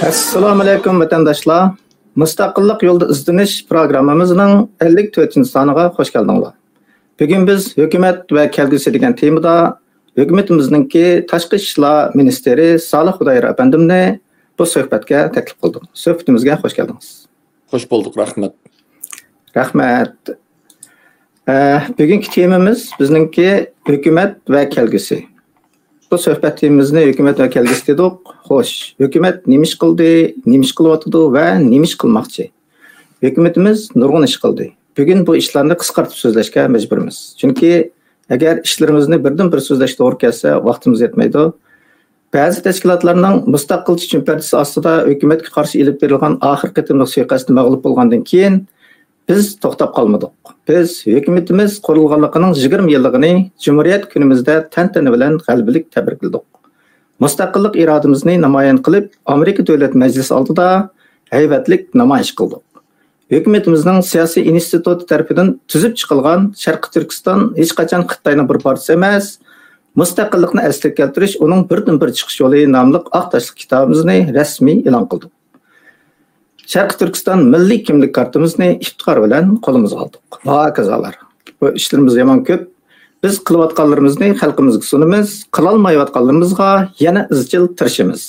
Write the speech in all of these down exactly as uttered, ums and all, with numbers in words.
ئەسسالامۇئەلەيكۇم، ۋەتەنداشلار! مۇستەقىللىق يولىدا ئىزدىنىش پروگراممىمىزنىڭ ئەللىك تۆتىنچى سانىغا خۇش كەلدىڭلار. بۈگۈن بىز ھۆكۈمەت ۋە كەلگۈسى دېگەن تېمىدا ھۆكۈمىتىمىزنىڭكى تاشقى ئىشلار مىنىستىرى سالىھ خۇدايار ئەپەندىمنى بۇ سۆھبەتكە تەكلىپ قىلدۇق. سۆھبىتىمىزگە خۇش كەلدىڭىز. خۇش بولدۇق، رەھمەت. رەھمەت. ئە، بۈگۈنكى تېمىمىز بىزنىڭكى ھۆكۈمەت ۋە كەلگۈسى. بۇ سۆھبەت تېمىمىزنى ھۆكۈمەت ۋە كەلگۈسى دېدۇق. خوش، ھۆكۈمەت نېمە ئىش قىلدى، نېمە ئىش قىلىۋاتىدۇ ۋە نېمە ئىش قىلماقچى؟ ھۆكۈمىتىمىز نۇرغۇن ئىش قىلدى. بۈگۈن بۇ ئىشلارنى قىسقارتىپ سۆزلەشكە مەجبۇرمىز. چۈنكى ئەگەر ئىشلىرىمىزنى بىردىن بىر سۆزلەش توغرا كەلسە، ۋاقتىمىز يەتمەيدۇ. بەزى تەشكىلاتلارنىڭ مۇستەقىلچە چۈمپەردىسى ئاستىدا ھۆكۈمەتكە قارشى ئېلىپ بېرىلغان ئاخىرقى قېتىملىق سۇيىقەستى مەغلۇپ بولغاندىن كېيىن، بىز توختاپ قالمىدۇق. بىز ھۆكۈمىتىمىز قۇرۇلغانلىقىنىڭ يىگىرمە يىللىقىنى جۇمھۇرىيەت كۈنىمىزدە تەنتەنە بىلەن غەلىبىلىك تەبرىكلىدۇق. مۇستەقىللىق ئىرادىمىزنى نامايان قىلىپ، ئامېرىكا دۆلەت مەجلىسى ئالدىدا ھەيۋەتلىك نامايىش قىلدۇق. ھۆكۈمىتىمىزنىڭ سىياسىي ئىنستىتۇتى تەرىپىدىن تۈزۈپ چىقىلغان شەرقىي تۈركىستان ھېچقاچان خىتاينىڭ بىر پارچىسى ئەمەس، مۇستەقىللىقنى ئەسلىگە كەلتۈرۈش ئۇنىڭ بىردىنبىر چىقىش يولى ناملىق ئاق تاشلىق كىتابىمىزنى رەسمىي ئېلان قىلدۇق. شەرقىي تۈركىستان مىللىي كىملىك كارتىمىزنى ئىپتىخار بىلەن قولىمىزغا ئالدۇق. ۋە ھاكازالار. بۇ ئىشلىرىمىز يامان كۆپ. بىز قىلىۋاتقانلىرىمىزنى خەلقىمىزگە سۇنىمىز، قىلالمايۋاتقانلىرىمىزغا يەنە ئىزچىل تىرىشىمىز.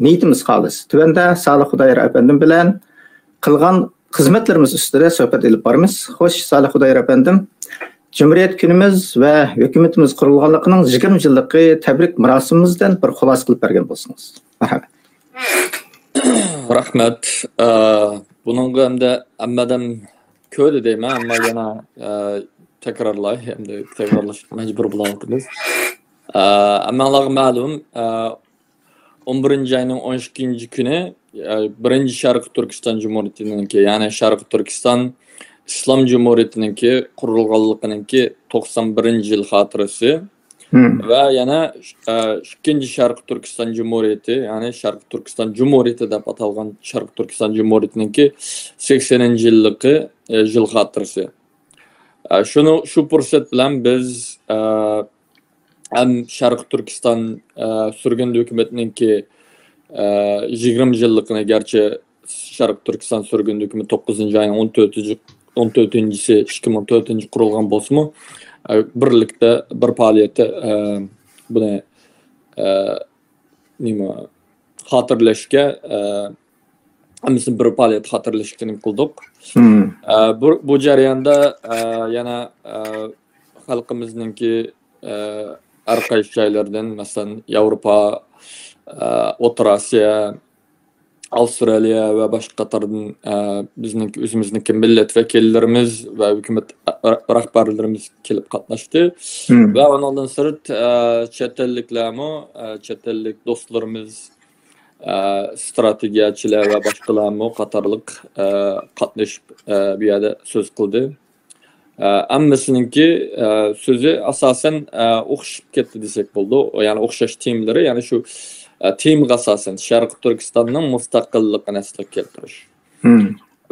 نىيىتىمىز خالىس. تۆۋەندە سالىھ خۇدايار ئەپەندىم بىلەن قىلغان خىزمەتلىرىمىز ئۈستىدە سۆھبەت ئېلىپ بارىمىز. خوش، سالىھ خۇدايار ئەپەندىم، جۇمھۇرىيەت كۈنىمىز ۋە ھۆكۈمىتىمىز قۇرۇلغانلىقىنىڭ يىگىرمە يىللىقى تەبرىك مۇراسىمىمىزدىن بىر خۇلاسە قىلىپ بەرگەن بولسىڭىز. مەرھەمەت. رەھمەت. ئە، بۇنىڭغا ئەمدى ھەممە ئادەم كۆردى دەيمەن، ئەمما يەنە، ئە، تەكرارلاي، ئەمدى تەكرارلاشقا مەجبۇر بولۇۋاتىمىز. ئە، ھەممىڭلارغا مەلۇم، ئە، ئون بىرىنچى ئاينىڭ ئون ئىككىنچى كۈنى، ئە، بىرىنچى شەرقىي تۈركىستان جۇمھۇرىيىتىنىڭكى، يەنى شەرقىي تۈركىستان ئىسلام جۇمھۇرىيىتىنىڭكى قۇرۇلغانلىقىنىڭكى توقسان بىرىنچى يىل خاتىرىسى. ۋە يەنە، ئە، ئىككىنچى شەرقىي تۈركىستان جۇمھۇرىيىتى، يەنى شەرقىي تۈركىستان جۇمھۇرىيىتى دەپ ئاتالغان شەرقىي تۈركىستان جۇمھۇرىيىتىنىڭكى سەكسىنىنچى يىللىقى، ئە، يىل خاتىرىسى. ئە، شۇنى، شۇ پۇرسەت بىلەن بىز، ئە، ھەم شەرقىي تۈركىستان، ئە، سۈرگۈندە ھۆكۈمەتنىڭكى، ئە، يىگىرمە يىللىقىنى، گەرچە شەرقىي تۈركىستان سۈرگۈندە ھۆكۈمىتى توققۇزىنچى ئاينىڭ ئون تۆتىنچى، ئون تۆتىنچىسى ئىككى مىڭ تۆتىنچى قۇرۇلغان بولسىمۇ، ئە، بىرلىكتە بىر پائالىيەتتە، ئە، بۇنى، ئە، نېمە، خاتىرىلەشكە، ئە، ھەممىسىنى بىر پائالىيەتتە خاتىرىلەشكە نېمە قىلدۇق. ئە، بۇ، بۇ جەرياندا، ئە، يەنە، ئە، خەلقىمىزنىڭكى، ئە، ھەر قايسى جايلاردىن، مەسىلەن، ياۋروپا، ئە، ئوتتۇرا ئاسىيا، ئاۋسترالىيە ۋە باشقا قاتاردىن، ئە، بىزنىڭكى، ئۆزىمىزنىڭكى مىللەت ۋەكىللىرىمىز ۋە ھۆكۈمەت رەھبەرلىرىمىز كېلىپ قاتناشتى. ۋە ئۇنىڭدىن سىرت، ئە، چەت ئەللىكلەرمۇ، ئە، چەت ئەللىك دوستلىرىمىز، ئە، ئىستراتېگىيەچىلەر ۋە باشقىلارمۇ قاتارلىق، ئە، قاتنىشىپ، ئە، بۇ يەردە سۆز قىلدى. ئە، ھەممىسىنىڭكى، ئە، سۆزى ئاساسەن، ئە، ئوخشىشىپ كەتتى دېسەك بولىدۇ. يەنى ئوخشاش تېمىلىرى، يەنى شۇ، ئە، تېمىغا ئاساسەن شەرقىي تۈركىستاننىڭ مۇستەقىللىقىنى ئەسلىگە كەلتۈرۈش.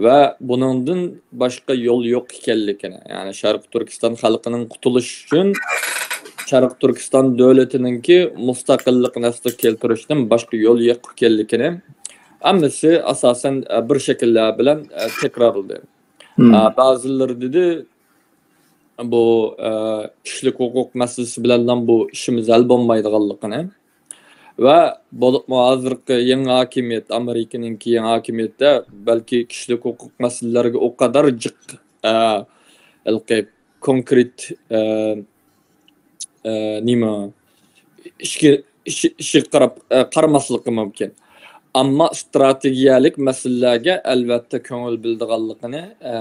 ۋە بۇنىڭدىن باشقا يول يوق ئىكەنلىكىنى، يەنى شەرقىي تۈركىستان خەلقىنىڭ قۇتۇلۇشى ئۈچۈن شەرقىي تۈركىستان دۆلىتىنىڭكى مۇستەقىللىقىنى ئەسلىگە كەلتۈرۈشتىن باشقا يول يوق ئىكەنلىكىنى ھەممىسى ئاساسەن، ئە، بىر شەكىللەر بىلەن، ئە، تەكرارلىدى. ئە، بەزىلىرى دېدى، بۇ، ئە، كىشىلىك ھوقۇق مەسىلىسى بىلەنلا بۇ ئىشىمىز ھەل بولمايدىغانلىقىنى ۋە بولۇپمۇ ھازىرقى يېڭى ھاكىمىيەت، ئامېرىكىنىڭكى يېڭى ھاكىمىيىتىدە بەلكى كىشىلىك ھوقۇق مەسىلىلەرگە ئۇ قەدەر جىق، ئە، ھېلىقى كونكرېت، ئە، ئە، نېمە، ئىشقا، ئىش-، ئىشىغا قاراپ، ئە، قارىماسلىقى مۇمكىن. ئەمما ئىستراتېگىيەلىك مەسىلىلەرگە ئەلۋەتتە كۆڭۈل بۆلىدىغانلىقىنى، ئە،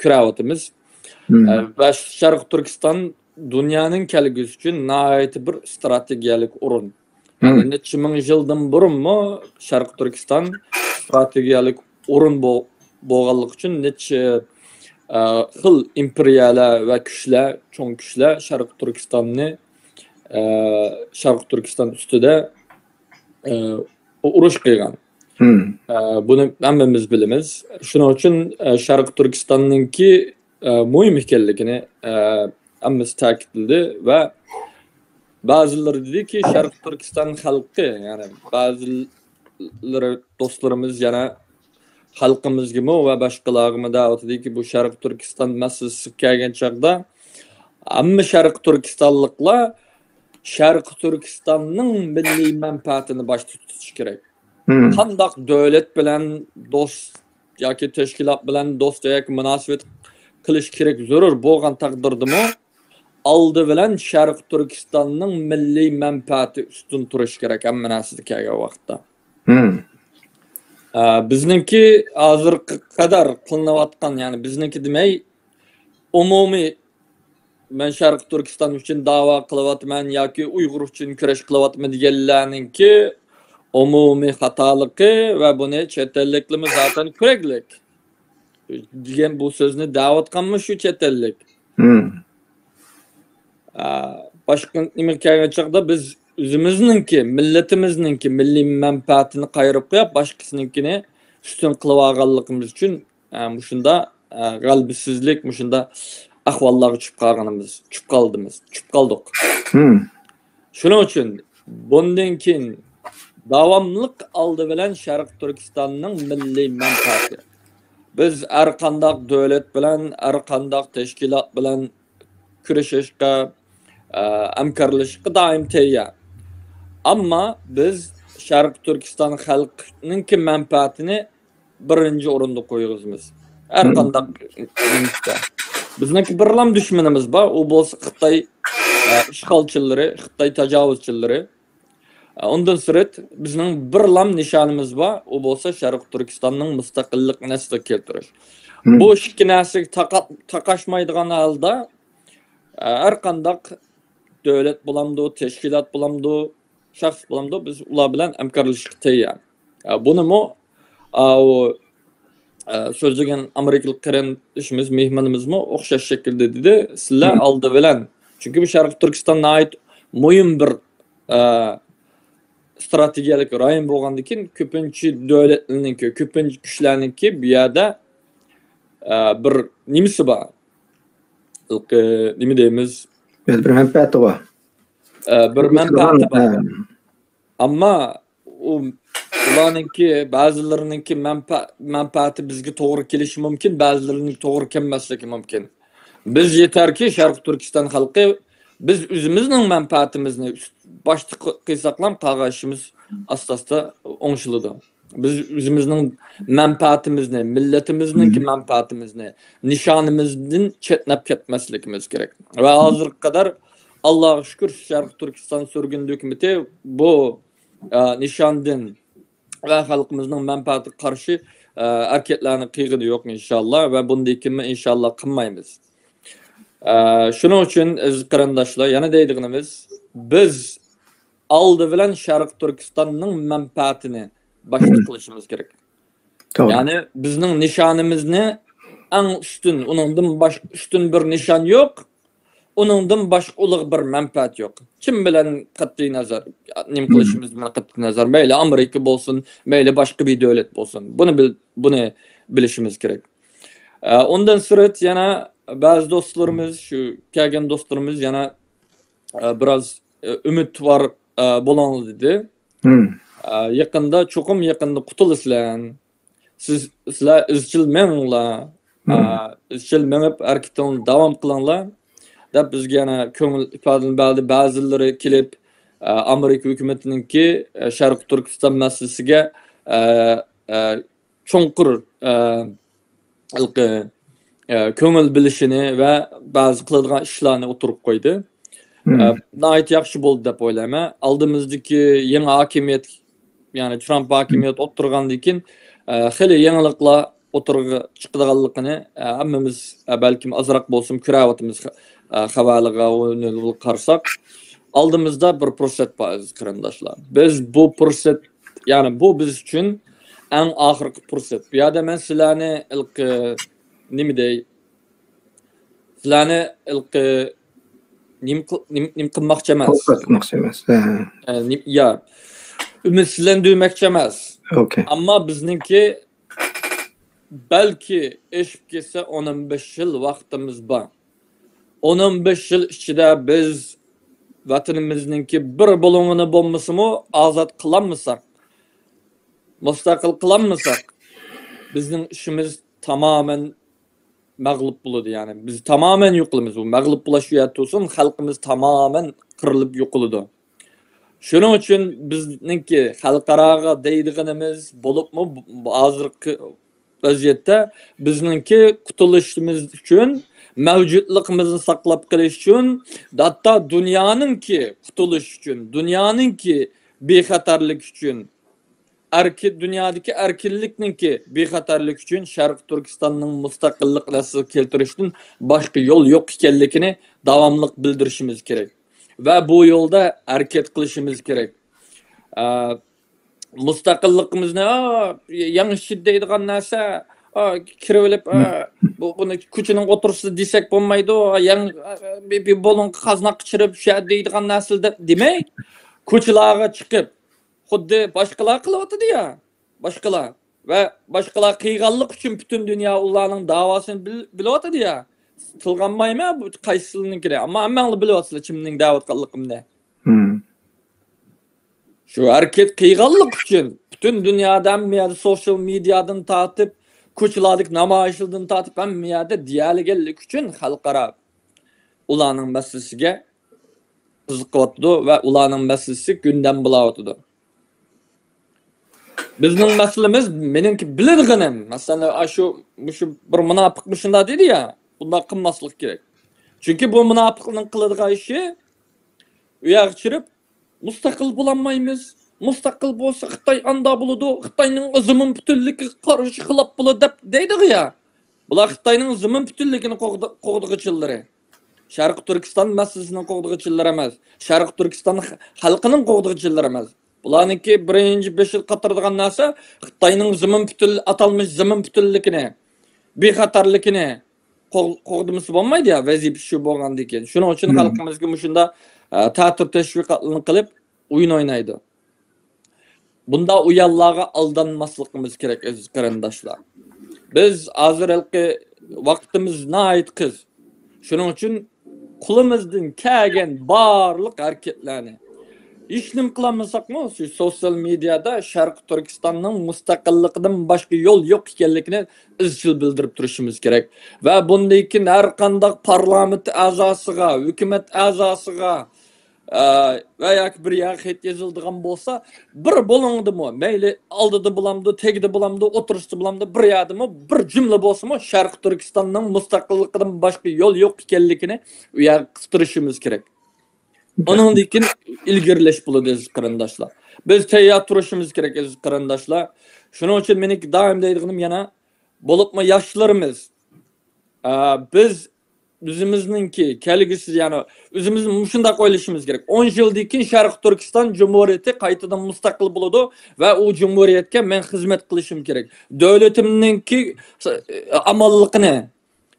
كۆرۈۋاتىمىز. ئە، ۋە شەرقىي تۈركىستان دۇنيانىڭ كەلگۈسى ئۈچۈن ناھايىتى بىر ئىستراتېگىيەلىك ئورۇن. يەنى نەچچە مىڭ يىلدىن بۇرۇنمۇ شەرقىي تۈركىستان ئىستراتېگىيەلىك ئورۇن بو-، بولغانلىقى ئۈچۈن نەچچە ئە، خىل ئىمپېرىيەلەر ۋە كۈچلەر، چوڭ كۈچلەر شەرقىي تۈركىستاننى، ئە، شەرقىي تۈركىستان ئۈستىدە، ئە، ئۇرۇش قىلغان. ئە، بۇنى ھەممىمىز بىلىمىز. شۇنىڭ ئۈچۈن، ئە، شەرقىي تۈركىستاننىڭكى، ئە، مۇھىم ئىكەنلىكىنى، ئە، ھەممىسى تەكىتلىدى ۋە بەزىلىرى دېدىكى، شەرقىي تۈركىستان خەلقى، يەنى بەزىلىرى دوستلىرىمىز يەنە خەلقىمىزگىمۇ ۋە باشقىلارغىمۇ دەۋاتىدۇكى، بۇ شەرقىي تۈركىستان مەسىلىسىگە كەلگەن چاغدا ھەممە شەرقىي تۈركىستانلىقلار شەرقىي تۈركىستاننىڭ مىللىي مەنپەئەتىنى باشتا تۇتۇش كېرەك. قانداق دۆلەت بىلەن دوست ياكى تەشكىلات بىلەن دوست ياكى مۇناسىۋەت قىلىش كېرەك زۆرۈر بولغان تەقدىردىمۇ، ئالدى بىلەن شەرقىي تۈركىستاننىڭ مىللىي مەنپەئەتى ئۈستۈن تۇرۇشى كېرەك ھەممە نەرسىدە كەلگەن ۋاقىتتا. ئە، بىزنىڭكى ھازىرغا قەدەر قىلىنىۋاتقان، يەنى بىزنىڭكى دېمەي، ئومۇمىي، مەن شەرقىي تۈركىستان ئۈچۈن داۋا قىلىۋاتىمەن ياكى ئۇيغۇر ئۈچۈن كۈرەش قىلىۋاتىمەن دېگەنلەرنىڭكى ئومۇمىي خاتالىقى ۋە بۇنى چەت ئەللىكلىرىمۇ زاتەن كۆرەكلىك دېگەن بۇ سۆزنى دەۋاتقانمۇ شۇ چەت ئەللىك. ئە، باشقا نېمىگە كەلگەن چاغدا بىز ئۆزىمىزنىڭكى، مىللىتىمىزنىڭكى مىللىي مەنپەئەتىنى قايرىپ قويۇپ، باشقىسىنىڭكىنى ئۈستۈن قىلىۋالغانلىقىمىز ئۈچۈن، ئە، مۇشۇنداق، ئە، غەلىبىسىزلىك، مۇشۇنداق ئەھۋاللارغا چۈشۈپ قالغىنىمىز، چۈشۈپ قالدىمىز، چۈشۈپ قالدۇق. شۇنىڭ ئۈچۈن بۇندىن كېيىن داۋاملىق ئالدى بىلەن شەرقىي تۈركىستاننىڭ مىللىي مەنپەئەتى. بىز ھەر قانداق دۆلەت بىلەن، ھەر قانداق تەشكىلات بىلەن كۈرىشىشكە، ئە، ھەمكارلىشىشقا دائىم تەييار. ئەمما بىز شەرقىي تۈركىستان خەلقىنىڭكى مەنپەئەتىنى بىرىنچى ئورۇندا قويغۇزىمىز. ھەر قانداق نېمىسىدە. بىزنىڭكى بىرلام دۈشمىنىمىز بار، ئۇ بولسا خىتاي، ئە، ئىشغالچىلىرى، خىتاي تاجاۋۇزچىلىرى. ئە، ئۇندىن سىرت، بىزنىڭ بىرلام نىشانىمىز بار، ئۇ بولسا شەرقىي تۈركىستاننىڭ مۇستەقىللىقىنى ئەسلىگە كەلتۈرۈش. بۇ ئىككى نەرسىگە تاقا-، تاقاشمايدىغان ھالدا، ئە، ھەر قانداق دۆلەت بولامدۇ، تەشكىلات بولامدۇ، شەخس بولامدۇ، بىز ئۇلار بىلەن ھەمكارلىشىشقا تەييار. ئە، بۇنىمۇ، ئە، ئۇ، ئە، سۆزلىگەن ئامېرىكىلىق قېرىندىشىمىز، مېھمىنىمىزمۇ ئوخشاش شەكىلدە دېدى، سىلەر ئالدى بىلەن. چۈنكى بۇ شەرقىي تۈركىستان ناھايىتى مۇھىم بىر، ئە، ئىستراتېگىيەلىك رايون بولغاندىكىن، كۆپىنچە دۆلەتلەرنىڭكى، كۆپىنچە كۈچلەرنىڭكى بۇ يەردە، ئە، بىر نېمىسى بار. نېمە دەيمىز؟ بىر مەنپەئەتى بار. ئە، بىر مەنپەئەتى بار. ئەمما ئۇ، ئۇلارنىڭكى، بەزىلىرىنىڭكى مەنپە-، مەنپەئەتى بىزگە توغرا كېلىشى مۇمكىن، بەزىلىرىنىڭكى توغرا كەلمەسلىكى مۇمكىن. بىز يېتەركى، شەرقىي تۈركىستان خەلقى، بىز ئۆزىمىزنىڭ مەنپەئەتىمىزنى ئۈست-، باشتا قى-، قىلساقلام، قالغان ئىشىمىز ئاستا-ئاستا ئوڭشىلىدۇ. بىز ئۆزىمىزنىڭ مەنپەئەتىمىزنى، مىللىتىمىزنىڭكى مەنپەئەتىمىزنى، نىشانىمىزدىن چەتنەپ كەتمەسلىكىمىز كېرەك. ۋە ھازىرغا قەدەر، ئاللاغا شۈكۈر، شەرقىي تۈركىستان سۈرگۈندە ھۆكۈمىتى بۇ، ئە، نىشاندىن ۋە خەلقىمىزنىڭ مەنپەئەتىگە قارشى، ئە، ھەرىكەتلەرنى قىلغىنى يوق، ئىنشاللا، ۋە بۇندىن كېيىنمۇ، ئىنشاللا، قىلمايمىز. ئە، شۇنىڭ ئۈچۈن، ئەزىز قېرىنداشلار، يەنە دەيدىغىنىمىز، بىز ئالدى بىلەن شەرقىي تۈركىستاننىڭ مەنپەئەتىنى باشتا قىلىشىمىز كېرەك. يەنى بىزنىڭ نىشانىمىزنى ئەڭ ئۈستۈن، ئۇنىڭدىن باشقا ئۈستۈن بىر نىشان يوق، ئۇنىڭدىن باشقا ئۇلۇغ بىر مەنپەئەت يوق. كىم بىلەن قەتئىي نەزەر، نېمە قىلىشىمىز بىلەن قەتئىي نەزەر، مەيلى ئامېرىكا بولسۇن، مەيلى باشقا بىر دۆلەت بولسۇن. بۇنى بىل-، بۇنى بىلىشىمىز كېرەك. ئە، ئۇندىن سىرت يەنە بەزى دوستلىرىمىز، شۇ كەلگەن دوستلىرىمىز يەنە، ئە، بىراز، ئە، ئۈمىدۋار، ئە، بولۇڭلار دېدى. ئە، يېقىندا، چوقۇم يېقىندا قۇتۇلىسىلەر. سىز، سىلەر ئىزچىل مېڭىڭلار. ئە، ئىزچىل مېڭىپ ھەرىكىتىڭلارنى داۋام قىلىڭلار، دەپ بىزگە يەنە كۆڭۈل ئىپادىلىرىنى بەردى. بەزىلىرى كېلىپ، ئە، ئامېرىكا ھۆكۈمىتىنىڭكى، ئە، شەرقىي تۈركىستان مەسىلىسىگە، ئە، ئە، چوڭقۇر، ئە، ھېلىقى، ئە، كۆڭۈل بۆلۈشىنى ۋە بەزى قىلىدىغان ئىشلارنى ئوتتۇرىغا قويدى. ئە، ناھايىتى ياخشى بولدى دەپ ئويلايمەن. ئالدىمىزدىكى يېڭى ھاكىمىيەت، يەنى ترامپ ھاكىمىيەت ئولتۇرغاندىن كېيىن، ئە، خېلى يېڭىلىقلار ئوتتۇرىغا چىقىدىغانلىقىنى، ئە، ھەممىمىز، ئە، بەلكىم ئازراق بولسىمۇ كۆرۈۋاتىمىز، ئە، خەۋەرلەرگە، ئۇنى قارىساق. ئالدىمىزدا بىر پۇرسەت بار، ئەزىز قېرىنداشلار. بىز بۇ پۇرسەت، يەنى بۇ بىز ئۈچۈن ئەڭ ئاخىرقى پۇرسەت. بۇ يەردە مەن سىلەرنى ھېلىقى، نېمە دەي، سىلەرنى ھېلىقى نېمە قىل-، نېمە، نېمە قىلماقچى ئەمەس. قورقۇتماقچى ئەمەس. ھە. ئە، نېم-، يا، ئۈمىدسىزلەندۈرمەكچى ئەمەس. ئوكەي. ئەمما بىزنىڭكى بەلكى ئېشىپ كەتسە ئون بەش يىل ۋاقتىمىز بار. ئون بەش يىل ئىچىدە بىز ۋەتىنىمىزنىڭكى بىر بۇلۇڭىنى بولمىسىمۇ ئازاد قىلالمىساق، مۇستەقىل قىلالمىساق، بىزنىڭ ئىشىمىز تامامەن مەغلۇپ بولىدۇ. يەنى بىز تامامەن يوقىلىمىز. بۇ مەغلۇپ بولاش شۇ يەردە تۇرسۇن، خەلقىمىز تامامەن قىرىلىپ يوقىلىدۇ. شۇنىڭ ئۈچۈن بىزنىڭكى خەلقئاراغا دەيدىغىنىمىز، بولۇپمۇ بۇ، بۇ ھازىرقى ۋەزىيەتتە بىزنىڭكى قۇتۇلۇشىمىز ئۈچۈن، مەۋجۇتلۇقىمىزنى ساقلاپ قېلىش ئۈچۈن، ھەتتا دۇنيانىڭكى قۇتۇلۇش ئۈچۈن، دۇنيانىڭكى بىخەتەرلىك ئۈچۈن، ئەركىن، دۇنيادىكى ئەركىنلىكنىڭكى بىخەتەرلىك ئۈچۈن شەرقىي تۈركىستاننىڭ مۇستەقىللىقىنى ئەسلىگە كەلتۈرۈشتىن باشقا يول يوق ئىكەنلىكىنى داۋاملىق بىلدۈرۈشىمىز كېرەك. ۋە بۇ يولدا ھەرىكەت قىلىشىمىز كېرەك. ئە، مۇستەقىللىقىمىزنى، «ئا، يەڭ ئىچىدە» دەيدىغان نەرسە، «ئا، كىرىۋېلىپ، ئا، بۇ، بۇنى كوچىنىڭ ئوتتۇرىسىدا» دېسەك بولمايدۇ، «ئا، يەڭ، ئا، بىر، بىر بۇلۇڭغا قازناق ئىچىرىپ شۇ يەردە» دەيدىغان نەرسىلەر دەپ دېمەي، كوچىلارغا چىقىپ، خۇددى باشقىلار قىلىۋاتىدۇ يا، باشقىلار. ۋە باشقىلار قىلغانلىق ئۈچۈن پۈتۈن دۇنيا ئۇلارنىڭ داۋاسىنى بىل-، بىلىۋاتىدۇ يا. تىلغا ئالمايمەن بۇ قايسىلىرىنىڭكىنى. ئەمما ھەممەڭلار بىلىۋاتىسىلەر كىمنىڭ دەۋاتقانلىقىمنى. مم. شۇ ھەرىكەت قىلغانلىق ئۈچۈن پۈتۈن دۇنيادا ھەممە يەردە سوشىيال مېدىيادىن تارتىپ، كوچىلاردىكى نامايىشلاردىن تارتىپ ھەممە يەردە دېيەلىگەنلىك ئۈچۈن خەلقئارا ئۇلارنىڭ مەسىلىسىگە قىزىقىۋاتىدۇ ۋە ئۇلارنىڭ مەسىلىسى گۇندەم بولاۋاتىدۇ. بىزنىڭ مەسىلىمىز، مېنىڭكى بىلىدىغىنىم، مەسىلەن، ئاشۇ، مۇشۇ بىر مۇناپىق مۇشۇنداق دېدى يا، بۇنداق قىلماسلىق كېرەك. چۈنكى بۇ مۇناپىقنىڭ قىلىدىغان ئىشى، ئۇ يەرگە چىرىپ، «مۇستەقىل بولالمايمىز، مۇستەقىل بولسا خىتاي ئاندا بولىدۇ، خىتاينىڭ زېمىن پۈتۈنلۈكىگە قارشى خىلاپ بولىدۇ» دەپ دەيدىغۇ يا. بۇلار خىتاينىڭ زېمىن پۈتۈنلۈكىنى قوغدا-، قوغدىغۇچىلىرى. شەرقىي تۈركىستان مەسىلىسىنى قوغدىغۇچىلىرى ئەمەس. شەرقىي تۈركىستان خ-، خەلقىنىڭ قوغدىغۇچىلىرى ئەمەس. بۇلارنىڭكى بىرىنچى بېشىغا قاتۇرىدىغان نەرسە خىتاينىڭ زېمىن پۈتۈن-، ئاتالمىش زېمىن پۈتۈنلۈكىنى، بىخەتەرلىكىنى قوغ-، قوغدىمىسا بولمايدۇ يا، ۋەزىپە شۇ بولغاندىن كېيىن. شۇنىڭ ئۈچۈن خەلقىمىزگە مۇشۇنداق، ئە، تەتۈر تەشۋىقاتلارنى قىلىپ ئويۇن ئوينايدۇ. بۇنداق ئويۇنلارغا ئالدانماسلىقىمىز كېرەك، ئەزىز قېرىنداشلار. بىز ھازىر ھېلىقى ۋاقتىمىز ناھايىتى قىس. شۇنىڭ ئۈچۈن قولىمىزدىن كەلگەن بارلىق ھەرىكەتلەرنى، ھېچنېمە قىلالمىساقمۇ، شۇ سوشىيال مېدىيادا شەرقىي تۈركىستاننىڭ مۇستەقىللىقىدىن باشقا يول يوق ئىكەنلىكىنى ئىزچىل بىلدۈرۈپ تۇرۇشىمىز كېرەك. ۋە بۇندىن كېيىن ھەر قانداق پارلامېنت ئەزاسىغا، ھۆكۈمەت ئەزاسىغا، ئە، ۋە ياكى بىر يەرگە خەت يېزىلىدىغان بولسا، بىر بۇلۇڭدىمۇ، مەيلى ئالدىدا بولامدۇ، تېگىدە بولامدۇ، ئوتتۇرىسىدا بولامدۇ، بىر يەردىمۇ بىر جۈملە بولسىمۇ شەرقىي تۈركىستاننىڭ مۇستەقىللىقىدىن باشقا يول يوق ئىكەنلىكىنى ئۇ يەرگە قىستۇرۇشىمىز كېرەك. ئۇنىڭدىن كېيىن ئىلگىرىلەش بولىدۇ، ئەزىز قېرىنداشلار. بىز تەييار تۇرۇشىمىز كېرەك، ئەزىز قېرىنداشلار. شۇنىڭ ئۈچۈن مېنىڭ دائىم دەيدىغىنىم يەنە، بولۇپمۇ ياشلىرىمىز، ئە، بىز ئۆزىمىزنىڭكى كەلگۈسى، يەنى ئۆزىمىز مۇشۇنداق ئويلىشىمىز كېرەك. ئون يىلدىن كېيىن شەرقىي تۈركىستان جۇمھۇرىيىتى قايتىدىن مۇستەقىل بولىدۇ ۋە ئۇ جۇمھۇرىيەتكە مەن خىزمەت قىلىشىم كېرەك. دۆلىتىمنىڭكى ئامانلىقىنى،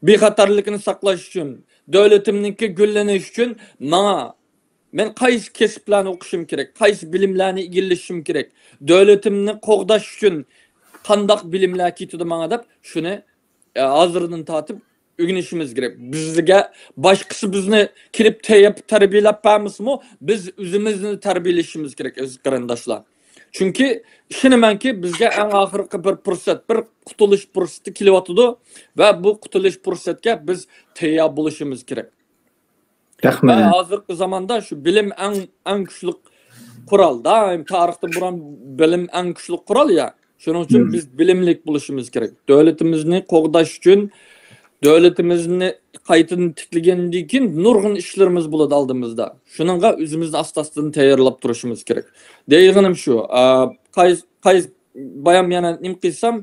بىخەتەرلىكىنى ساقلاش ئۈچۈن، دۆلىتىمنىڭكى گۈللىنىشى ئۈچۈن ماڭا، مەن قايسى كەسىپلەرنى ئوقۇشۇم كېرەك، قايسى بىلىملەرنى ئىگىلىشىم كېرەك، دۆلىتىمنى قوغداش ئۈچۈن قانداق بىلىملەر كېتىدۇ ماڭا دەپ، شۇنى، ئە، ھازىردىن تارتىپ ئۆگىنىشىمىز كېرەك. بىزگە باشقىسى بىزنى كېلىپ تەييار تەربىيەلەپ بەرمىسىمۇ، بىز ئۆزىمىزنى تەربىيەلىشىمىز كېرەك، ئەزىز قېرىنداشلار. چۈنكى ئىشىنىمەنكى، بىزگە ئەڭ ئاخىرقى بىر پۇرسەت، بىر قۇتۇلۇش پۇرسىتى كېلىۋاتىدۇ ۋە بۇ قۇتۇلۇش پۇرسەتكە بىز تەييار بولۇشىمىز كېرەك. ۋە ھازىرقى زاماندا شۇ بىلىم ئەڭ، ئەڭ كۈچلۈك قورال. دائىم تارىختىن بۇرۇن بىلىم ئەڭ كۈچلۈك قورال يا. شۇنىڭ ئۈچۈن بىز بىلىملىك بولۇشىمىز كېرەك. دۆلىتىمىزنى قوغداش ئۈچۈن، دۆلىتىمىزنى قايتىدىن تىكلىگەندىن كېيىن نۇرغۇن ئىشلىرىمىز بولىدۇ ئالدىمىزدا. شۇنىڭغا ئۆزىمىزنى ئاستا-ئاستىدىن تەييارلاپ تۇرۇشىمىز كېرەك. دەيدىغىنىم شۇ، ئا، قايس-، قايس-، بايام يەنە نېمە قىلسام،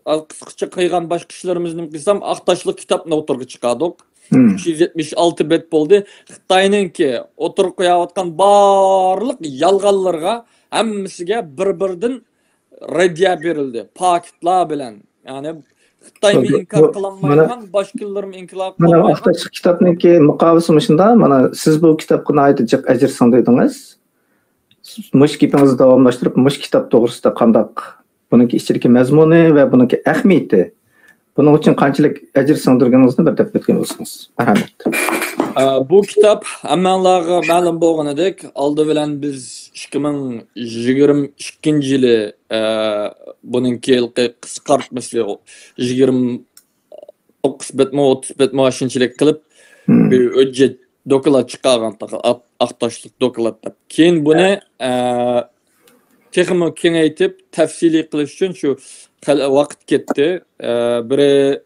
ئا، قىسقىچە قىلغان باشقا ئىشلىرىمىز نېمە قىلسام، ئاق تاشلىق كىتابنى ئوتتۇرىغا چىقاردۇق. ئۈچ يۈز يەتمىش ئالتە بەت بولدى. خىتاينىڭكى ئوتتۇرىغا قويۇۋاتقان بارلىق يالغانلىرىغا، ھەممىسىگە بىر-بىردىن رەددىيە بېرىلدى. پاكىتلار بىلەن، يەنى خىتايمۇ ئىنكار قىلالمايدىغان، باشقىلىرىمۇ ئىنكار قىلالمايدىغان. مانا ئاقتاشلىق كىتابنىڭكى مۇقاۋىسى مۇشۇنداق. مانا سىز بۇ كىتابقا ناھايىتى جىق ئەجىر سىڭدۈردىڭىز. مۇشۇ گېپىڭىزنى داۋاملاشتۇرۇپ، مۇشۇ كىتاب توغرىسىدا قانداق، بۇنىڭكى ئىچىدىكى مەزمۇنى ۋە بۇنىڭكى ئەھمىيىتى، بۇنىڭ ئۈچۈن قانچىلىك ئەجىر سىڭدۈرگىنىڭىزنى بىر دەپ ئۆتكەن بولسىڭىز. مەرھەمەت. ئە، بۇ كىتاب ھەممەڭلارغا مەلۇم بولغىنىدەك، ئالدى بىلەن بىز ئىككى مىڭ يىگىرمە ئىككىنچى يىلى، ئە، بۇنىڭكى ھېلىقى قىسقارتمىسى، يىگىرمە توققۇز بەتمۇ، ئوتتۇز بەتمۇ ئاشۇنچىلىك قىلىپ، بىر ھۆججەت، دوكلات چىقارغان، ئاق-، ئاقتاشلىق دوكلات دەپ. كېيىن بۇنى، ئە، تېخىمۇ كېڭەيتىپ، تەپسىلىي قىلىش ئۈچۈن شۇ خېلى ۋاقىت كەتتى. ئە، بىرى،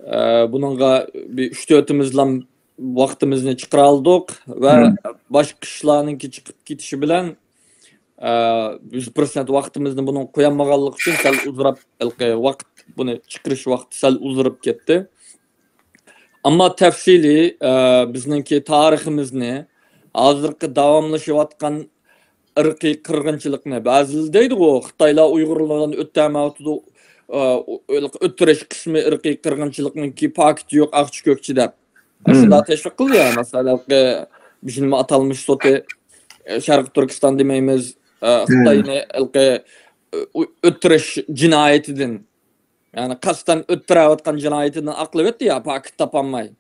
ئە، بۇنىڭغا بىر ئۈچ تۆتىمىزلام ۋاقتىمىزنى چىقىرالدۇق ۋە باشقا ئىشلارنىڭكى چىقىپ كېتىشى بىلەن، ئە، يۈز پىرسەنت ۋاقتىمىزنى بۇنىڭغا قويالمىغانلىقى ئۈچۈن سەل ئۇزىراپ، ھېلىقى ۋاقىت، بۇنى چىقىرىش ۋاقتى سەل ئۇزىرىپ كەتتى. ئەمما تەپسىلىي، ئە، بىزنىڭكى تارىخىمىزنى، ھازىرقى داۋاملىشىۋاتقان ئىرقىي قىرغىنچىلىقنى، بەزىلەر دەيدىغۇ، خىتايلار ئۇيغۇرلارنى ئۆتەمەۋاتىدۇ، ئە، ئۆتتۈرۈش قىسمى ئىرقىي قىرغىنچىلىقنىڭكى پاكىتى يوق، ئاقچى كۆكچى دەپ. ئاشۇنداق تەشۋىق قىلدى يا، مەسىلەن، ھېلىقى بىز نېمە ئاتالمىش سوتى، ئە، شەرقىي تۈركىستان دېمەيمىز، ئە، خىتاينى ھېلىقى، ئە، ئۆتتۈرۈش جىنايىتىدىن، يەنى قەستەن ئۆتتۈرەۋاتقان جىنايىتىدىن ئاقلىۋەتتى يا، پاكىت تاپالماي.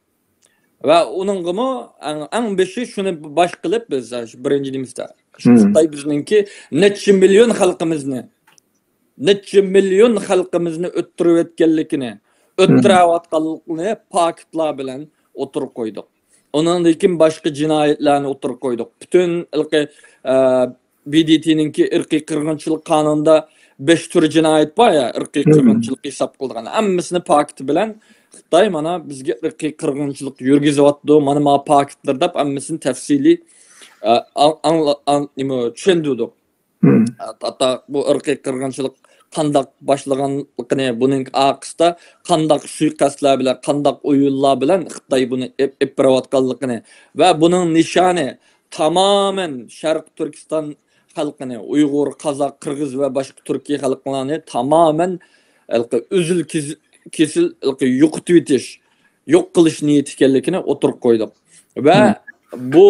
ۋە ئۇنىڭغىمۇ ئەڭ، ئەڭ بېشى شۇنى باش قىلىپ بىز، شۇ بىرىنچى دېمىسىدە، شۇ خىتاي بىزنىڭكى نەچچە مىليون خەلقىمىزنى، نەچچە مىليون خەلقىمىزنى ئۆتتۈرۈۋەتكەنلىكىنى، ئۆتتۈرەۋاتقانلىقىنى پاكىتلار بىلەن ئوتتۇرىغا قويدۇق. ئۇنىڭدىن كېيىن باشقا جىنايەتلەرنى ئوتتۇرىغا قويدۇق. پۈتۈن ھېلىقى، ئە، ب د ت نىڭكى ئىرقىي قىرغىنچىلىق قانۇنىدا بەش تۈر جىنايەت بار يا، ئىرقىي قىرغىنچىلىق ھېساب قىلىدىغان. ھەممىسىنى پاكىتى بىلەن خىتاي مانا بىزگە ئىرقىي قىرغىنچىلىق يۈرگۈزۈۋاتىدۇ، مانا ما پاكىتلار دەپ ھەممىسىنى تەپسىلىي، ئە، ئاڭ-، ئاڭلا-، ئاڭ-، نېمە، چۈشەندۈردۇق. ھەتتا بۇ ئىرقىي قىرغىنچىلىق قانداق باشلىغانلىقىنى، بۇنىڭ ئارقىسىدا قانداق سۇيىقەستلەر بىلەن، قانداق ئويۇنلار بىلەن خىتاي بۇنى ئېپ-، ئېلىپ بېرىۋاتقانلىقىنى ۋە بۇنىڭ نىشانى تامامەن شەرقىي تۈركىستان خەلقىنى، ئۇيغۇر، قازاق، قىرغىز ۋە باشقا تۈركىي خەلقلەرنى تامامەن ھېلىقى ئۈزۈل كېز-، كېسىل ھېلىقى يوقىتىۋېتىش، يوق قىلىش نىيىتى ئىكەنلىكىنى ئوتتۇرىغا قويدۇق. ۋە بۇ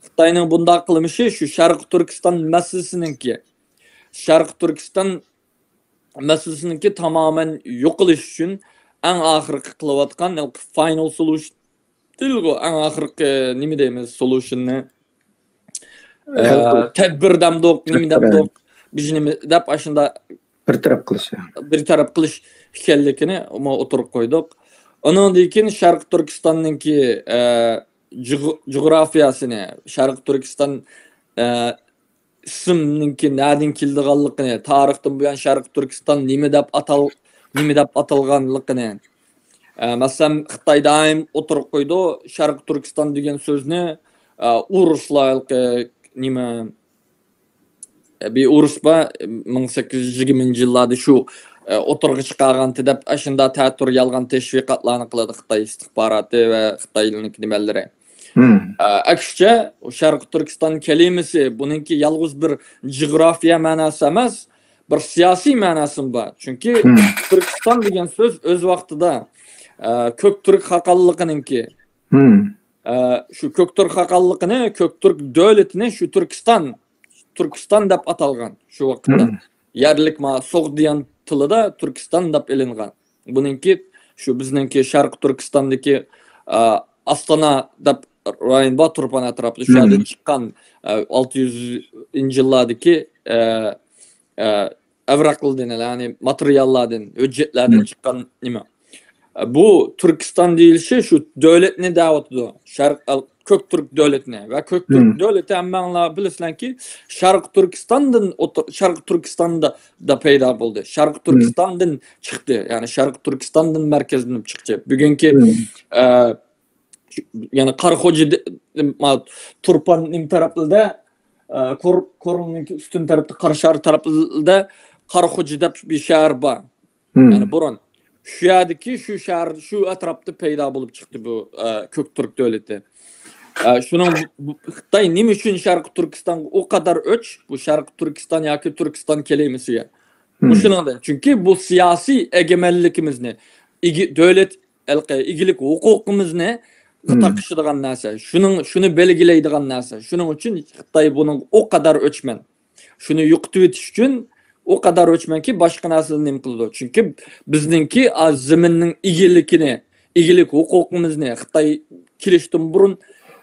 خىتاينىڭ بۇنداق قىلمىشى شۇ شەرقىي تۈركىستان مەسىلىسىنىڭكى، شەرقىي تۈركىستان مەسىلىسىنىڭكى تامامەن يوقىلىش ئۈچۈن ئەڭ ئاخىرقى قىلىۋاتقان، ھېلىقى فاينال سولۇشن دېيىلىدىغۇ، ئەڭ ئاخىرقى نېمە دەيمىز، سولۇشننى، ئە، تەدبىر دەمدۇق، نېمە دەمدۇق، بىز نېمە دەپ ئاشۇنداق بىر تەرەپ قىلىش، بىر تەرەپ قىلىش ئىكەنلىكىنى ئوتتۇرىغا قويدۇق. ئۇنىڭدىن كېيىن شەرقىي تۈركىستاننىڭكى، ئە، جۇغ-، جۇغراپىيەسىنى، شەرقىي تۈركىستان، ئە، ئىسىمنىڭكى نەدىن كېلىدىغانلىقىنى، تارىختىن بۇيان شەرقىي تۈركىستان نېمە دەپ ئاتال-، نېمە دەپ ئاتالغانلىقىنى. ئە، مەسىلەن، خىتاي دائىم ئوتتۇرىغا قويىدۇ، شەرقىي تۈركىستان دېگەن سۆزنى، ئە، ئورۇسلار، نېمە، بىر ئورۇس بار، مىڭ سەككىز يۈز يىگىرمىنچى يىللاردا شۇ، ئە، ئوتتۇرىغا چىقارغانتى دەپ، ئاشۇنداق تەتۈر يالغان تەشۋىقاتلارنى قىلىدۇ خىتاي ئىستىخباراتى ۋە خىتاينىڭكى نېمەلىرى. ئە، ئەكسىچە، شەرقىي تۈركىستان كەلىمىسى بۇنىڭكى يالغۇز بىر جۇغراپىيە مەناسى ئەمەس، بىر سىياسىي مەناسىمۇ بار. چۈنكى تۈركىستان دېگەن سۆز ئۆز ۋاقتىدا، ئە، كۆك تۈرك خاقانلىقىنىڭكى، ئە، شۇ كۆك تۈرك خاقانلىقىنى، كۆك تۈرك دۆلىتىنى شۇ تۈركىستان، تۈركىستان دەپ ئاتالغان شۇ ۋاقىتتا. يەرلىك ما سوغدىيان تىلىدا تۈركىستان دەپ ئېلىنغان. بۇنىڭكى شۇ بىزنىڭكى شەرقىي تۈركىستاندىكى، ئا، ئاستانا دەپ رايون بار، تۇرپان ئەتراپىدا. شۇ يەردىن چىققان، ئا، ئالتە يۈزىنچى يىللاردىكى، ئا، ئا، ئەۋراقلاردىن، يەنى ماتېرىياللاردىن، ھۆججەتلەردىن چىققان نېمە. بۇ تۈركىستان دېيىلىشى شۇ دۆلەتنى دەۋاتىدۇ. شەرق، كۆك تۈرك دۆلىتىنى. ۋە كۆك تۈرك دۆلىتى ھەممەڭلار بىلىسىلەركى، شەرقىي تۈركىستاندىن ئوتتۇر-، شەرقىي تۈركىستاندا دا پەيدا بولدى. شەرقىي تۈركىستاندىن چىقتى. يەنى شەرقىي تۈركىستاندىن مەركەزلىنىپ چىقتى. بۈگۈنكى، ئە، يەنى قاراخوجا دە-، ما، تۇرپان نېمە تەرەپلىدە، ئە، كور-، كورلىنىڭ ئۈستۈن تەرەپتە، قاراشار تەرەپلىدە قاراخوجا دەپ بىر شەھەر بار. يەنى بۇرۇن. شۇ يەردىكى شۇ شەھەر، شۇ ئەتراپتا پەيدا بولۇپ چىقتى بۇ، ئە، كۆك تۈرك دۆلىتى. ئە، شۇنىڭ بۇ، بۇ خىتاي نېمە ئۈچۈن شەرقىي تۈركىستانغا ئۇ قەدەر ئۆچ، بۇ شەرقىي تۈركىستان ياكى تۈركىستان كەلىمىسىگە؟ مۇشۇنىڭدىن. چۈنكى بۇ سىياسىي ئەگىمەنلىكىمىزنى، ئىگە-، دۆلەت ھېلىقى ئىگىلىك ھوقۇقىمىزنى تاقىشىدىغان نەرسە. شۇنىڭ، شۇنى بەلگىلەيدىغان نەرسە. شۇنىڭ ئۈچۈن خىتاي بۇنىڭغا ئۇ قەدەر ئۆچمەن. شۇنى يوقىتىۋېتىش ئۈچۈن ئۇ قەدەر ئۆچمەنكى، باشقا نەرسىلەرنى نېمە قىلىدۇ؟ چۈنكى بىزنىڭكى ئا-، زېمىننىڭ ئىگىلىكىنى، ئىگىلىك ھوقۇقىمىزنى خىتاي كېلىشتىن بۇرۇن،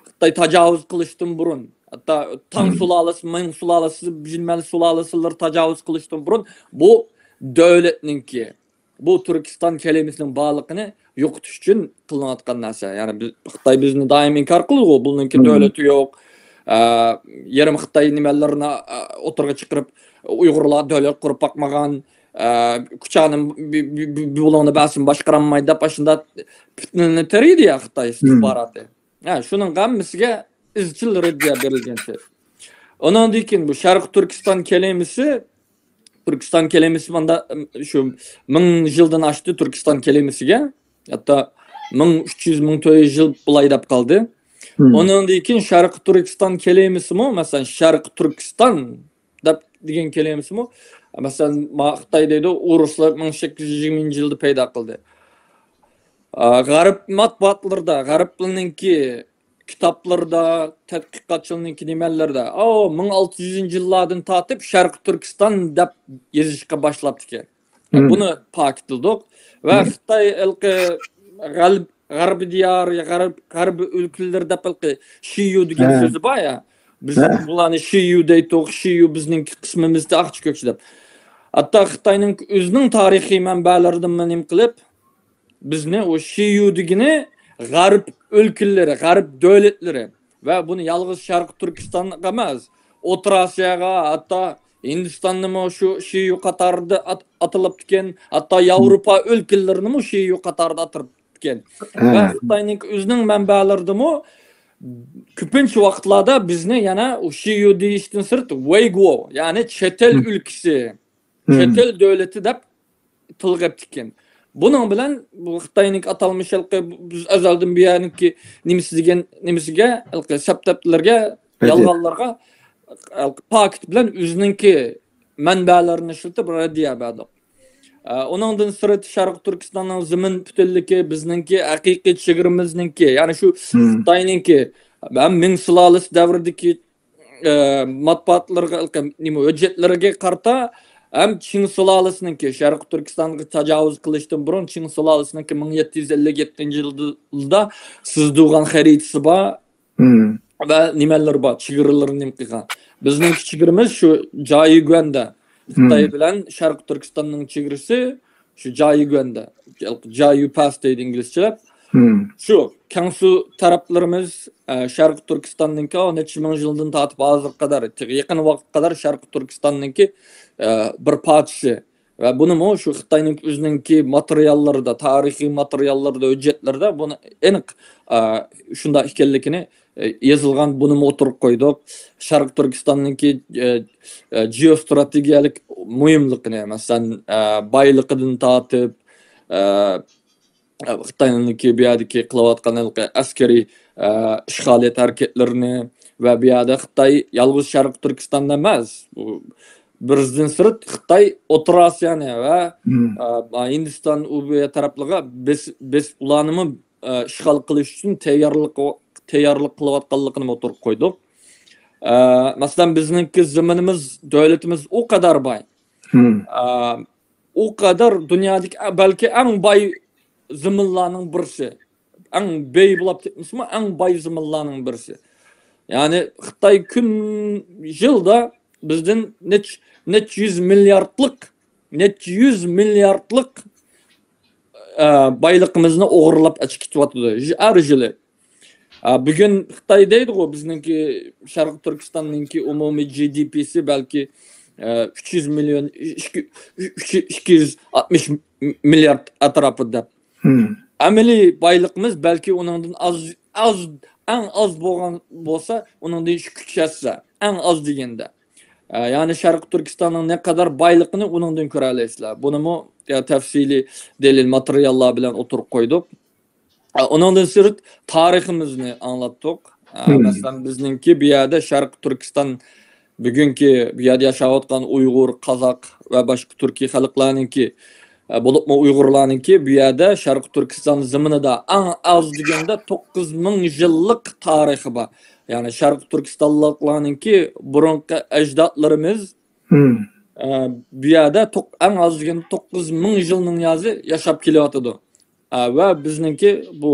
خىتاي تاجاۋۇز قىلىشتىن بۇرۇن، ھەتتا تاڭ سۇلالىسى، مىڭ سۇلالىسى، بىلمەن سۇلالىسىلىرى تاجاۋۇز قىلىشتىن بۇرۇن بۇ دۆلەتنىڭكى، بۇ تۈركىستان كەلىمىسىنىڭ بارلىقىنى يوقىتىش ئۈچۈن قىلىنىۋاتقان نەرسە. يەنى بىز، خىتاي بىزنى دائىم ئىنكار قىلىدۇ، بۇنىڭكى دۆلىتى يوق، ئە، يېرىم خىتاي نېمىلىرىنى، ئە، ئوتتۇرىغا چىقىرىپ، ئۇيغۇرلار دۆلەت قۇرۇپ باقمىغان، ئە، كۇچانىم بۇ-، بۇ-، بۇ-، بۇلۇڭنى بەرسۇن باشقۇرالمايدۇ دەپ ئاشۇنداق پىتنىنى تېرىيدۇ يا خىتاي ئىستىخباراتى. ھە، شۇنىڭغا ھەممىسىگە ئىزچىل رەددىيە بېرىلگەنتى. ئۇنىڭدىن كېيىن بۇ شەرقىي تۈركىستان كەلىمىسى، تۈركىستان كەلىمىسى ماندا، شۇ مىڭ يىلدىن ئاشتى تۈركىستان كەلىمىسىگە. ھەتتا مىڭ ئۈچ يۈز، مىڭ تۆت يۈز يىل بۇلاي دەپ قالدى. ئۇنىڭدىن كېيىن شەرقىي تۈركىستان كەلىمىسىمۇ، مەسىلەن، شەرقىي تۈركىستان دەپ دېگەن كەلىمىسىمۇ، مەسىلەن، ما-، خىتاي دەيدۇ، ئورۇسلار مىڭ سەككىز يۈز يىگىرمىنچى يىلدا پەيدا قىلدى. ئا، غەرب مەتبۇئاتلىرىدا، غەربلەرنىڭكى كىتابلىرىدا، تەتقىقاتچىلارنىڭكى نېمەلىرىدە، ئاۋۇ مىڭ ئالتە يۈزىنچى يىللاردىن تارتىپ شەرقىي تۈركىستان دەپ يېزىشقا باشلاپتىكەن. بۇنى پاكىتلىدۇق. ۋە خىتاي ھېلىقى غەرب، غەربىي دىيار، غەرب، غەربىي ئۆلكىلىرى دەپ ھېلىقى شىيۇ دېگەن سۆزى بار يا. بىز بۇلارنى شىيۇ دەيتتۇق، شىيۇ بىزنىڭكى قىسمىمىزدە ئاقچى كۆكچى دەپ. ھەتتا خىتاينىڭ ئۆزىنىڭ تارىخىي مەنبەلىرىدىنمۇ نېمە قىلىپ، بىزنى ئۇ شىيۇ دېگىنى غەرب ئۆلكىلىرى، غەرب دۆلەتلىرى ۋە بۇنى يالغۇز شەرقىي تۈركىستانغا ئەمەس، ئوتتۇرا ئاسىياغا، ھەتتا ھىندىستاننىمۇ شۇ شىيۇ قاتارىدا ئات-، ئاتىلىپتىكەن، ھەتتا ياۋروپا ئۆلكىلىرىنىمۇ شىيۇ قاتارىدا ئاتىلىپتىكەن. ۋە خىتاينىڭ ئۆزىنىڭ مەنبەلىرىدىمۇ كۆپىنچە ۋاقىتلاردا بىزنى يەنە ئۇ شىيۇ دېيىشتىن سىرت، ۋەيگۇ، يەنى چەت ئەل ئۆلكىسى، چەت ئەل دۆلىتى دەپ تىلغا ئېلىپتىكەن. بۇنىڭ بىلەن بۇ خىتاينىڭ ئاتالمىش ھېلىقى بىز ئەزەلدىن بۇيانكى نېمىسى دېگەن نېمىسىگە، ھېلىقى سەپتەپلەرگە، يالغانلارغا، ھېلىقى پاكىت بىلەن ئۆزىنىڭكى مەنبەلىرىنى ئىشلىتىپ رەددىيە بەردۇق. ئە، ئۇنىڭدىن سىرت شەرقىي تۈركىستاننىڭ زېمىن پۈتۈنلۈكى، بىزنىڭكى ھەقىقىي چېگرىمىزنىڭكى، يەنى شۇ خىتاينىڭكى ھەم مىڭ سۇلالىسى دەۋرىدىكى ئە، مەتبۇئاتلىرىغا، نېمە، ھۆججەتلىرىگە قارىتا، ھەم چىڭ سۇلالىسىنىڭكى شەرقىي تۈركىستانغا تاجاۋۇز قىلىشتىن بۇرۇن چىڭ سۇلالىسىنىڭكى مىڭ يەتتە يۈز ئەللىك يەتتىنچى يىلدا سىزدۇرغان خەرىتىسى بار ۋە نېمەلىرى بار، چېگرىلىرىنى نېمە قىلغان. بىزنىڭكى چېگرىمىز شۇ جايىگۈەندە، خىتاي بىلەن شەرقىي تۈركىستاننىڭ چېگرىسى شۇ جايىگۈەندە، جايۈ پاس دەيدۇ ئىنگلىزچىلەپ. شۇ كەڭسۇ تەرەپلىرىمىز، ئە، شەرقىي تۈركىستاننىڭكى ئۇ نەچچە مىڭ يىلدىن تارتىپ ھازىرغا قەدەر، يېقىن ۋاقىتقا قەدەر شەرقىي تۈركىستاننىڭكى، ئە، بىر پارچىسى. ۋە بۇنىمۇ شۇ خىتاينىڭ ئۆزىنىڭكى ماتېرىياللىرىدا، تارىخىي ماتېرىياللىرىدا، ھۆججەتلىرىدە بۇنى ئېنىق، ئە، شۇنداق ئىكەنلىكىنى، ئە، يېزىلغان، بۇنىمۇ ئوتتۇرىغا قويدۇق. شەرقىي تۈركىستاننىڭكى، ئە، ئە، جېئوستراتېگىيەلىك مۇھىملىقىنى، مەسىلەن، ئە، بايلىقىدىن تارتىپ، ئە، خىتاينىڭكى بۇ يەردىكى قىلىۋاتقان ھېلىقى ئەسكىرىي، ئە، ئىشغالىيەت ھەرىكەتلىرىنى ۋە بۇ يەردە خىتاي يالغۇز شەرقىي تۈركىستاندا ئەمەس، بۇ بىزدىن سىرت خىتاي ئوتتۇرا ئاسىيانى ۋە، ئە، ھىندىستان، ئۇ بۇ تەرەپلەرگە بېس-، بېسىپ ئۇلارنىمۇ، ئە، ئىشغال قىلىش ئۈچۈن تەييارلىق، تەييارلىق قىلىۋاتقانلىقىنى ئوتتۇرىغا قويدۇق. ئە، مەسىلەن، بىزنىڭكى زېمىنىمىز، دۆلىتىمىز ئۇ قەدەر باي. ئە، ئۇ قەدەر دۇنيادىكى، ئە، بەلكى ئەڭ باي زېمىنلارنىڭ بىرسى. ئەڭ باي بولۇپ كەتمىسىمۇ، ئەڭ باي زېمىنلارنىڭ بىرسى. يەنى خىتاي كۈن يىلدا بىزدىن نەچچە، نەچچە يۈز مىلياردلىق، نەچچە يۈز مىلياردلىق، ئە، بايلىقىمىزنى ئوغرىلاپ ئەچىقىپ كېتىۋاتىدۇ ھەر يىلى. ئە، بۈگۈن خىتاي دەيدىغۇ، بىزنىڭكى شەرقىي تۈركىستاننىڭكى ئومۇمىي جى دى پىسى بەلكى، ئە، ئۈچ يۈز مىليون، ئىككى، ئۈچ، ئىككى يۈز ئاتمىش مىليارد ئەتراپىدا دەپ. ئەمەلىي بايلىقىمىز بەلكى ئۇنىڭدىن ئاز، ئاز، ئەڭ ئاز بولغان بولسا، ئۇنىڭدىن ئىككى، ئۈچ ھەسسە، ئەڭ ئاز دېگەندە. ئە، يەنى شەرقىي تۈركىستاننىڭ نەقەدەر بايلىقىنى ئۇنىڭدىن كۆرەلەيسىلەر. بۇنىمۇ، يا، تەپسىلىي دەلىل ماتېرىياللار بىلەن ئوتتۇرىغا قويدۇق. ئە، ئۇنىڭدىن سىرت تارىخىمىزنى ئاڭلاتتۇق. ئە، مەسىلەن، بىزنىڭكى بۇ يەردە شەرقىي تۈركىستان بۈگۈنكى بۇ يەردە ياشاۋاتقان ئۇيغۇر، قازاق ۋە باشقا تۈركىي خەلقلەرنىڭكى، ئە، بولۇپمۇ ئۇيغۇرلارنىڭكى بۇ يەردە شەرقىي تۈركىستان زېمىنىدا ئەڭ ئاز دېگەندە توققۇز مىڭ يىللىق تارىخى بار. يەنى شەرقىي تۈركىستانلىقلارنىڭكى بۇرۇنقى ئەجدادلىرىمىز، ئە، بۇ يەردە توق-، ئەڭ ئاز دېگەندە توققۇز مىڭ يىلنىڭ يازى ياشاپ كېلىۋاتىدۇ. ئە، ۋە بىزنىڭكى بۇ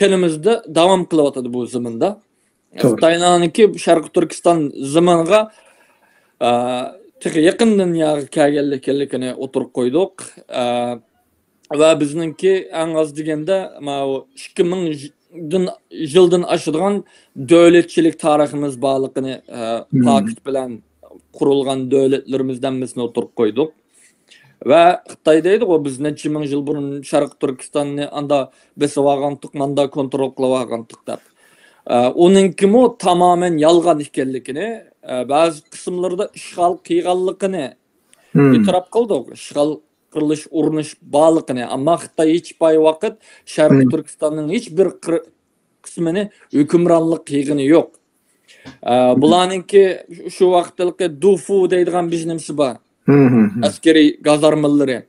قېنىمىزدا داۋام قىلىۋاتىدۇ بۇ زېمىندا. توغرا. خىتاينىڭكى شەرقىي تۈركىستان زېمىنىغا، ئە، تېخى يېقىندىن ياغا كەلگەنلىكىنى ئوتتۇرىغا قويدۇق. ئە، ۋە بىزنىڭكى ئەڭ ئاز دېگەندە ماۋۇ ئىككى مىڭ يىلدىن، يىلدىن ئاشىدىغان دۆلەتچىلىك تارىخىمىز بارلىقىنى، ئە، پاكىت بىلەن قۇرۇلغان دۆلەتلىرىمىزنىڭ ھەممىسىنى ئوتتۇرىغا قويدۇق. ۋە خىتاي دەيدىغۇ، بىز نەچچە مىڭ يىل بۇرۇن شەرقىي تۈركىستاننى ئاندا بېسىۋالغانتۇق، ماندا كونترول قىلىۋالغانتۇق دەپ. ئە، ئۇنىڭكىمۇ تامامەن يالغان ئىكەنلىكىنى، ئە، بەزى قىسىملىرىدا ئىشغال قىلغانلىقىنى ئېتىراپ قىلدۇق. ئىشغال قىلىش ئۇرۇنۇش بارلىقىنى. ئەمما خىتاي ھېچ پاي ۋاقىت شەرقىي تۈركىستاننىڭ ھېچ بىر قىر-، قىسمىنى ھۆكۈمرانلىق قىلغىنى يوق. ئە، بۇلارنىڭكى شۇ ۋاقىتتىكى دۇفۇ دەيدىغان بىر نېمىسى بار. ئەسكىرىي گازارمىلىرى.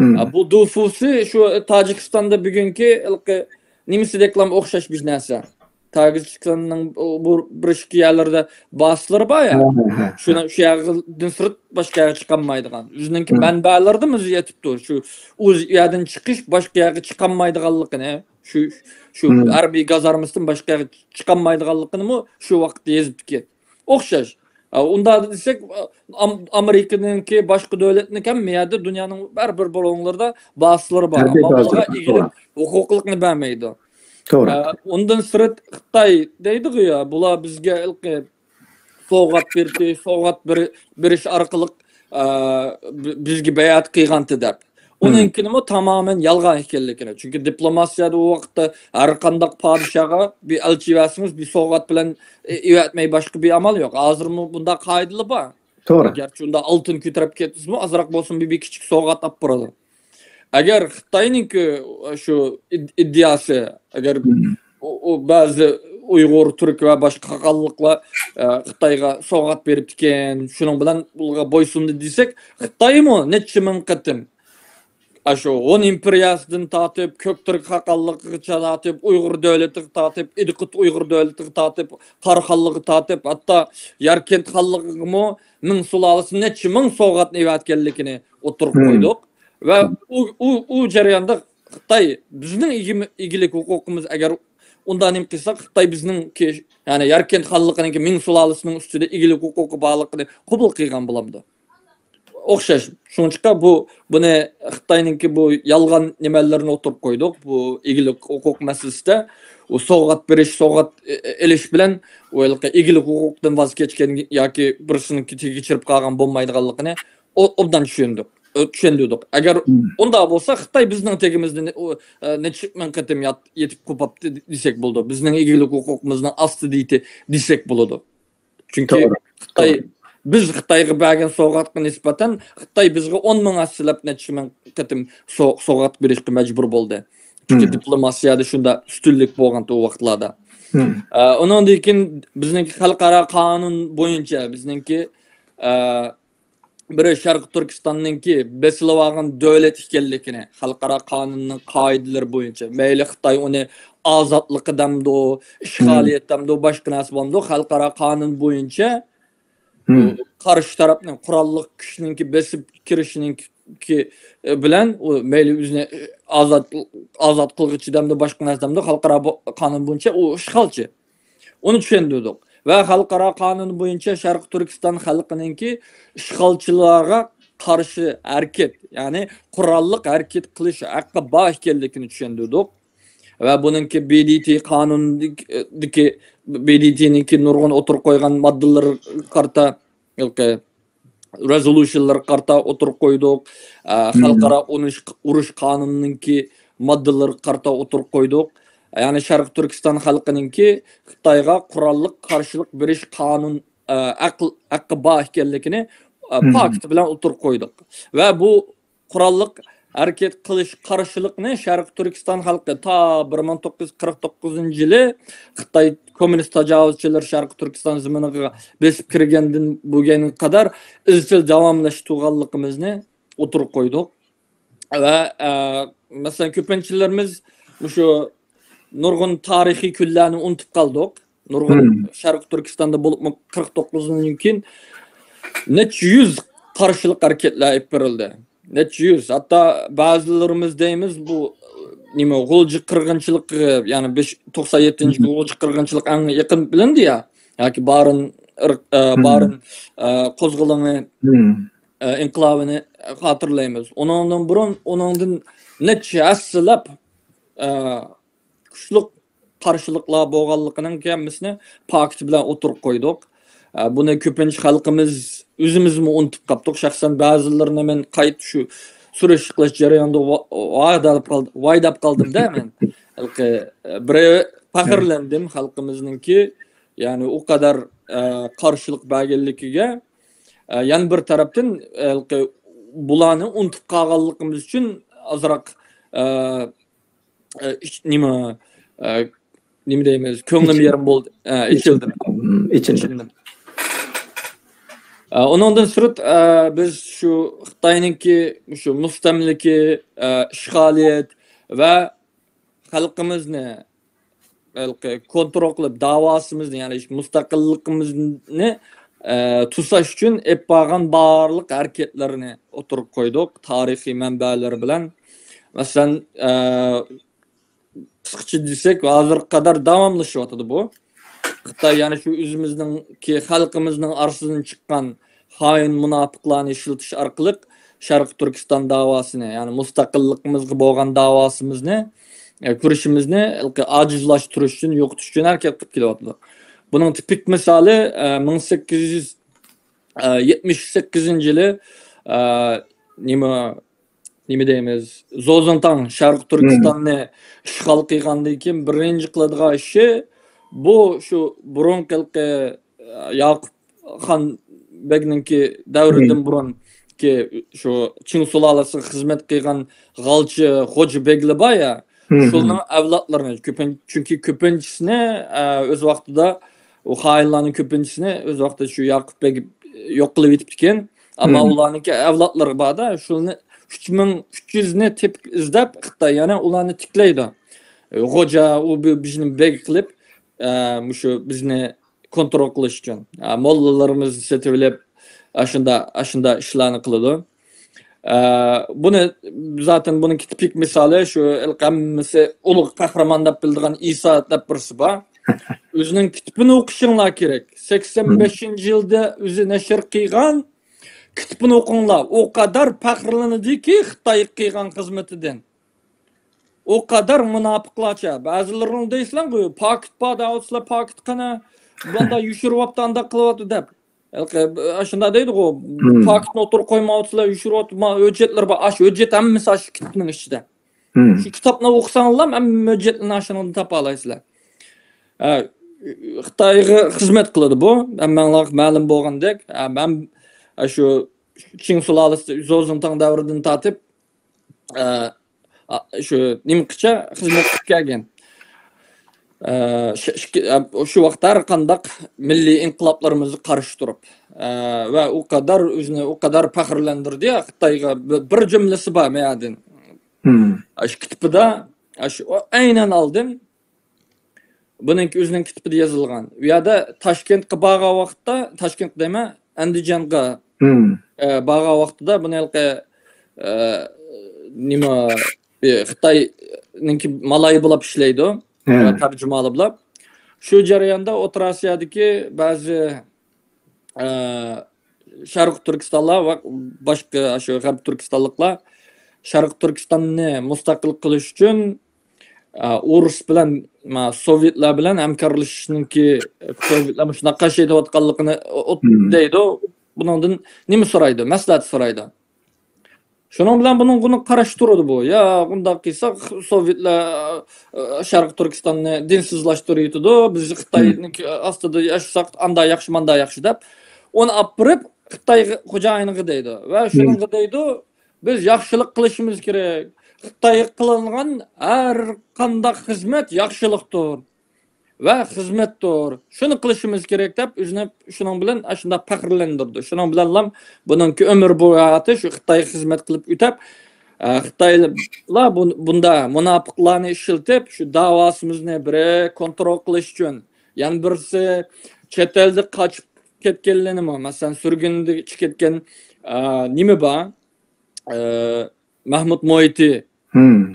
ئە، بۇ دۇفۇسى شۇ تاجىكىستاندا بۈگۈنكى ھېلىقى نېمىسىدەكلام ئوخشاش بىر نەرسە. تاجىكىستاننىڭ بۇ بىر ئىككى يەرلىرىدە بازىلىرى بار يا. شۇنى شۇ يەردىن سىرت باشقا يەرگە چىقالمايدىغان. ئۆزىنىڭكى مەنبەلىرىدىمۇ يېتىپتۇ. شۇ ئۇ يەردىن چىقىش باشقا يەرگە چىقالمايدىغانلىقىنى، شۇ، شۇ ھەربىي گازارمىسىدىن باشقا يەرگە چىقالمايدىغانلىقىنىمۇ شۇ ۋاقىتتا يېزىپتىكەن. ئوخشاش. ئە، ئۇنداق دېسەك، ئام-، ئامېرىكىنىڭكى، باشقا دۆلەتنىڭكى، ھەممە يەردە، دۇنيانىڭ ھەر بىر بۇلۇڭلىرىدا بازىلىرى بار. ئەمما بۇلارغا ئىگىلىك ھوقۇقلۇقنى بەرمەيدۇ. توغرا. ئە، ئۇندىن سىرت خىتاي دەيدىغۇ يا، بۇلار بىزگە ھېلىقى سوۋغات بېرىشى، سوۋغات بېرى-، بېرىش ئارقىلىق، ئە، بى-، بىزگە بەيئەت قىلغانتى دەپ. ئۇنىڭكىنىمۇ تامامەن يالغان ئىكەنلىكىنى. چۈنكى دىپلوماتىيەدە ئۇ ۋاقىتتا ھەر قانداق پادىشاھقا بىر ئەلچى يىبەرسىڭىز، بىر سوۋغات بىلەن، ئە، ئەۋەتمەي باشقا بىر ئامال يوق. ھازىرمۇ بۇنداق قائىدىلەر بار. توغرا. گەرچە ئۇنداق ئالتۇن كۆتۈرۈپ كەتسىمۇ، ئازراق بولسۇن بىر، بىر كىچىك سوۋغات ئاپ بارىدۇ. ئەگەر خىتاينىڭكى شۇ ئىد-، ئىدىيەسى، ئەگەر ئۇ، ئۇ بەزى ئۇيغۇر، تۈرك ۋە باشقا قالغانلىقلار، ئە، خىتايغا سوۋغات بېرىپتىكەن، شۇنىڭ بىلەن بۇلارغا بويسۇندى دېسەك، خىتايمۇ نەچچە مىڭ قېتىم ئاشۇ ھون ئىمپېرىيەسىدىن تارتىپ، كۆك تۈرك خاقانلىقىغىچە تارتىپ، ئۇيغۇر دۆلىتىگە تارتىپ، ئىدىقۇت ئۇيغۇر دۆلىتىگە تارتىپ، قارا خانلىقىغا تارتىپ، ھەتتا ياركەنت خانلىقىغىمۇ مىڭ سۇلالىسى نەچچە مىڭ سوۋغاتنى ئەۋەتكەنلىكىنى ئوتتۇرىغا قويدۇق. ۋە ئۇ، ئۇ، ئۇ جەرياندا خىتاي بىزنىڭ ئىگە-، ئىگىلىك ھوقۇقىمىز، ئەگەر ئۇنداق نېمە قىلساق، خىتاي بىزنىڭكى، يەنى ياركەنت خانلىقىنىڭكى مىڭ سۇلالىسىنىڭ ئۈستىدە ئىگىلىك ھوقۇقى بارلىقىنى قوبۇل قىلغان بولامدۇ؟ ئوخشاش. شۇڭلاشقا بۇ، بۇنى خىتاينىڭكى بۇ يالغان نېمىلىرىنى ئوتتۇرىغا قويدۇق. بۇ ئىگىلىك ھوقۇق مەسىلىسىدە ئۇ سوۋغات بېرىش، سوۋغات ئېلىش بىلەن ئۇ ھېلىقى ئىگىلىك ھوقۇقتىن ۋاز كەچكەن ياكى بىرسىنىڭكى تېگىگە چىرىپ قالغان بولمايدىغانلىقىنى ئو-، ئوبدان چۈشەندۇق. ئۆ، چۈشەندۈردۇق. ئەگەر ئۇنداق بولسا، خىتاي بىزنىڭ تېگىمىزدە نە-، ئۇ، ئە، نەچچە مىڭ قېتىم يات-، يېتىپ قوپاپتۇ دېسەك بولىدۇ. بىزنىڭ ئىگىلىك ھوقۇقىمىزنىڭ ئاستىدا يېتى دېسەك بولىدۇ. چۈنكى توغرا، خىتاي، توغرا. بىز خىتايغا بەرگەن سوۋغاتقا نىسبەتەن خىتاي بىزگە ئون مىڭ ھەسسىلەپ نەچچە مىڭ قېتىم سو-، سوۋغات بېرىشكە مەجبۇر بولدى. چۈنكى دىپلوماتىيەدە شۇنداق ئۈستۈنلۈك بولغانتى ئۇ ۋاقىتلاردا. ئە، ئۇنىڭدىن كېيىن بىزنىڭكى خەلقئارا قانۇن بويىچە بىزنىڭكى، ئە، بىرى شەرقىي تۈركىستاننىڭكى بېسىلىۋالغان دۆلەت ئىكەنلىكىنى، خەلقئارا قانۇننىڭ قائىدىلىرى بويىچە، مەيلى خىتاي ئۇنى ئازادلىقى دەمدۇ، ئىشغالىيەت دەمدۇ، باشقا نەرسە بولامدۇ، خەلقئارا قانۇن بويىچە بۇ قارشى تەرەپنىڭ قوراللىق كۈچنىڭكى بېسىپ كىرىشىنىڭكى، ئى، بىلەن ئۇ مەيلى ئۆزىنى ئازاد، ئازاد قىلغۇچى دەمدۇ، باشقا نەرسە دەمدۇ، خەلقئارا بو-، قانۇن بويىچە ئۇ ئىشغالچى. ئۇنى چۈشەندۈردۇق. ۋە خەلقئارا قانۇن بويىچە شەرقىي تۈركىستان خەلقىنىڭكى ئىشغالچىلارغا قارشى ھەرىكەت، يەنى قوراللىق ھەرىكەت قىلىش ھەققى بار ئىكەنلىكىنى چۈشەندۈردۇق. ۋە بۇنىڭكى بى دى تى قانۇنىدىكى، بى دى تىنىڭكى نۇرغۇن ئوتتۇرىغا قويغان ماددىلىرىغا قارىتا، ھېلىقى رېزولۇشنلارغا قارىتا ئوتتۇرىغا قويدۇق. ئە، خەلقئارا ئۇرۇش، ئۇرۇش قانۇنىنىڭكى ماددىلىرىغا قارىتا ئوتتۇرىغا قويدۇق. يەنى شەرقىي تۈركىستان خەلقىنىڭكى خىتايغا قوراللىق قارشىلىق بېرىش قانۇن، ئە، ھەق-، ھەققى بار ئىكەنلىكىنى، ئە، پاكىت بىلەن ئوتتۇرىغا قويدۇق. ۋە بۇ قوراللىق ھەرىكەت قىلىش قارشىلىقنى شەرقىي تۈركىستان خەلقى تا بىر مىڭ توققۇز يۈز قىرىق توققۇزىنچى يىلى خىتاي كوممۇنىست تاجاۋۇزچىلىرى شەرقىي تۈركىستان زېمىنىغا بېسىپ كىرگەندىن بۈگۈنگە قەدەر ئىزچىل داۋاملىشىپ تۇرغانلىقىمىزنى ئوتتۇرىغا قويدۇق. ۋە، ئە، مەسىلەن، كۆپىنچىلىرىمىز مۇشۇ نۇرغۇن تارىخىي كۈنلەرنى ئۇنتۇپ قالدۇق. نۇرغۇن شەرقىي تۈركىستاندا بولۇپمۇ قىرىق توققۇزىنچى يىلدىن كېيىن نەچچە يۈز قارشىلىق ھەرىكەتلەر ئېلىپ بېرىلدى. نەچچە يۈز، ھەتتا بەزىلىرىمىز دەيمىز، بۇ نېمە، غۇلجا قىرغىنچىلىقى، يەنى بەش، توقسان يەتتىنچى يىل غۇلجا قىرغىنچىلىقى ئەڭ يېقىن بىلىندى يا، ياكى بارىن ئىرق-، ئە، بارىن، ئە، قوزغىلىڭى، ئە، ئىنقىلابىنى خاتىرىلەيمىز. ئۇنىڭدىن بۇرۇن، ئۇنىڭدىن نەچچە ھەسسىلەپ، ئە، كۈچلۈك قارشىلىقلار بولغانلىقىنىڭ ھەممىسىنى پاكىت بىلەن ئوتتۇرىغا قويدۇق. ئە، بۇنى كۆپىنچە خەلقىمىز ئۆزىمىزمۇ ئۇنتۇپ قاپتۇق. شەخسەن بەزىلىرىنى مەن قايتا شۇ سۈرۈشتە قىلىش جەريانىدا ۋا-، ۋايداپ قال-، ۋايداپ قالدىم-دە مەن. ھېلىقى، ئە، بىر پەخىرلەندىم خەلقىمىزنىڭكى، يەنى ئۇ قەدەر، ئە، قارشىلىق بەرگەنلىكىگە. ئە، يەنە بىر تەرەپتىن، ھېلىقى بۇلارنى ئۇنتۇپ قالغانلىقىمىز ئۈچۈن ئازراق، ئە، ئە، ئىچ-، نېمە، ئە، نېمە دەيمىز، كۆڭلۈم يېرىم بولدى. ئە، ئېچىلدىم. ئېچىلدىم. ئېچىلدىم. ئە، ئۇنىڭدىن سىرت، ئە، بىز شۇ خىتاينىڭكى شۇ مۇستەملىكە، ئە، ئىشغالىيەت ۋە خەلقىمىزنى ھېلىقى كونترول قىلىپ، داۋاسىمىزنى، يەنى مۇستەقىللىقىمىزنى، ئە، توساش ئۈچۈن ئېلىپ بارغان بارلىق ھەرىكەتلىرىنى ئوتتۇرىغا قويدۇق، تارىخىي مەنبەلەر بىلەن. مەسىلەن، ئە، قىسقىچە دېسەك، ھازىرغا قەدەر داۋاملىشىۋاتىدۇ بۇ. خىتاي يەنە شۇ ئۆزىمىزنىڭكى خەلقىمىزنىڭ ئارىسىدىن چىققان خائىن مۇناپىقلارنى ئىشلىتىش ئارقىلىق شەرقىي تۈركىستان داۋاسىنى، يەنى مۇستەقىللىقىمىزغا بولغان داۋاسىمىزنى، ئە، كۈرىشىمىزنى ئاجىزلاشتۇرۇش ئۈچۈن، يوقىتىش ئۈچۈن ھەرىكەت قىلىپ كېلىۋاتىدۇ. بۇنىڭ تىپىك مىسالى، ئە، مىڭ سەككىز يۈز يەتمىش سەككىزىنچى يىلى، ئە، نېمە، نېمە دەيمىز، زوزۇڭتاڭ شەرقىي تۈركىستاننى ئىشغال قىلغاندىن كېيىن بىرىنچى قىلىدىغان ئىشى بۇ، شۇ بۇرۇنقى، ئە، ياقۇپ خان بەگنىڭكى دەۋرىدىن بۇرۇنقى شۇ چىڭ سۇلالىسىغا خىزمەت قىلغان غالچى خوجا بەگلەر بار يا، شۇلارنىڭ ئەۋلادلىرىنى، كۆپىن-، چۈنكى كۆپىنچىسىنى، ئە، ئۆز ۋاقتىدا، ئۇ خائىنلارنىڭ كۆپىنچىسىنى ئۆز ۋاقتىدا شۇ ياقۇپ بەگ يوق قىلىپ يېتىپتىكەن. ئەمما ئۇلارنىڭكى ئەۋلادلىرى بار-دا، شۇنى ئۈچ مىڭ ئۈچ يۈزنى تېپىپ ئىزدەپ، خىتاي يەنە ئۇلارنى تىكلەيدۇ. خوجا، ئۇ بۇ بىزنى بەگ قىلىپ، ئە، مۇشۇ بىزنى كونترول قىلىش ئۈچۈن، ئە، موللىلىرىمىزنى سېتىۋېلىپ، ئاشۇنداق، ئاشۇنداق ئىشلارنى قىلىدۇ. ئە، بۇنى، زاتەن بۇنىڭ تىپىك مىسالى شۇ، ھېلىقى ھەممىسى ئۇلۇغ قەھرىمان دەپ بىلىدىغان ئىسا دەپ بىرسى بار. ئۆزىنىڭ كىتىپىنى ئوقۇشۇڭلار كېرەك. سەكسەن بەشىنچى يىلدا ئۆزى نەشر قىلغان كىتىپىنى ئوقۇڭلار. ئۇ قەدەر پەخىرلىنىدىكى خىتايغا قىلغان خىزمىتىدىن. ئۇ قەدەر مۇناپىقلارچە. بەزىلىرىنىڭ دەيسىلەرغۇ، پاكىت بار دەۋاتىسىلەر، پاكىت قانا؟ بۇنداق يوشۇرۇۋاپتۇ، ئانداق قىلىۋاتىدۇ دەپ. ھېلىقى، ئاشۇنداق دەيدىغۇ، پاكىتنى ئوتتۇرىغا قويمايۋاتىسىلەر، يوشۇرۇۋاتىدۇ، ما ھۆججەتلىرى بار، ئاشۇ ھۆججەت ھەممىسى ئاشۇ كىتابنىڭ ئىچىدە. شۇ كىتابنى ئوقۇساڭلار ھەممە ھۆججەتلەرنى ئاشۇنىڭدىن تاپالايسىلەر. ئە، خىتايغا خىزمەت قىلىدۇ بۇ. ھەممەڭلارغا مەلۇم بولغاندەك، ئە، مەن، ئە، شۇ چىڭ سۇلالىسى زوزۇڭتاڭ دەۋرىدىن تارتىپ، ئە، ئا، شۇ نېمىقىچە خىزمەت قىلىپ كەلگەن. ئە، شۇ، ئىككى، ئە، شۇ ۋاقىتتا ھەر قانداق مىللىي ئىنقىلابلىرىمىزغا قارشى تۇرۇپ، ئە، ۋە ئۇ قەدەر ئۆزىنى ئۇ قەدەر پەخىرلەندۈردى يا، خىتايغا بىر، بىر جۈملىسى بار مەيەدىن. ئاشۇ كىتابىدا، ئاشۇ، ئەينەن ئالدىم. بۇنىڭكى ئۆزىنىڭ كىتابىدا يېزىلغان. ئۇ يەردە تاشكەنتقە بارغان ۋاقىتتا، تاشكەنت دەيمەن، ئەندىجانغا، ئە، بارغان ۋاقتىدا بۇنى ھېلىقى، ئە، نېمە، ئە، خىتاينىڭكى مالايى بولاپ ئىشلەيدۇ. تەرجىمانى بولاپ. شۇ جەرياندا ئوتتۇرا ئاسىيادىكى بەزى، ئە، شەرقىي تۈركىستانلار ۋە باشقا شۇ غەربىي تۈركىستانلىقلار شەرقىي تۈركىستاننى مۇستەقىل قىلىش ئۈچۈن، ئە، ئورۇس بىلەن، ما، سوۋېتلار بىلەن ھەمكارلىشىشنىڭكى، سوۋېتلار مۇشۇنداق قارشى ئېلىۋاتقانلىقىنى ئوت-، دەيدۇ. بۇنىڭدىن نېمە سورايدۇ؟ مەسلىھەت سورايدۇ. شۇنىڭ بىلەن بۇنىڭ، بۇنىڭ قارشى تۇرىدۇ بۇ. يا، ئۇنداق قىلساق، سوۋېتلار، ئە، شەرقىي تۈركىستاننى دىنسىزلاشتۇرۇۋېتىدۇ، بىز خىتاينىڭ ئاستىدا ياشىساق، ئاندا ياخشى، ماندا ياخشى دەپ، ئۇنى ئاپىرىپ، خىتاي خوجايىنىغا دەيدۇ. ۋە شۇنىڭغا دەيدۇ، بىز ياخشىلىق قىلىشىمىز كېرەك. خىتايغا قىلىنغان ھەر قانداق خىزمەت ياخشىلىقتۇر. ۋە خىزمەتتۇر. شۇنى قىلىشىمىز كېرەك دەپ، ئۆزىنى شۇنىڭ بىلەن ئاشۇنداق پەخىرلەندۈردى. شۇنىڭ بىلەنلا بۇنىڭكى ئۆمۈر بويى ھاياتى شۇ خىتايغا خىزمەت قىلىپ ئۆتەپ، ئە، خىتايلار بۇ-، بۇندا مۇناپىقلارنى ئىشلىتىپ، شۇ داۋاسىمىزنى بىرى كونترول قىلىش ئۈچۈن، يەنە بىرسى چەت ئەلدە قاچىپ كەتكەنلىرىمۇ، مەسىلەن، سۈرگۈندە كەتكەن، ئە، نېمە بار؟ ئە، مەھمۇد مۇھىتى،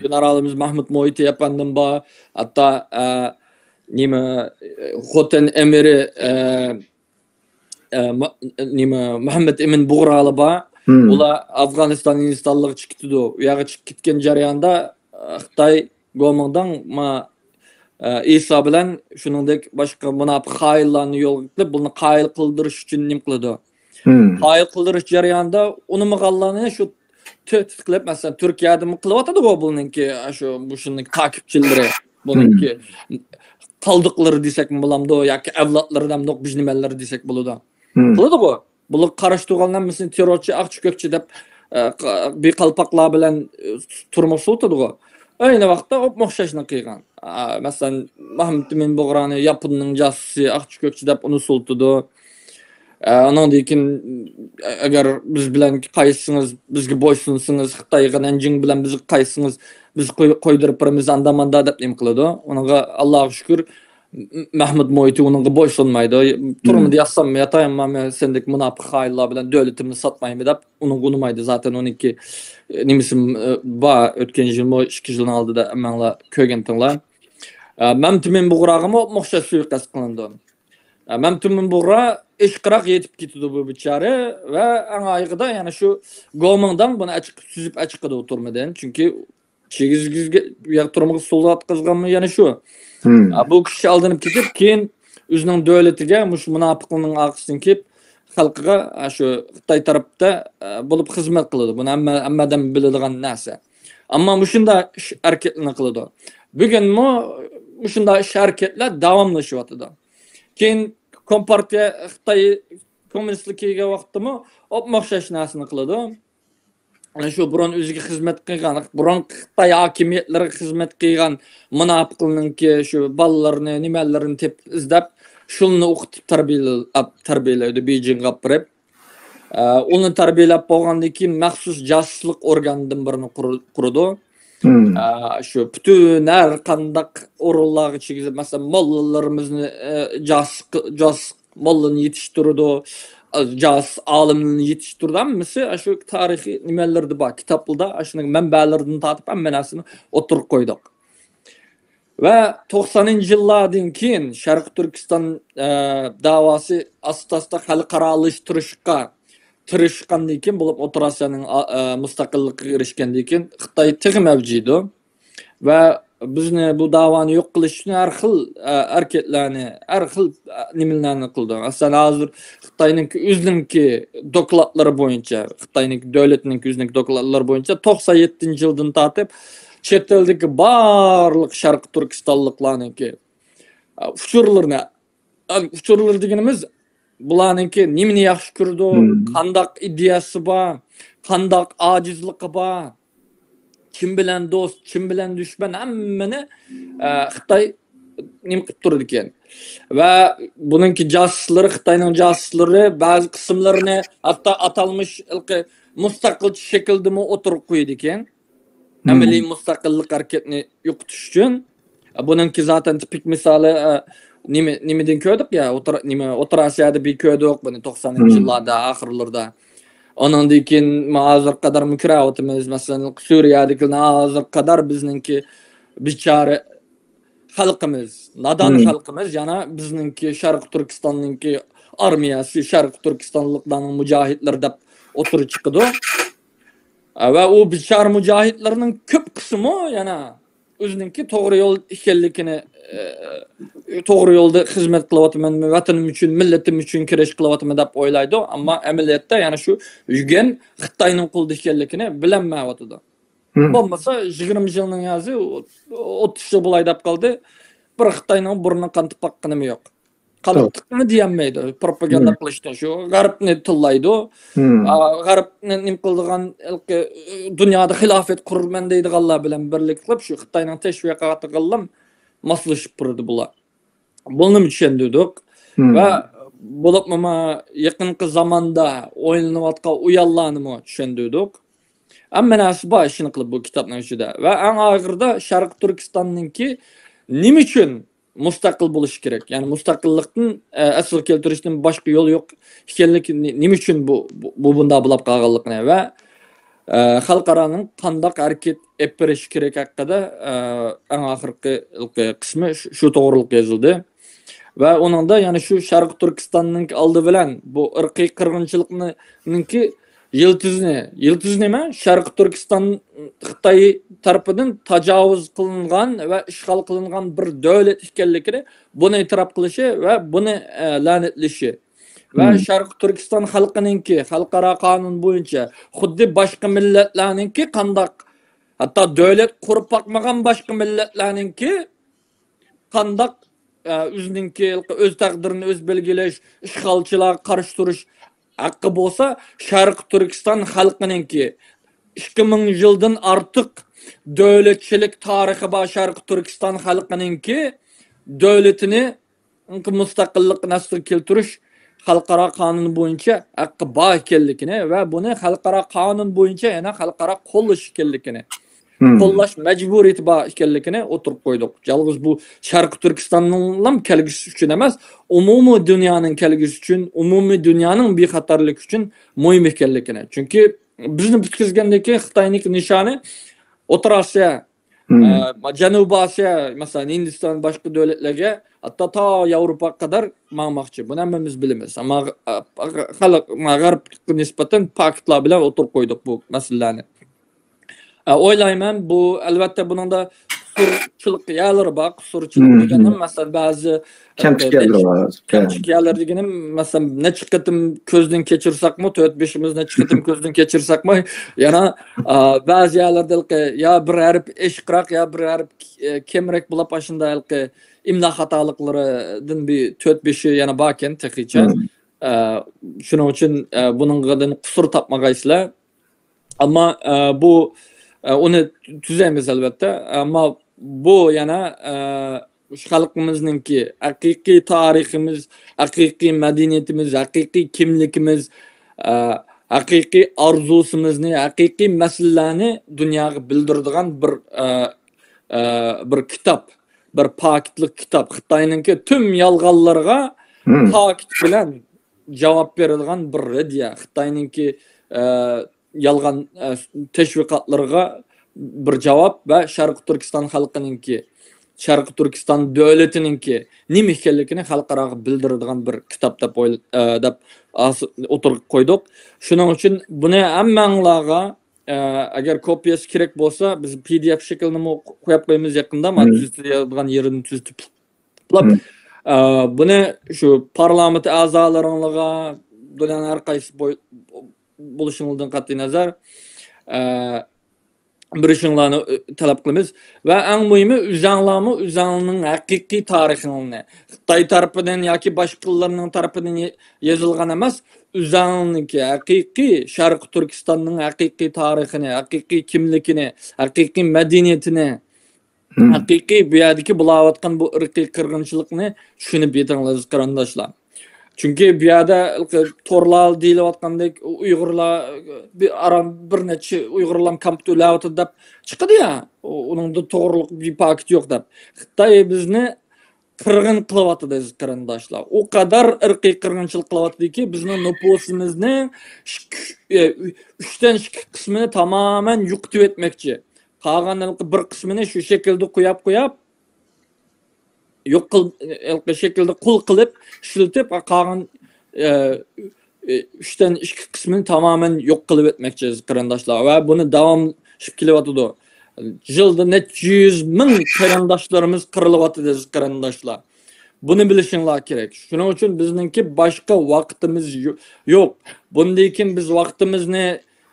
گېنېرالىمىز مەھمۇد مۇھىتى ئەپەندىم بار. ھەتتا، ئە، نېمە، خوتەن ئەمىرى، ئە، ئە، ما-، نېمە، مۇھەممەد ئەمىن بۇغرالار بار. ئۇلار ئافغانىستان، ھىندىستانلىققا چىقىپ كېتىدۇ. ئۇ يەرگە چىقىپ كەتكەن جەرياندا، ئە، خىتاي گومىڭداڭ ما-، ئە، ئىسا بىلەن شۇنىڭدەك باشقا مۇناپىق خائىنلارنى يولغا قىلىپ، بۇنى قايىل قىلدۇرۇش ئۈچۈن نېمە قىلىدۇ؟ قايىل قىلدۇرۇش جەريانىدا ئۇنىمىغانلارنى شۇ تۆھپە قىلىپ، مەسىلەن، تۈركىيەدىمۇ قىلىۋاتىدىغۇ بۇنىڭكى، شۇ، بۇ شۇنىڭكى تاكىپچىلىرى، بۇنىڭكى قالدۇقلىرى دېسەكمۇ بولامدۇ ياكى ئەۋلادلىرى دەمدۇق، بىژنىمەنلىرى دېسەك بولىدۇ. قىلىدىغۇ. بۇلارغا قارشى تۇرغانلار ھەممىسىنى تېررورچى، ئاقچى، كۆكچى دەپ، ئە، ق-، بىر قالپاقلار بىلەن، ئە، تۈرمىگە سولىتىدىغۇ. ئەينى ۋاقىتتا ئوپمۇ ئوخشاشنى قىلغان. ئە، مەسىلەن، مەھمۇد ئەمىن بۇغرانى ياپوننىڭ جاسۇسى، ئاقچى، كۆكچى دەپ ئۇنى سولىتىدۇ. ئە، ئۇنىڭدىن كېيىن، ئە-، ئەگەر بىز بىلەن قايتسىڭىز، بىزگە بويسۇنسىڭىز، خىتايغا، نەنجىڭ بىلەن بىزگە قايتسىڭىز، بىز قوي-، قويدۇرۇپ بېرىمىز، ئاندا-ماندا دەپ نېمە قىلىدۇ. ئۇنىڭغا، ئاللاغا شۈكۈر، م-، مەھمۇد مۇھىتى ئۇنىڭغا بويسۇنمايدۇ. تۈرمىدە ياتساممۇ ياتاي، ئەمما مەن سەندەك مۇناپىق خائىنلار بىلەن دۆلىتىمنى ساتمايمەن دەپ، ئۇنىڭغا ئۇنىمايدۇ. زاتەن ئۇنىڭكى، ئە، نېمىسى، ئە، بار. ئۆتكەن يىلمۇ، ئىككى يىلنىڭ ئالدىدا ھەممەڭلار كۆرگەنتىڭلار. ئە، مەمتىمىن بۇغراغىمۇ ئوپمۇ ئوخشاش سۇيىقەست قىلىندى. ئە، مەمتىمىن بۇغرا ئىشقىراق يېتىپ كېتىدۇ بۇ بىچارە ۋە ئەڭ ئاخىرىدا يەنە شۇ گومىڭداڭ بۇنى ئەچىقىپ، سۈزۈپ ئەچىقىدۇ تۈرمىدىن. چۈنكى چىگىزگە تۈرمىگە سولاتقۇزغانمۇ يەنە شۇ. ئە، بۇ كىشى ئالدىنىپ كېتىپ، كېيىن ئۆزىنىڭ دۆلىتىگە مۇشۇ مۇناپىقنىڭ ئارقىسىدىن كېلىپ، خەلقىگە، ئە، شۇ خىتاي تەرەپتە، ئە، بولۇپ خىزمەت قىلىدۇ. بۇنى ھەممە، ھەممە ئادەم بىلىدىغان نەرسە. ئەمما مۇشۇنداق ئىش ھەرىكەتلەرنى قىلىدۇ. بۈگۈنمۇ مۇشۇنداق ئىش ھەرىكەتلەر داۋاملىشىۋاتىدۇ. كېيىن كومپارتىيە، خىتاي كوممۇنىستلىقى كەلگەن ۋاقىتتىمۇ ئوپمۇ ئوخشاش نەرسىنى قىلىدۇ. ئەنە شۇ بۇرۇن ئۆزىگە خىزمەت قىلغان، بۇرۇنقى خىتاي ھاكىمىيەتلىرىگە خىزمەت قىلغان مۇناپىقلارنىڭكى شۇ بالىلىرىنى، نېمەلىرىنى تېپىپ ئىزدەپ، شۇلىنى ئوقۇتۇپ تەربىيەلەپ، تەربىيەلەيدۇ بېيجىڭغا ئاپىرىپ. ئە، ئۇنى تەربىيەلەپ بولغاندىن كېيىن مەخسۇس جاسۇسلۇق ئورگاندىن بىرنى قۇر-، قۇرىدۇ. ئە، شۇ پۈتۈن ھەر قانداق ئورۇنلارغا چىگىزىپ، مەسىلەن، موللىلىرىمىزنى، ئە، جاسۇس، جاسۇس موللىنى يېتىشتۈرىدۇ، جاسۇس ئالىمنى يېتىشتۈرىدۇ. ھەممىسى ئاشۇ تارىخىي نېمىلەردە بار، كىتابلاردا، ئاشۇنىڭ مەنبەلىرىدىن تارتىپ ھەممە نەرسىنى ئوتتۇرىغا قويدۇق. ۋە توقسانىنچى يىللاردىن كېيىن شەرقىي تۈركىستان، ئە، داۋاسى ئاستا-ئاستا خەلقئارالاشتۇرۇشقا تىرىشقاندىن كېيىن، بولۇپ ئوتتۇرا ئاسىيانىڭ، ئا-، ئە، مۇستەقىللىقىغا ئېرىشكەندىن كېيىن خىتاي تېخىمۇ ئەۋج ئېلىدۇ. ۋە بىزنى بۇ داۋانى يوق قىلىش ئۈچۈن ھەر خىل، ئە، ھەرىكەتلەرنى، ھەر خىل، ئە، نېمىلەرنى قىلدى. مەسىلەن، ھازىر خىتاينىڭكى ئۆزىنىڭكى دوكلاتلىرى بويىچە، خىتاينىڭكى دۆلىتىنىڭكى ئۆزىنىڭكى دوكلاتلىرى بويىچە توقسان يەتتىنچى يىلدىن تارتىپ چەت ئەلدىكى بارلىق شەرقىي تۈركىستانلىقلارنىڭكى، ئە، ئۇچۇرلىرىنى، ئە، ئۇچۇرلىرى دېگىنىمىز بۇلارنىڭكى نېمىنى ياخشى كۆرىدۇ، قانداق ئىدىيەسى بار، قانداق ئاجىزلىقى بار، كىم بىلەن دوست، كىم بىلەن دۈشمەن، ھەممىنى، ئە، خىتاي نېمە قىلىپ تۇرىدىكەن. ۋە بۇنىڭكى جاسۇسلىرى، خىتاينىڭ جاسۇسلىرى بەزى قىسىملىرىنى ھەتتا ئاتالمىش ھېلىقى مۇستەقىلچە شەكىلدىمۇ ئوتتۇرىغا قويىدىكەن. ئەمەلىي مۇستەقىللىق ھەرىكىتىنى يوقىتىش ئۈچۈن. بۇنىڭكى زاتەن تىپىك مىسالى، ئە، نېمە، نېمىدىن كۆردۇق يا، ئوتتۇرا، نېمە، ئوتتۇرا ئاسىيادا بىر كۆردۇق بۇنى توقسانىنچى يىللاردا ئاخىرلىرىدا. ئۇنىڭدىن كېيىن ھازىرغا قەدەر كۆرۈۋاتىمىز. مەسىلەن، سۈرىيەدىكىلەرنى ھازىرغا قەدەر بىزنىڭكى بىچارە خەلقىمىز، نادان خەلقىمىز، يەنە بىزنىڭكى شەرقىي تۈركىستاننىڭكى ئارمىيەسى، شەرقىي تۈركىستانلىقلارنىڭ مۇجاھىدلىرى دەپ ئوتتۇرىغا چىقىدۇ. ۋە ئۇ بىچارە مۇجاھىدلارنىڭ كۆپ قىسمى يەنە ئۆزىنىڭكى توغرا يول ئىكەنلىكىنى، ئە، توغرا يولدا خىزمەت قىلىۋاتىمەن، ۋەتىنىم ئۈچۈن، مىللىتىم ئۈچۈن كۈرەش قىلىۋاتىمەن دەپ ئويلايدۇ. ئەمما ئەمەلىيەتتە يەنە شۇ يۈگەن خىتاينىڭ قولىدا ئىكەنلىكىنى بىلەلمەيۋاتىدۇ. بولمىسا يىگىرمە يىلنىڭ يازى ئوتتۇز يىل بولاي دەپ قالدى. بىر خىتاينىڭ بۇرنىنى قانىتىپ باققىنىمۇ يوق. قالاقلىقنى دېيەلمەيدۇ. پروپاگاندا قىلىشتىن شۇ غەربنى تىللايدۇ. ئا، غەربنى نېمە قىلىدىغان، ھېلىقى، دۇنيادا خىلاپەت قۇرىمەن دەيدىغانلار بىلەن بىرلىك قىلىپ، شۇ خىتاينىڭ تەشۋىقاتىغىلا ماسلىشىپ بېرىدۇ بۇلار. بۇنىمۇ چۈشەندۈردۇق. ۋە بولۇپمۇ ما يېقىنقى زاماندا ئويلىنىۋاتقان ئۇيانلارنىمۇ چۈشەندۈردۇق. ھەممە نەرسە بار ئىشىنى قىلىپ بۇ كىتابنىڭ ئىچىدە. ۋە ئەڭ ئاخىرىدا شەرقىي تۈركىستاننىڭكى نېمە ئۈچۈن مۇستەقىل بولۇشى كېرەك؟ يەنى مۇستەقىللىقتىن، ئە، ئەسلىگە كېلتۈرۈشتىن باشقا يول يوق ئىكەنلىكى، نې-، نېمە ئۈچۈن بۇ، بۇ، بۇ بۇنداق بولاپ قالغانلىقىنى ۋە، ئە، خەلقئارانىڭ قانداق ھەرىكەت ئېلىپ بېرىشى كېرەك ھەققىدە، ئە، ئەڭ ئاخىرقى قىسمى شۇ، شۇ توغرۇلۇق يېزىلدى. ۋە ئۇنىڭدا يەنە شۇ شەرقىي تۈركىستاننىڭ ئالدى بىلەن بۇ ئىرقىي قىرغىنچىلىقنىڭكى يىلتىزىنى، يىلتىزى نېمە؟ شەرقىي تۈركىستان خىتاي تەرىپىدىن تاجاۋۇز قىلىنغان ۋە ئىشغال قىلىنغان بىر دۆلەت ئىكەنلىكىنى، بۇنى ئېتىراپ قىلىشى ۋە بۇنى، ئە، لەنەتلىشى. ۋە شەرقىي تۈركىستان خەلقىنىڭكى خەلقئارا قانۇن بويىچە خۇددى باشقا مىللەتلەرنىڭكى قانداق، ھەتتا دۆلەت قۇرۇپ باقمىغان باشقا مىللەتلەرنىڭكى قانداق، ئە، ئۆزىنىڭكى ئۆز تەقدىرىنى ئۆزى بەلگىلەش، ئىشغالچىلارغا قارشى تۇرۇش ھەققى بولسا، شەرقىي تۈركىستان خەلقىنىڭكى، ئىككى مىڭ يىلدىن ئارتۇق دۆلەتچىلىك تارىخى بار شەرقىي تۈركىستان خەلقىنىڭكى دۆلىتىنى مۇستەقىللىقنى ئەسلىگە كەلتۈرۈش خەلقئارا قانۇن بويىچە ھەققى بار ئىكەنلىكىنى ۋە بۇنى خەلقئارا قانۇن بويىچە يەنە خەلقئارا قوللىشى ئىكەنلىكىنى، قوللاش مەجبۇرىيىتى بار ئىكەنلىكىنى ئوتتۇرىغا قويدۇق. يالغۇز بۇ شەرقىي تۈركىستاننىڭلا كەلگۈسى ئۈچۈن ئەمەس، ئومۇمىي دۇنيانىڭ كەلگۈسى ئۈچۈن، ئومۇمىي دۇنيانىڭ بىخەتەرلىكى ئۈچۈن مۇھىم ئىكەنلىكىنى. چۈنكى بىزنى پۈتكۈزگەندىكى خىتاينىڭكى نىشانى ئوتتۇرا ئاسىيا، ئە، جەنۇبىي ئاسىيا، مەسىلەن، ھىندىستان، باشقا دۆلەتلەرگە، ھەتتا تا ياۋروپاغا قەدەر ماڭماقچى. بۇنى ھەممىمىز بىلىمىز. ئەمما، ئە، خەلق، غەربكە نىسبەتەن پاكىتلار بىلەن ئوتتۇرىغا قويدۇق بۇ مەسىلىلەرنى. ئە، ئويلايمەن، بۇ، ئەلۋەتتە، بۇنىڭدا قۇسۇرچىلىق يەرلىرى بار. قۇسۇرچىلىق دېگەننىم، مەسىلەن، بەزى، ئە، كەمچىك يەرلىرى بار. كەمچىك يەرلىرى دېگىنىم، مەسىلەن، نەچچە قېتىم كۆزدىن كەچۈرسەكمۇ، تۆت بېشىمىز نەچچە قېتىم كۆزدىن كەچۈرسەكمۇ، يەنە، ئە، بەزى يەرلەردە يا بىر ھەرپ ئېشىقراق، يا بىر ھەرپ، ئە، كەمرەك بولۇپ، ئاشۇنداق ھېلىقى ئىملا خاتالىقلىرىدىن بىر تۆت بېشى يەنە باركەن تېخىچە. ئە، شۇنىڭ ئۈچۈن، ئە، بۇنىڭدىن قۇسۇر تاپمىغايسىلەر. ئەمما، ئە، بۇ، ئە، ئۇنى تۈزەيمىز، ئەلۋەتتە. ئەمما بۇ يەنە، ئە، شۇ خەلقىمىزنىڭكى ھەقىقىي تارىخىمىز، ھەقىقىي مەدەنىيىتىمىز، ھەقىقىي كىملىكىمىز، ئە، ھەقىقىي ئارزۇسىمىزنى، ھەقىقىي مەسىلىلەرنى دۇنياغا بىلدۈرىدىغان بىر، ئە، ئە، بىر كىتاب، بىر پاكىتلىق كىتاب. خىتاينىڭكى تۈم يالغانلىرىغا پاكىت بىلەن جاۋاب بېرىدىغان بىر رەددىيە. خىتاينىڭكى، ئە، يالغان، ئە، تەشۋىقاتلىرىغا بىر جاۋاب ۋە شەرقىي تۈركىستان خەلقىنىڭكى، شەرقىي تۈركىستان دۆلىتىنىڭكى نېمە ئىكەنلىكىنى خەلقئاراغا بىلدۈرىدىغان بىر كىتاب دەپ ئويل-، ئە، دەپ ئاس-، ئوتتۇرىغا قويدۇق. شۇنىڭ ئۈچۈن بۇنى ھەممەڭلارغا، ئە، ئەگەر كوپىيەسى كېرەك بولسا، بىز پى دى ئېف شەكلىنىمۇ قويۇپ قويىمىز يېقىندا، مانا تۈزىتىدىغان يېرىنى تۈزىتىپ. ئە، بۇنى شۇ پارلامېنت ئەزالىرىڭلارغا، دۇنيانىڭ ھەر قايسى بوي-، بولۇشۇڭلاردىن قەتئىينەزەر، ئە، بېرىشىڭلارنى، ئە، تەلەپ قىلىمىز. ۋە ئەڭ مۇھىمى، ئۆزەڭلارمۇ ئۆزەڭلارنىڭ ھەقىقىي تارىخىڭلارنى، خىتاي تەرىپىدىن ياكى باشقىلارنىڭ تەرىپىدىن يې-، يېزىلغان ئەمەس، ئۆزەڭلارنىڭكى ھەقىقىي شەرقىي تۈركىستاننىڭ ھەقىقىي تارىخىنى، ھەقىقىي كىملىكىنى، ھەقىقىي مەدەنىيىتىنى، ھەقىقىي بۇ يەردىكى بولاۋاتقان بۇ ئىرقىي قىرغىنچىلىقنى چۈشىنىپ يېتىڭلار، قېرىنداشلار. چۈنكى بۇ يەردە تورلار دېيىلىۋاتقاندەك، ئۇيغۇرلار بىر ئارام، بىر نەچچە ئۇيغۇرلار كامپتا ئۆلۈۋاتىدۇ دەپ چىقىدۇ يا، ئۇ-، ئۇنىڭدا توغرىلىق بىر پاكىت يوق دەپ. خىتاي بىزنى قىرغىن قىلىۋاتىدۇ، ئەزىز قېرىنداشلار. ئۇ قەدەر ئىرقىي قىرغىنچىلىق قىلىۋاتىدۇكى، بىزنىڭ نوپۇسىمىزنىڭ ئىككى، ئۈچ، ئۈچتىن ئىككى قىسمىنى تامامەن يوقىتىۋەتمەكچى. قالغان ھېلىقى بىر قىسمىنى شۇ شەكىلدە قوياپ، قوياپ، يوق قىل-، ھېلىقى شەكىلدە قۇل قىلىپ ئىشلىتىپ، قالغان، ئە، ئە، ئۈچتىن ئىككى قىسمىنى تامامەن يوق قىلىۋەتمەكچى، ئەزىز قېرىنداشلار. ۋە بۇنى داۋاملىشىپ كېلىۋاتىدۇ. يىلدا نەچچە يۈز مىڭ قېرىنداشلىرىمىز قىرىلىۋاتىدۇ، ئەزىز قېرىنداشلار. بۇنى بىلىشىڭلار كېرەك. شۇنىڭ ئۈچۈن بىزنىڭكى باشقا ۋاقتىمىز يو-، يوق. بۇندىن كېيىن بىز ۋاقتىمىزنى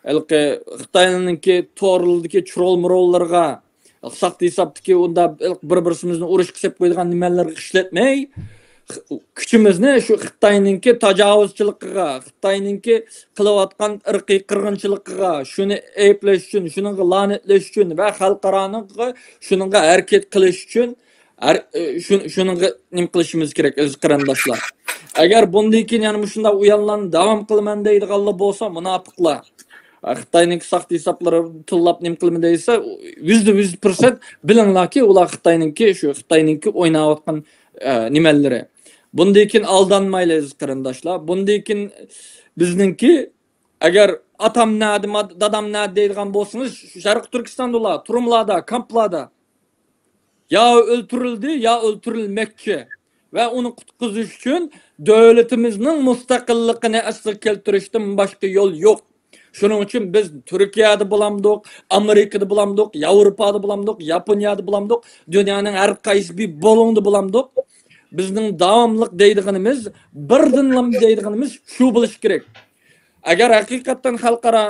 ھېلىقى خىتاينىڭكى تورلىرىدىكى ترول-مروللارغا، ساختا ھېسابتىكى ئۇنداق بىر-بىرسىمىزنى ئۇرۇشقا سېلىپ قويىدىغان نېمىلەرگە ئىشلەتمەي، خ-، كۈچىمىزنى شۇ خىتاينىڭكى تاجاۋۇزچىلىقىغا، خىتاينىڭكى قىلىۋاتقان ئىرقىي قىرغىنچىلىقىغا، شۇنى ئەيىبلەش ئۈچۈن، شۇنىڭغا لانەتلەش ئۈچۈن ۋە خەلقئارانىڭغا شۇنىڭغا ھەرىكەت قىلىش ئۈچۈن ھەر، ئى، شۇ-، شۇنىڭغا نېمە قىلىشىمىز كېرەك، ئەزىز قېرىنداشلار؟ ئەگەر بۇندىن كېيىن يەنە مۇشۇنداق ئويۇنلارنى داۋام قىلىمەن دەيدىغانلار بولسا، مۇناپىقلار. خىتاينىڭكى ساختا ھېسابلىرى تىللاپ نېمە قىلىمەن دەيسە، يۈزدە يۈز پىرسەنت بىلىڭلاركى، ئۇلار خىتاينىڭكى، شۇ خىتاينىڭكى ئويناۋاتقان، ئە، نېمەلىرى. بۇندىن كېيىن ئالدانمايلى، ئەزىز قېرىنداشلار. بۇندىن كېيىن بىزنىڭكى، ئەگەر ئاتام نەدە، ما-، دادام نەدە دەيدىغان بولسىڭىز، شەرقىي تۈركىستاندىلا، تۈرمىلەردە، كامپلاردا. يا ئۆلتۈرۈلدى، يا ئۆلتۈرۈلمەكچى. ۋە ئۇنى قۇتقۇزۇش ئۈچۈن دۆلىتىمىزنىڭ مۇستەقىللىقىنى ئەسلىگە كەلتۈرۈشتىن باشقا يول يوق. شۇنىڭ ئۈچۈن بىز تۈركىيەدە بولامدۇق، ئامېرىكىدا بولامدۇق، ياۋروپادا بولامدۇق، ياپونىيەدە بولامدۇق، دۇنيانىڭ ھەر قايسى بىر بۇلۇڭدا بولامدۇق، بىزنىڭ داۋاملىق دەيدىغىنىمىز، بىردىنلا دەيدىغىنىمىز شۇ بولۇشى كېرەك. ئەگەر ھەقىقەتەن خەلقئارا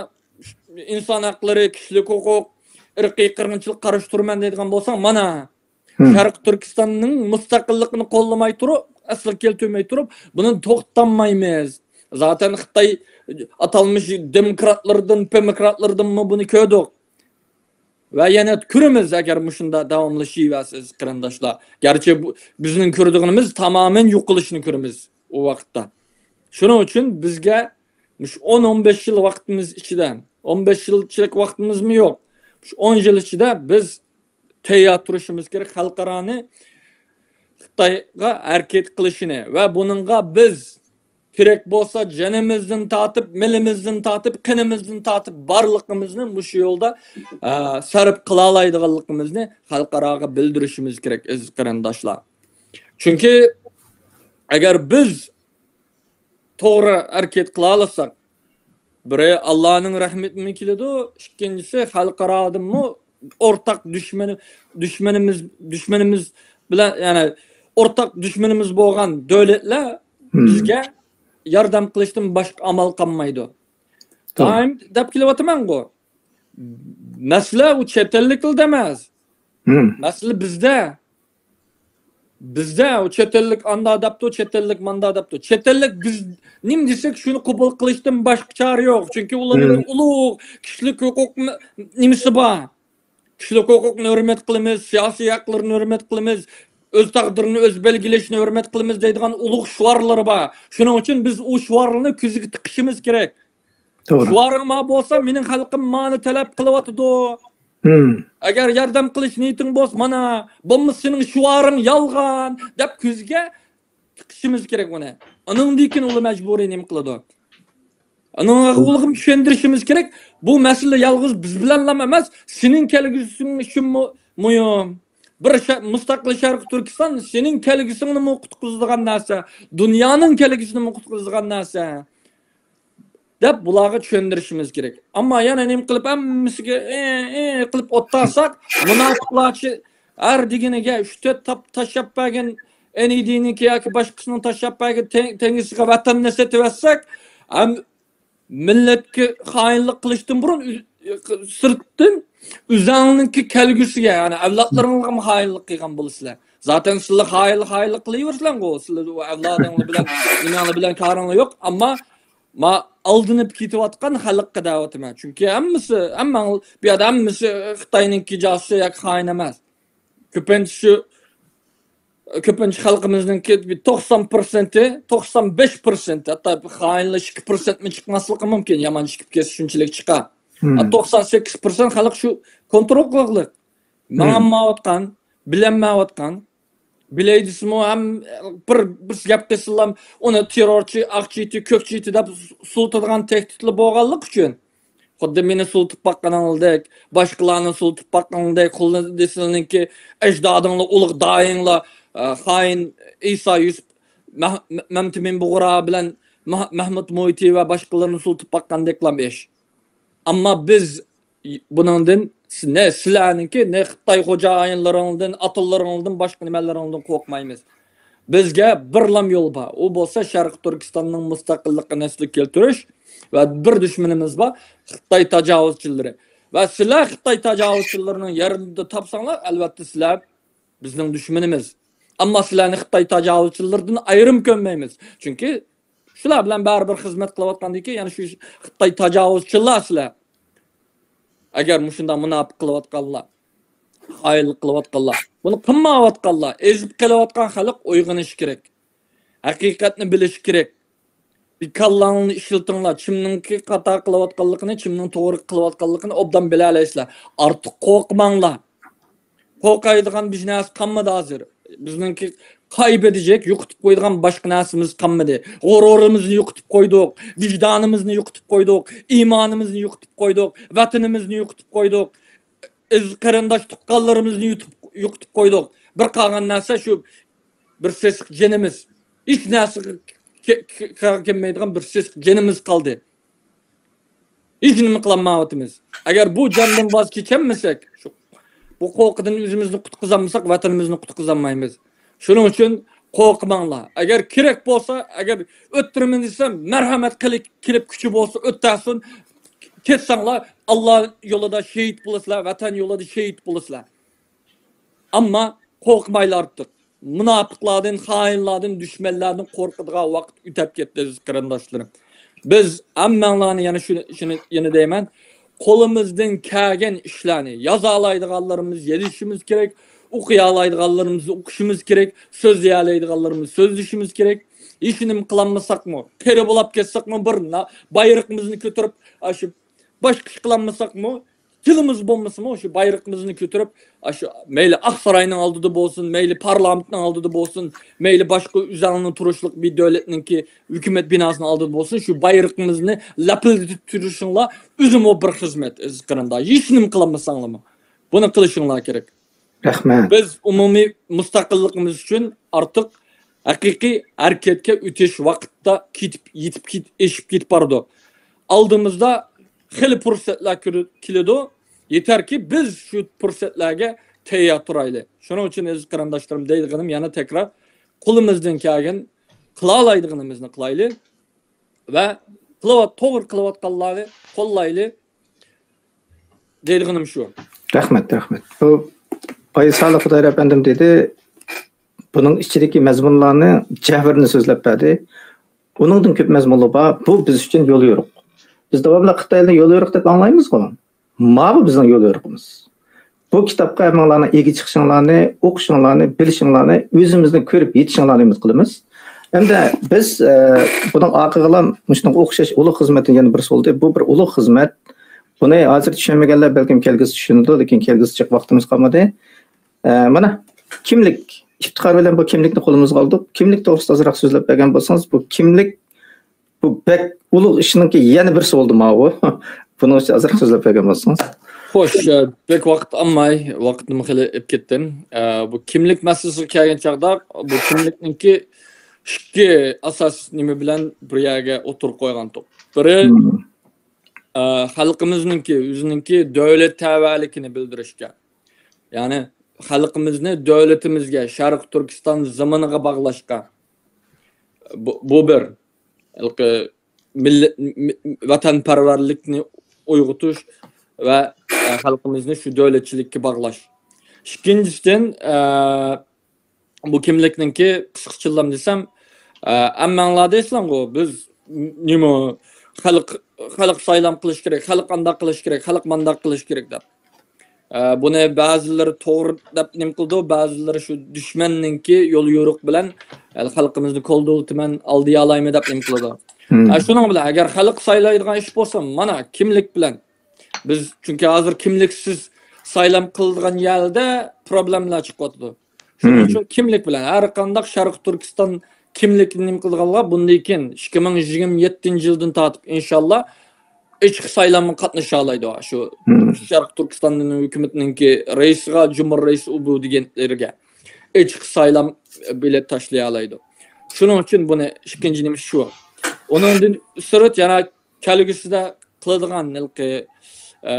ئىنسان ھەقلىرى، كىشىلىك ھوقۇق، ئىرقىي قىرغىنچىلىققا قارشى تۇرىمەن دەيدىغان بولساڭ، مانا، شەرقىي تۈركىستاننىڭ مۇستەقىللىقىنى قوللىماي تۇرۇپ، ئەسلىگە كەلتۈرمەي تۇرۇپ، بۇنى توختاتمايمىز. زاتەن خىتاي ئاتالمىش دېموكراتلىرىدىن، دېموكراتلىرىدىنمۇ بۇنى كۆردۇق. ۋە يەنە كۆرىمىز، ئەگەر مۇشۇنداق داۋاملىشىۋەرسە، ئەزىز قېرىنداشلار. گەرچە بۇ، بىزنىڭ كۆرىدىغىنىمىز تامامەن يوقىلىشنى كۆرىمىز ئۇ ۋاقىتتا. شۇنىڭ ئۈچۈن بىزگە مۇشۇ ئون، ئون بەش يىل ۋاقتىمىز ئىچىدە، ئون بەش يىلچىلىك ۋاقتىمىزمۇ يوق. مۇشۇ ئون يىل ئىچىدە بىز تەييار تۇرۇشىمىز كېرەك، خەلقئارانى خىتايغا ھەرىكەت قىلىشىنى ۋە بۇنىڭغا بىز كېرەك بولسا جېنىمىزدىن تارتىپ، مېلىمىزدىن تارتىپ، قېنىمىزدىن تارتىپ بارلىقىمىزنى مۇشۇ يولدا، ئە، سەرپ قىلالايدىغانلىقىمىزنى خەلقئاراغا بىلدۈرۈشىمىز كېرەك، ئەزىز قېرىنداشلار. چۈنكى ئەگەر بىز توغرا ھەرىكەت قىلالىساق، بىرى ئاللانىڭ رەھمىتىمۇ كېلىدۇ، ئىككىنچىسى خەلقئارادىنمۇ ئورتاق دۈشمىنى، دۈشمىنىمىز، دۈشمىنىمىز بىلەن، يەنى ئورتاق دۈشمىنىمىز بولغان دۆلەتلەر بىزگە ياردەم قىلىشتىن باشقا ئامال قالمايدۇ. توغرا. دائىم دەپ كېلىۋاتىمەنغۇ. مەسىلە ئۇ چەت ئەللىكلەردە ئەمەس. مەسىلە بىزدە. بىزدە ئۇ چەت ئەللىك ئاندا دەپتۇ، چەت ئەللىك ماندا دەپتۇ. چەت ئەللىك بىز نېمە دېسەك، شۇنى قوبۇل قىلىشتىن باشقا چارە يوق. چۈنكى ئۇلارنىڭ ئۇلۇغ كىشىلىك ھوقۇق نېمىسى بار. كىشىلىك ھوقۇقنى ھۆرمەت قىلىمىز، سىياسىي ھەقلىرىنى ھۆرمەت قىلىمىز، ئۆز تەقدىرىنى ئۆزى بەلگىلەشنى ھۆرمەت قىلىمىز دەيدىغان ئۇلۇغ شوئارلىرى بار. شۇنىڭ ئۈچۈن بىز ئۇ شوئارلارنى كۆزگە تىقىشىمىز كېرەك. توغرا. شوئارىڭ ما بولسا، مېنىڭ خەلقىم مانى تەلەپ قىلىۋاتىدۇ. ئەگەر ياردەم قىلىش نىيىتىڭ بولسا، مانا، بولمىسا سېنىڭ شوئارىڭ يالغان، دەپ كۆزگە تىقىشىمىز كېرەك ئۇنى. ئۇنىڭدىن كېيىن ئۇلار مەجبۇرىي نېمە قىلىدۇ؟ ئۇنىڭغا ئۇلىغا چۈشەندۈرۈشىمىز كېرەك. بۇ مەسىلە يالغۇز بىز بىلەنلا ئەمەس، سېنىڭ كەلگۈسۈڭ ئۈچۈنمۇ مۇھىم. بىر شە-، مۇستەقىل شەرقىي تۈركىستان سېنىڭ كەلگۈسۈڭنىمۇ قۇتقۇزىدىغان نەرسە، دۇنيانىڭ كەلگۈسىنىمۇ قۇتقۇزىدىغان نەرسە، دەپ بۇلارغا چۈشەندۈرۈشىمىز كېرەك. ئەمما يەنە نېمە قىلىپ ھەممىسىگە ئى، ئى قىلىپ ئولتۇرساق، مۇناپىقلارچە ھەر دېگىنىگە ئۈچ تۆت تاپ تاشلاپ بەرگەن، ئېن ئى دىنىڭكى ياكى باشقىسىنىڭ تاشلاپ بەرگەن تەڭ-، تەڭگىسىگە ۋەتەننى سېتىۋەتسەك، ھەم مىللەتكە خائىنلىق قىلىشتىن بۇرۇن ئۆ-، سىرتتىن ئۆزۈڭنىڭكى كەلگۈسىگە، يەنى ئەۋلادلىرىڭلارغا خائىنلىق قىلغان بولىسىلەر. زاتەن سىلەر خائىنلىق، خائىنلىق قىلىۋېرىسىلەرغۇ. سىلەر ئۇ ئەۋلادىڭلار بىلەن، نېمەڭلار بىلەن كارىڭلار يوق. ئەمما ما ئالدىنىپ كېتىۋاتقان خەلققە دەۋاتىمەن. چۈنكى ھەممىسى، ھەممە، بۇ يەردە ھەممىسى خىتاينىڭكى جاسۇسى ياكى خائىن ئەمەس. كۆپىنچە شۇ، كۆپىنچە خەلقىمىزنىڭكى توقسان پىرسەنتى، توقسان بەش پىرسەنت، ھەتتا خائىنلار ئىككى پىرسەنتمۇ چىقماسلىقى مۇمكىن، يامان چىقىپ كەتسە شۇنچىلىك چىقار. مم. توقسان سەككىز پىرسەنت خەلق شۇ كونترول قىلغۇلۇق. مم. ماڭالمايۋاتقان، بىلەلمەيۋاتقان، بىلەي دېسىمۇ ھەم بىر، بىر گەپ قىلسىلا، ئۇنى تېررورچى، ئاق چېتى، كۆك چېتى دەپ سۇلىتىدىغان تەھدىتلەر بولغانلىقى ئۈچۈن. خۇددى مېنى سۇلىتىپ باققىنىڭدەك، باشقىلارنى سۇلىتىپ باققىنىڭدەك، خۇددى سىلىنىڭكى ئەجدادىڭلار، ئۇلۇغ داھىڭلار، ئە، خائىن ئىسا يۈسۈپ، مەھ-، مەمتىمىن بۇغرا بىلەن مەھ-، مەھمۇد مۇھىتى ۋە باشقىلىرىنى سۇلىتىپ باققاندەكلا ئىش. ئەمما بىز بۇنىڭدىن س-، نە سىلەرنىڭكى، نە خىتاي خوجايىنلىرىڭدىن، ئاتىلىرىڭدىن، باشقا نېمىلىرىڭدىن قورقمايمىز. بىزگە بىرلام يول بار. ئۇ بولسا شەرقىي تۈركىستاننىڭ مۇستەقىللىقىنى ئەسلىگە كەلتۈرۈش ۋە بىر دۈشمىنىمىز بار، خىتاي تاجاۋۇزچىلىرى. ۋە سىلەر خىتاي تاجاۋۇزچىلىرىنىڭ يېرىنى تاپساڭلار، ئەلۋەتتە سىلەر بىزنىڭ دۈشمىنىمىز. ئەمما سىلەرنى خىتاي تاجاۋۇزچىلىرىدىن ئايرىم كۆرمەيمىز. چۈنكى شۇلار بىلەن بەرىبىر خىزمەت قىلىۋاتقاندىن كېيىن، يەنى شۇ خىتاي تاجاۋۇزچىلار سىلەر. ئەگەر مۇشۇنداق مۇناپىق قىلىۋاتقانلار. خائىنلىق قىلىۋاتقانلار، بۇنى قىلمايۋاتقانلار، ئېزىپ قېلىۋاتقان خەلق ئويغىنىشى كېرەك. ھەقىقەتنى بىلىشى كېرەك. بىر كاللاڭلارنى ئىشلىتىڭلار. كىمنىڭكى خاتا قىلىۋاتقانلىقىنى، كىمنىڭ توغرا قىلىۋاتقانلىقىنى ئوبدان بىلەلەيسىلەر. ئارتۇق قورقماڭلار. قورقايدىغان بىر نەرسە قالمىدى ھازىر. بىزنىڭكى قايبىدىجەك، يوقىتىپ قويىدىغان باشقا نەرسىمىز قالمىدى. غۇرۇرىمىزنى يوقىتىپ قويدۇق، ۋىجدانىمىزنى يوقىتىپ قويدۇق، ئىمانىمىزنى يوقىتىپ قويدۇق، ۋەتىنىمىزنى يوقىتىپ قويدۇق، ئەزىز قېرىنداش تۇغقانلىرىمىزنى يوقىتىپ، يوقىتىپ قويدۇق. بىر قالغان نەرسە شۇ بىر سېسىق جېنىمىز. ھېچ نەرسىگە كە-، كە-، كەلمەيدىغان بىر سېسىق جېنىمىز قالدى. ھېچ نېمە قىلالمايۋاتىمىز. ئەگەر بۇ جاندىن ۋاز كېچەلمىسەك، شۇ، بۇ قورقۇدىن ئۆزىمىزنى قۇتقۇزالمىساق، ۋەتىنىمىزنى قۇتقۇزالمايمىز. شۇنىڭ ئۈچۈن قورقماڭلار. ئەگەر كېرەك بولسا، ئەگەر ئۆتتۈرىمەن دېسە، مەرھەمەت قىلىپ، كېلىپ كۈچى بولسا ئۆتتۈرسۇن. كەتسەڭلار، ئاللا يولىدا شېھىت بولىسىلەر، ۋەتەن يولىدا شېھىت بولىسىلەر. ئەمما قورقمايلى ئارتۇق. مۇناپىقلاردىن، خائىنلاردىن، دۈشمەنلەردىن قورقىدىغان ۋاقىت ئۆتۈپ كەتتى، ئەزىز قېرىنداشلىرىم. بىز ھەممەڭلارنى يەنە شۇنى، شۇنى يەنە دەيمەن، قولىمىزدىن كەلگەن ئىشلارنى يازالايدىغانلىرىمىز يېزىشىمىز كېرەك، ئوقۇيالايدىغانلىرىمىز ئوقۇشىمىز كېرەك، سۆزلىيەلەيدىغانلىرىمىز سۆزلىشىمىز كېرەك. ھېچ نېمە قىلالمىساقمۇ، قېرى بولاپ كەتسەكمۇ، بىر نا-، بايرىقىمىزنى كۆتۈرۈپ، ئاشۇ باشقا ئىش قىلالمىساقمۇ، تىلىمىز بولمىسىمۇ، شۇ بايرىقىمىزنى كۆتۈرۈپ، ئاشۇ مەيلى ئاقساراينىڭ ئالدىدا بولسۇن، مەيلى پارلامېنتنىڭ ئالدىدا بولسۇن، مەيلى باشقا ئۆزەڭنىڭ تۇرۇشلۇق بىر دۆلەتنىڭكى ھۆكۈمەت بىناسىنىڭ ئالدىدا بولسۇن، شۇ بايرىقىمىزنى لەپىلدىتىپ تۇرۇشۇڭلار ئۆزىمۇ بىر خىزمەت، ئەزىز قېرىنداش. ھېچ نېمە قىلالمىساڭلارمۇ، بۇنى قىلىشىڭلار كېرەك. رەھمەت. بىز ئومۇمىي مۇستەقىللىقىمىز ئۈچۈن ئارتۇق ھەقىقىي ھەرىكەتكە ئۆتۈش ۋاقتىدا كېتىپ، يېتىپ كېت-، ئېشىپ كېتىپ بارىدۇ. ئالدىمىزدا خېلى پۇرسەتلەر كىرىپ كېلىدۇ. يېتەركى، بىز شۇ پۇرسەتلەرگە تەييار تۇرايلى. شۇنىڭ ئۈچۈن، ئەزىز قېرىنداشلىرىم، دەيدىغىنىم يەنە تەكرار، قولىمىزدىن كەلگەن، قىلالايدىغىنىمىزنى قىلايلى ۋە قىلىۋات-، توغرا قىلىۋاتقانلارنى قوللايلى دەيدىغىنىم شۇ. رەھمەت، رەھمەت. بۇ باي سالىھ خۇدايار ئەپەندىم دېدى، بۇنىڭ ئىچىدىكى مەزمۇنلارنى، جەۋھىرىنى سۆزلەپ بەردى. ئۇنىڭدىن كۆپ مەزمۇنلار بار. بۇ بىز ئۈچۈن يول يورۇق. بىز داۋاملىق خىتاينى يول يورۇق دەپ ئاڭلايمىزغۇ؟ ماۋۇ بىزنىڭ يول يورۇقىمىز. بۇ كىتابقا ھەممىڭلارنىڭ ئىگە چىقىشىڭلارنى، ئوقۇشۇڭلارنى، بىلىشىڭلارنى، ئۆزىمىزنى كۆرۈپ يېتىشىڭلارنى ئۈمىد قىلىمىز. ھەمدە بىز، ئە، بۇنىڭ ئارقىغىلا مۇشۇنىڭغا ئوخشاش ئۇلۇغ خىزمەتنىڭ يەنە بىرسى بولدى. بۇ بىر ئۇلۇغ خىزمەت. بۇنى ھازىر چۈشەنمىگەنلەر بەلكىم كەلگۈسىدە چۈشىنىدۇ، لېكىن كەلگۈسىدە جىق ۋاقتىمىز قالمىدى. ئە، مانا، كىملىك. ئىپتىخار بىلەن بۇ كىملىكنى قولىمىزغا ئالدۇق. كىملىك توغرىسىدا ئازراق سۆزلەپ بەرگەن بولسىڭىز، بۇ كىملىك، بۇ بەك ئۇلۇغ ئىشنىڭكى يەنە بىرسى بولدى ماۋۇ. بۇنىڭ ئۈچۈن ئازراق سۆزلەپ بەرگەن بولسىڭىز. خوش، ئە، بەك ۋاقىت ئالماي، ۋاقىتنىمۇ خېلى ئېلىپ كەتتىم. ئە، بۇ كىملىك مەسىلىسىگە كەلگەن چاغدا، بۇ كىملىكنىڭكى ئىككى ئاساس نېمە بىلەن بىر يەرگە ئوتتۇرىغا قويغانتۇق. بىرى، مم. ئە، خەلقىمىزنىڭكى، ئۆزىنىڭكى دۆلەت تەۋەلىكىنى بىلدۈرۈشكە. يەنى خەلقىمىزنى دۆلىتىمىزگە، شەرقىي تۈركىستان زېمىنىغا باغلاشقا. بۇ، بۇ بىر. ھېلىقى مىللەت، مى-، ۋەتەنپەرۋەرلىكنى ئويغىتىش ۋە، ئە، خەلقىمىزنى شۇ دۆلەتچىلىككە باغلاش. ئىككىنچىسىدىن، ئە، بۇ كىملىكنىڭكى قىسقىچىلام دېسەم، ئە، ھەممەڭلار دەيسىلەرغۇ، بىز نېمە، خەلق، خەلق سايلام قىلىش كېرەك، خەلق ئانداق قىلىش كېرەك، خەلق مانداق قىلىش كېرەك دەپ. ئە، بۇنى بەزىلىرى توغرا دەپ نېمە قىلىدۇ، بەزىلىرى شۇ دۈشمەننىڭكى يول يورۇق بىلەن، ئە، خەلقىمىزنى كولدۇۋېتىمەن، ئالدىيالايمەن دەپ نېمە قىلىدۇ. مم. ئە، شۇنىڭ بىلەن، ئەگەر خەلق سايلايدىغان ئىش بولسا، مانا كىملىك بىلەن بىز، چۈنكى ھازىر كىملىكسىز سايلام قىلىدىغان يەردە پروبلېمىلار چىقىۋاتىدۇ. شۇنىڭ مم. ئۈچۈن كىملىك بىلەن ھەر قانداق شەرقىي تۈركىستان كىملىكىنى نېمە قىلىدىغانلار بۇندىن كېيىن ئىككى مىڭ يىگىرمە يەتتىنچى يىلدىن تارتىپ ئىنشاللا ئېچىق سايلامغا قاتنىشالايدۇ. شۇ مم. شەرقىي تۈركىستان ھۆكۈمىتىنىڭكى رەئىسىغا، جۇمھۇر رەئىسى ئۇ بۇ دېگەنلىرىگە ئېچىق سايلام بېلەت تاشلىيالايدۇ. شۇنىڭ ئۈچۈن بۇنى ئىككىنچى نېمىسى شۇ. ئۇنىڭدىن سىرت يەنە كەلگۈسىدە قىلىدىغان ھېلىقى، ئە،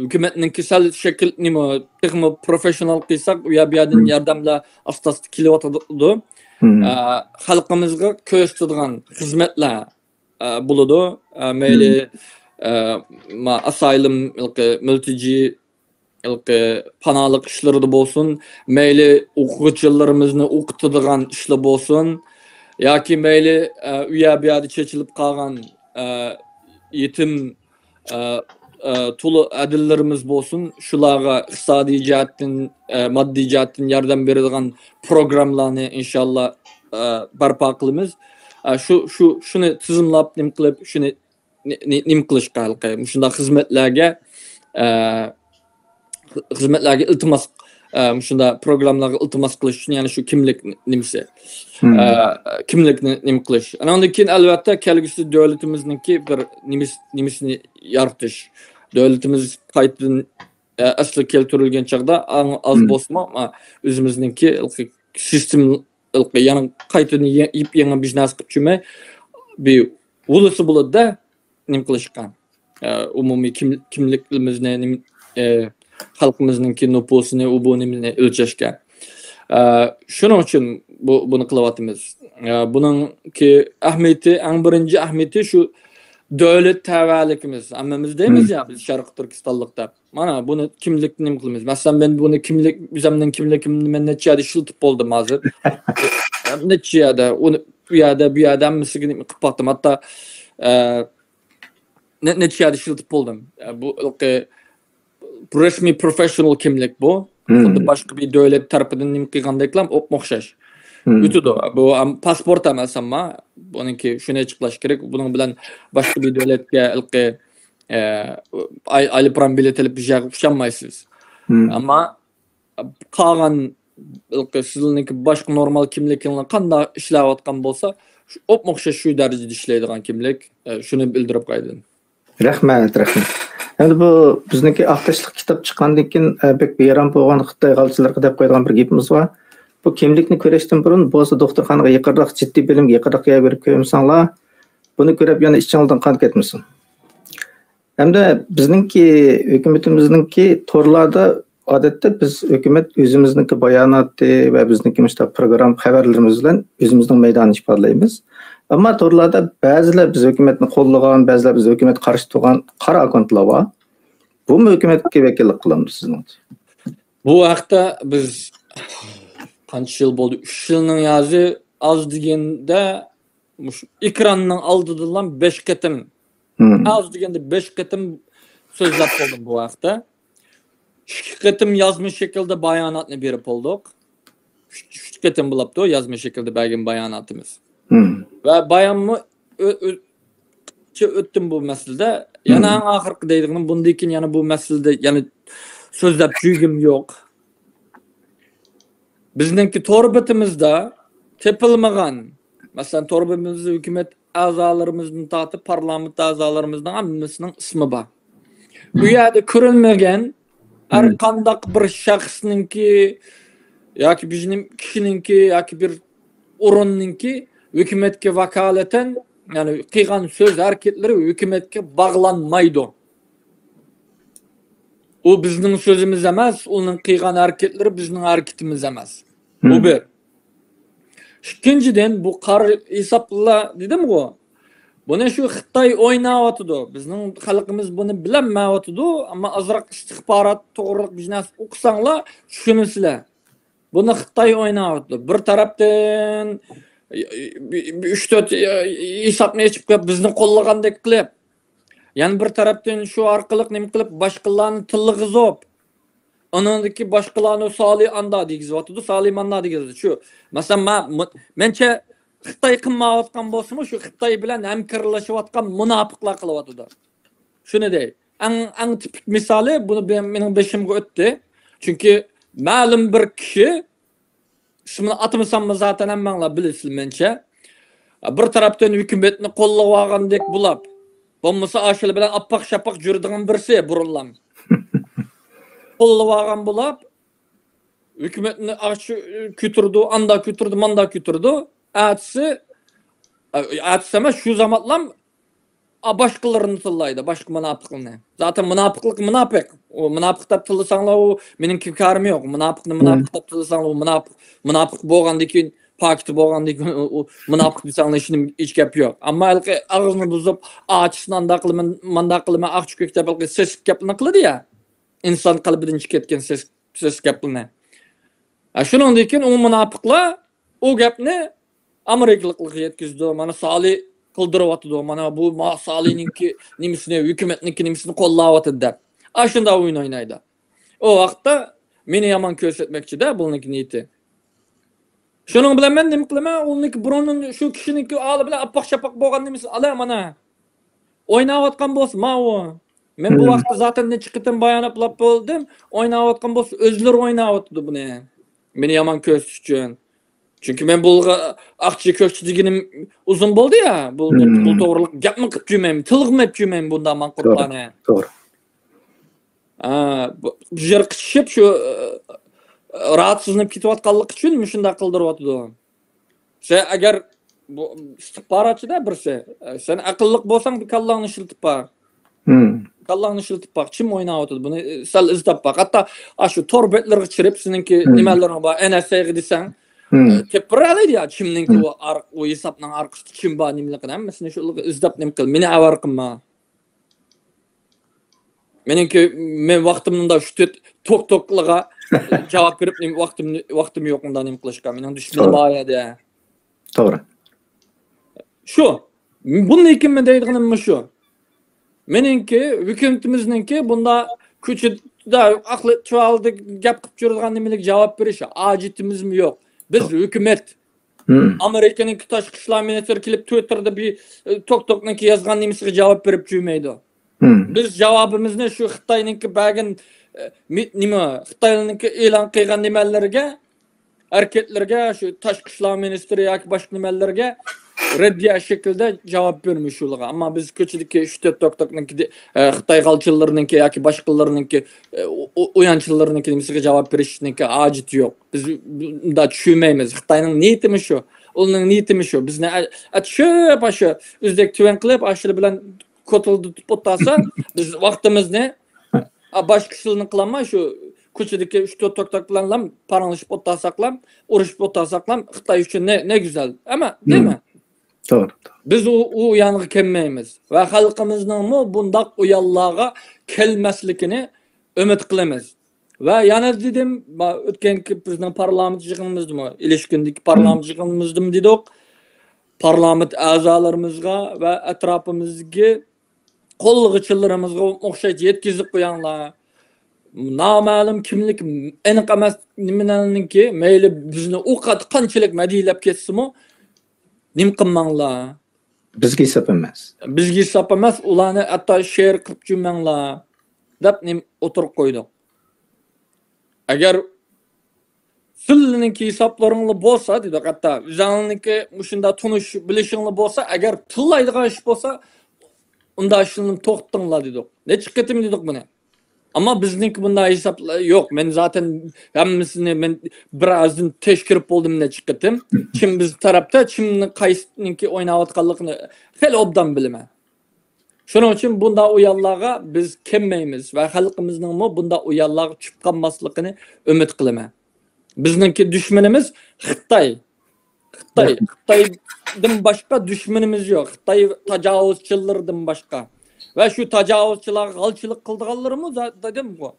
ھۆكۈمەتنىڭكى سەل شەكىل نېمە، تېخىمۇ پروفېششىونال قىلساق، ئۇ يەر بۇ يەردىن مم. ياردەملەر ئاستا-ئاستا كېلىۋاتىدۇ. مم. ئە، خەلقىمىزغا كۆرسىتىدىغان خىزمەتلەر، ئە، بولىدۇ. ئە، مەيلى، مم. ئە، ما-، ئاسايلىم، ھېلىقى مۆلتىجى، ھېلىقى پاناھلىق ئىشلىرىدا بولسۇن، مەيلى ئوقۇغۇچىلىرىمىزنى ئوقۇتىدىغان ئىشلار بولسۇن، ياكى مەيلى، ئە، ئۇ يەر بۇ يەردە چېچىلىپ قالغان، ئە، يېتىم، ئە، ئە، تولۇ ئەدىللىرىمىز بولسۇن، شۇلارغا ئىقتىسادىي جەھەتتىن، ئە، ماددىي جەھەتتىن ياردەم بېرىدىغان پروگراممىلارنى ئىنشاللا، ئە، بەرپا قىلىمىز. ئە، شۇ، شۇ، شۇنى تىزىملاپ، نېمە قىلىپ، شۇنى نى-، نى-، نېمە قىلىشقا ھېلىقى مۇشۇنداق خىزمەتلەرگە، ئە، خىزمەتلەرگە ئىلتىماس، ئە، مۇشۇنداق پروگراممىلارغا ئىلتىماس قىلىش ئۈچۈن، يەنى شۇ كىملىك نېمىسى، مم. ئە، كىملىكنى نېمە قىلىش. ئانىڭدىن كېيىن، ئەلۋەتتە، كەلگۈسىدە دۆلىتىمىزنىڭكى بىر نېمىس-، نېمىسىنى يارىتىش. دۆلىتىمىز قايتىدىن، ئە، ئەسلىگە كەلتۈرۈلگەن چاغدا ئاڭ-، ئاز مم. بولسىمۇ، ئە، ئۆزىمىزنىڭكى سىستېما، يەنە قايتىدىن يە-، يېپيېڭى بىر نەرسە قىلىپ چۈشۈرمەي، بىر ھولىسى بولىدۇ-دە، نېمە قىلىشقا. ئە، ئومۇمىي كىم-، كىملىكىمىزنى، نېمە، ئە، خەلقىمىزنىڭكى نوپۇسىنى، ئۇ بۇ نېمىنى ئۆلچەشكە. ئە، شۇنىڭ ئۈچۈن بۇ، بۇنى قىلىۋاتىمىز. ئە، بۇنىڭكى ئەھمىيىتى، ئەڭ بىرىنچى ئەھمىيىتى شۇ دۆلەت تەۋەلىكىمىز. ھەممىمىز دەيمىز مم. يا، بىز شەرقىي تۈركىستانلىق دەپ. مانا بۇنى كىملىكنى نېمە قىلىمىز؟ مەسىلەن، مەن بۇنى كىملىك، ئۆزۈمنىڭ كىملىكىمنى مەن نەچچە يەردە ئىشلىتىپ بولدۇم ھازىر. نەچچە يەردە، ئۇنى ئۇ يەردە، بۇ يەردە ھەممىسىگە نېمە قىلىپ باقتىم. ھەتتا، ئە، نە-، نەچچە يەردە ئىشلىتىپ بولدۇم. ئە، بۇ ھېلىقى رەسمىي پروفېشنال كىملىك بۇ. مم. خۇددى باشقا بىر دۆلەت تەرىپىدىن نېمە قىلغاندەكلا ئوپمۇ ئوخشاش. مم. ئۆتىدۇ. بۇ ئەم-، پاسپورت ئەمەس، ئەمما بۇنىڭكى شۇنى ئېچىقلاش كېرەك. بۇنىڭ بىلەن باشقا بىر دۆلەتكە ھېلىقى، ئە، ئاي-، ئايروپىلان بېلىتى ئېلىپ بىر يەرگە ئۇچالمايسىز. مم. ئەمما قالغان ھېلىقى سىزنىڭكى باشقا نورمال كىملىكىڭلار قانداق ئىشلەۋاتقان بولسا، شۇ ئوپمۇ ئوخشاش شۇ دەرىجىدە ئىشلەيدىغان كىملىك، ئە، شۇنى بىلدۈرۈپ قويدۇم. رەھمەت، رەھمەت. ئەمدى بۇ بىزنىڭكى ئاق تاشلىق كىتاب چىققاندىن كېيىن، ئە، بەك بىئارام بولغان خىتاي غالچىلىرىغا دەپ قويىدىغان بىر گېپىمىز بار. بۇ كىملىكنى كۆرۈشتىن بۇرۇن، بولسا دوختۇرخانىغا يېقىنراق، جىددىي بۆلۈمگە يېقىنراق يەر بېرىپ كۆرمىسەڭلار، بۇنى كۆرۈپ يەنە ئىچىڭلاردىن قان كەتمىسۇن. ھەمدە بىزنىڭكى ھۆكۈمىتىمىزنىڭكى تورلاردا، ئادەتتە بىز ھۆكۈمەت ئۆزىمىزنىڭكى باياناتى ۋە بىزنىڭكى مۇشۇنداق پروگرامما خەۋەرلىرىمىز بىلەن ئۆزىمىزنىڭ مەيدانىنى ئىپادىلەيمىز. ئەمما تورلاردا بەزىلەر بىز ھۆكۈمەتنى قوللىغان، بەزىلەر بىز ھۆكۈمەتكە قارشى تۇرغان قارا ئاككونتلار بار. بۇمۇ ھۆكۈمەتكە ۋەكىللىك قىلامدۇ سىزنىڭچە؟ بۇ ھەقتە بىز قانچە يىل بولدى؟ ئۈچ يىلنىڭ يازى ئاز دېگەندە مۇشۇ ئېكراننىڭ ئالدىدىلا بەش قېتىم، مم. ئاز دېگەندە بەش قېتىم سۆزلەپ بولدۇم بۇ ھەقتە. ئىككى قېتىم يازما شەكىلدە باياناتنى بېرىپ بولدۇق. ئۈچ، ئۈچ قېتىم بولاپتۇ يازما شەكىلدە بەرگەن باياناتىمىز. مم. ۋە بايانمۇ ئۆ-، ئۆ-، چە ئۆتتۈم بۇ مەسىلىدە. يەنە مم. ئەڭ ئاخىرقى دەيدىغىنىم، بۇندىن كېيىن يەنە بۇ مەسىلىدە يەنە سۆزلەپ جۈگۈم يوق. بىزنىڭكى تور بېتىمىزدە تېپىلمىغان، مەسىلەن، تور بېتىمىزدە ھۆكۈمەت ئەزالىرىمىزدىن تارتىپ پارلامېنت ئەزالىرىمىزنىڭ ھەممىسىنىڭ ئىسمى بار. ئۇ يەردە كۆرۈنمىگەن ھەر مم. قانداق بىر شەخسنىڭكى ياكى بىر كىشىنىڭكى ياكى بىر ئورۇننىڭكى ھۆكۈمەتكە ۋاكالىتەن، يەنى قىلغان سۆز ھەرىكەتلىرى ھۆكۈمەتكە باغلانمايدۇ. ئۇ بىزنىڭ سۆزىمىز ئەمەس، ئۇنىڭ قىلغان ھەرىكەتلىرى بىزنىڭ ھەرىكىتىمىز ئەمەس. بۇ مم. بىر. ئىككىنچىدىن، بۇ قارا ھېسابلار دېدىمغۇ، بۇنى شۇ خىتاي ئويناۋاتىدۇ. بىزنىڭ خەلقىمىز بۇنى بىلەلمەيۋاتىدۇ، ئەمما ئازراق ئىستىخبارات توغرىلىق بىر نەرسە ئوقۇساڭلار، چۈشىنىسىلەر. بۇنى خىتاي ئويناۋاتىدۇ. بىر تەرەپتىن، بىر، بىر ئۈچ تۆت ھېسابنى ئېچىپ قويۇپ، بىزنى قوللىغاندەك قىلىپ، يەنە بىر تەرەپتىن شۇ ئارقىلىق نېمە قىلىپ، باشقىلارنى تىللىغۇزۇپ، ئۇنىڭدىكى باشقىلارنى سالى ئاندا دېگۈزۈۋاتىدۇ، سالى ماندا دېگۈزۈۋاتىدۇ. شۇ، مەسىلەن، ما-، مۇ-، مەنچە خىتاي قىلمايۋاتقان بولسىمۇ، شۇ خىتاي بىلەن ھەمكارلىشىۋاتقان مۇناپىقلار قىلىۋاتىدۇ. شۇنى دەي. ئەڭ، ئەڭ تىپىك مىسالى، بۇنى بە-، مېنىڭ بېشىمغا ئۆتتى. چۈنكى مەلۇم بىر كىشى، ئىسمىنى ئاتىمىساممۇ زاتەن ھەممەڭلار بىلىسىلەر مەنچە. بىر تەرەپتىن ھۆكۈمەتنى قوللىۋالغاندەك بولاپ، بولمىسا ئاشۇلار بىلەن ئاپپاق شاپاق يۈرىدىغان بىرسى بۇرۇنلام. قوللىۋالغان بولاپ، ھۆكۈمەتنى ئاشۇ كۆتۈرىدۇ، ئاندا كۆتۈرىدۇ، ماندا كۆتۈرىدۇ. ئەتىسى، ئەتىسى ئەمەس، شۇ زامانلام ئا، باشقىلىرىنى تىللايدۇ، باشقا مۇناپىقلارنى. زاتەن مۇناپىقلىق مۇناپىق. ئۇ مۇناپىق دەپ تىللىساڭلار، ئۇ مېنىڭ كارىم يوق. مۇناپىقنى مۇناپىق دەپ تىللىساڭلار، ئۇ مۇناپىق، مۇناپىق بولغاندىن كېيىن، پاكىتى بولغاندىن كېيىن، ئۇ، ئۇ مۇناپىق دېسەڭلار، ھېچ نېمە، ھېچ گەپ يوق. ئەمما ھېلىقى ئاغزىنى بۇزۇپ، ئاچىسىنى ئانداق قىلىمەن، مانداق قىلىمەن، ئاق چۆكۈك دەپ ھېلىقى سېسىق گەپنى قىلىدۇ يا. ئىنسان قەلبىدىن چىقىپ كەتكەن سېسىق، سېسىق گەپلىرىنى. ھە، شۇنىڭدىن كېيىن ئۇ مۇناپىقلار ئۇ گەپنى ئامېرىكىلىقلارغا يەتكۈزىدۇ. مانا سالى قىلدۇرۇۋاتىدۇ. مانا بۇ ما-، سالىنىڭكى نېمىسىنى، ھۆكۈمەتنىڭكى نېمىسىنى قوللاۋاتىدۇ دەپ. ئاشۇنداق ئويۇن ئوينايدۇ. ئۇ ۋاقىتتا مېنى يامان كۆرسەتمەكچىدە بۇنىڭكى نىيىتى. شۇنىڭ بىلەن مەن نېمە قىلىمەن؟ ئۇنىڭكى بۇرۇندىن شۇ كىشىنىڭكى ھالى بىلەن ئاپئاق-چاپئاق بولغان نېمىسى ئالا مانا. ئويناۋاتقان بولسا ماۋۇ. مەن بۇ ۋاقىتتا زاتەن نەچچە قېتىم بايان ئاپلاپ بولدۇم. ئويناۋاتقان بولسا ئۆزلىرى ئويناۋاتىدۇ بۇنى. مېنى يامان كۆرسىتىش ئۈچۈن. چۈنكى مەن بۇلارغا ئاقچى كۆكچى دېگىنىم ئۇزۇن بولدى يا. بۇ، بۇ توغرىلىق گەپمۇ قىلىپ يۈرمەيمەن، تىلغىمۇ ئېلىپ يۈرمەيمەن بۇنداق ماڭقۇرتلارنى. توغرا. ھە، بۇ، بۇ يەر قىچىشىپ شۇ، ئە، راھەتسىزلىنىپ كېتىۋاتقانلىقى ئۈچۈن مۇشۇنداق قىلدۇرۇۋاتىدۇ. سەن ئەگەر بۇ ئىستىخباراتچىدا بىرسى، سەن ئەقىللىق بولساڭ، بىر كاللاڭنى ئىشلىتىپ باق. كاللاڭنى ئىشلىتىپ باق، كىم ئويناۋاتىدۇ؟ بۇنى سەل ئىزدەپ باق. ھەتتا ئاشۇ تور بەتلىرىگە چىرىپ، سېنىڭكى نېمەلىرىڭ بار، ئەن ئەس ئەيگە دېسەڭ، تېپىپ بېرەلەيدۇ يا، كىمنىڭكى ئۇ ئارق-، ئۇ ھېسابنىڭ ئارقىسىدا كىم بار، نېمىلىكىنى ھەممىسىنى شۇلارغا ئىزدەپ نېمە قىل، مېنى ئەۋەر قىلما. مېنىڭكى، مەن ۋاقتىمنى مۇنداق شۇ تۆت توك-توكلىغا جاۋاب بېرىپ، نېمە ۋاقتىمنى، ۋاقتىم يوق مۇنداق نېمە قىلىشقا. مېنىڭ دۈشمىنىم بار يەردە. توغرا. شۇ. بۇندىن كېيىن مەن دەيدىغىنىم مۇشۇ. مېنىڭكى، ھۆكۈمىتىمىزنىڭكى بۇنداق كوچىدا ئەقلى چۇۋالدا گەپ قىلىپ يۈرىدىغان نېمىلىك جاۋاب بېرىش ھاجىتىمىزمۇ يوق. بىز ھۆكۈمەت. ئامېرىكىنىڭكى تاشقى ئىشلار مىنىستىرى كېلىپ تويتتېردا بىر، ئە، توك-توكنىڭكى يازغان نېمىسىگە جاۋاب بېرىپ يۈرمەيدۇ. بىز جاۋابىمىزنى شۇ خىتاينىڭكى بەرگەن، ئە، مى-، نېمە، خىتاينىڭكى ئېلان قىلغان نېمەلىرىگە، ھەرىكەتلىرىگە شۇ تاشقى ئىشلار مىنىستىرى ياكى باشقا نېمەلەرگە رەددىيە شەكلىدە جاۋاب بېرىمىز شۇلارغا. ئەمما بىز كوچىدىكى ئۈچ تۆت توك-توكنىڭكى، ئە، خىتاي غالچىلىرىنىڭكى ياكى باشقىلىرىنىڭكى، ئە، ئۇ-، ئۇ-، ئۇيانچىلىرىنىڭكى نېمىسىگە جاۋاب بېرىشنىڭكى ھاجىتى يوق. بىز بۇنداق چۈشۈنمەيمىز. خىتاينىڭ نىيىتىمۇ شۇ. ئۇنىڭ نىيىتىمۇ شۇ. بىزنى ئە-، ئەتىشىپ ئاشۇ ئۆزەك تۆۋەن قىلىپ، ئاشۇلار بىلەن كوتۇلدىتىپ ئولتۇرسا، بىز ۋاقتىمىزنى، ئا، باشقا ئىشلارنى قىلالماي، شۇ كوچىدىكى ئۈچ تۆت توك-توك بىلەنلا پاراڭلىشىپ ئولتۇرساقلا، ئۇرۇشۇپ ئولتۇرساقلا، خىتاي ئۈچۈن نە، نە گۈزەل. ئەمما، دەيمەن. توغرا. بىز ئۇ، ئۇ يانغا كەلمەيمىز. ۋە خەلقىمىزنىڭمۇ بۇنداق ئۇيانلارغا كەلمەسلىكىنى ئۈمىد قىلىمىز. ۋە يەنە دېدىم، ما-، ئۆتكەنكى بىزنىڭ پارلامېنت يىغىنىمىزدىمۇ، ئېلىشكۈندىكى پارلامېنت يىغىنىمىزدىمۇ دېدۇق. پارلامېنت ئەزالىرىمىزغا ۋە ئەتراپىمىزدىكى قوللىغۇچىلىرىمىزغا ئوخشاش يەتكۈزۈپ قويۇڭلار. نامەلۇم كىملىك، ئېنىق ئەمەس نېمىلەرنىڭكى، مەيلى بىزنى ئۇ قات-، قانچىلىك مەدھىيەلەپ كەتسىمۇ، نېمە قىلماڭلار. بىزگە ھېساب ئەمەس. بىزگە ھېساب ئەمەس، ئۇلارنى ھەتتا شېئىر قىلىپ جۈمەڭلار، دەپ نېمە ئوتتۇرىغا قويدۇق. ئەگەر سىلىنىڭكى ھېسابلىرىڭلار بولسا، دېدۇق، ھەتتا ئۆزۈڭلارنىڭكى مۇشۇنداق تونۇش بىلىشىڭلار بولسا، ئەگەر تىللايدىغان ئىش بولسا، ئۇنداق ئىشلارنى توختىتىڭلار، دېدۇق. نەچچە قېتىم دېدۇق بۇنى. ئەمما بىزنىڭكى بۇنداق ھېسابلار يوق. مەن زاتەن ھەممىسىنى مەن بىرازدىن تەكشۈرۈپ بولدۇم نەچچە قېتىم. كىم بىز تەرەپتە، كىمنىڭ قايسىنىڭكى ئويناۋاتقانلىقىنى خېلى ئوبدان بىلىمەن. شۇنىڭ ئۈچۈن بۇنداق ئۇيانلارغا بىز كەلمەيمىز ۋە خەلقىمىزنىڭمۇ بۇنداق ئۇيانلارغا چۈشۈپ قالماسلىقىنى ئۈمىد قىلىمەن. بىزنىڭكى دۈشمىنىمىز خىتاي. خىتاي، خىتايدىن باشقا دۈشمىنىمىز يوق. خىتاي تاجاۋۇزچىلىرىدىن باشقا. ۋە شۇ تاجاۋۇزچىلارغا غالچىلىق قىلىدىغانلىرىمۇ زا-، دېدىمغۇ.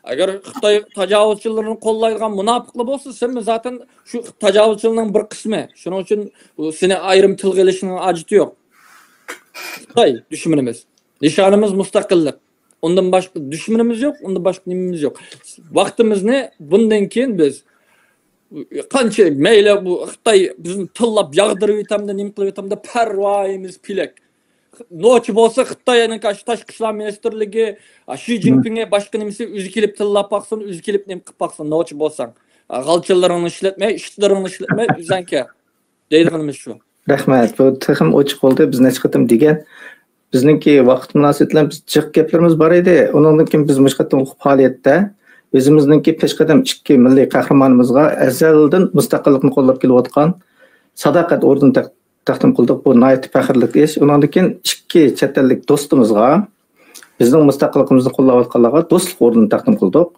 ئەگەر خىتاي تاجاۋۇزچىلىرىنى قوللايدىغان مۇناپىقلار بولسا، سەنمۇ زاتەن شۇ تاجاۋۇزچىلارنىڭ بىر قىسمى. شۇنىڭ ئۈچۈن سېنى ئايرىم تىلغا ئېلىشنىڭ ھاجىتى يوق. خىتاي دۈشمىنىمىز. نىشانىمىز مۇستەقىللىق. ئۇندىن باشقا دۈشمىنىمىز يوق، ئۇندىن باشقا نېمىمىز يوق. ۋاقتىمىزنى بۇندىن كېيىن بىز قانچە مەيلى بۇ خىتاي بىزنى تىللاپ ياغدۇرۇۋېتەمدۇ، نېمە قىلىۋېتەمدۇ، پەرۋايىمىز پېلەك. نوچى بولسا خىتاينىڭ ئاشۇ تاشقى ئىشلار مىنىستىرلىكى، شى جىنپىڭى باشقا نېمىسى ئۆزى كېلىپ تىللاپ باقسۇن، ئۆزى كېلىپ نېمە قىلىپ باقسۇن، نوچى بولساڭ. غالچىلىرىڭنى ئىشلەتمەي، ئىتلىرىڭنى ئىشلەتمەي، ئۆزۈڭ كەل. دەيدىغىنىمىز شۇ. رەھمەت. بۇ تېخىمۇ ئوچۇق بولدى. بىز نەچچە قېتىم دېگەن. بىزنىڭكى ۋاقىت مۇناسىۋىتى بىلەن بىز جىق گەپلىرىمىز بار ئىدى. ئۇنىڭدىن كېيىن بىز مۇشۇ قېتىمقى پائالىيەتتە ئۆزىمىزنىڭكى پېشقەدەم ئىككى مىللىي قەھرىمانىمىزغا ئەزەلدىن مۇستەقىللىقنى قوللاپ كېلىۋاتقان ساداقەت ئوردېنى تەق-، تەقدىم قىلدۇق. بۇ ناھايىتى پەخىرلىك ئىش. ئۇنىڭدىن كېيىن ئىككى چەت ئەللىك دوستىمىزغا، بىزنىڭ مۇستەقىللىقىمىزنى قوللاۋاتقانلارغا دوستلۇق ئوردېنى تەقدىم قىلدۇق.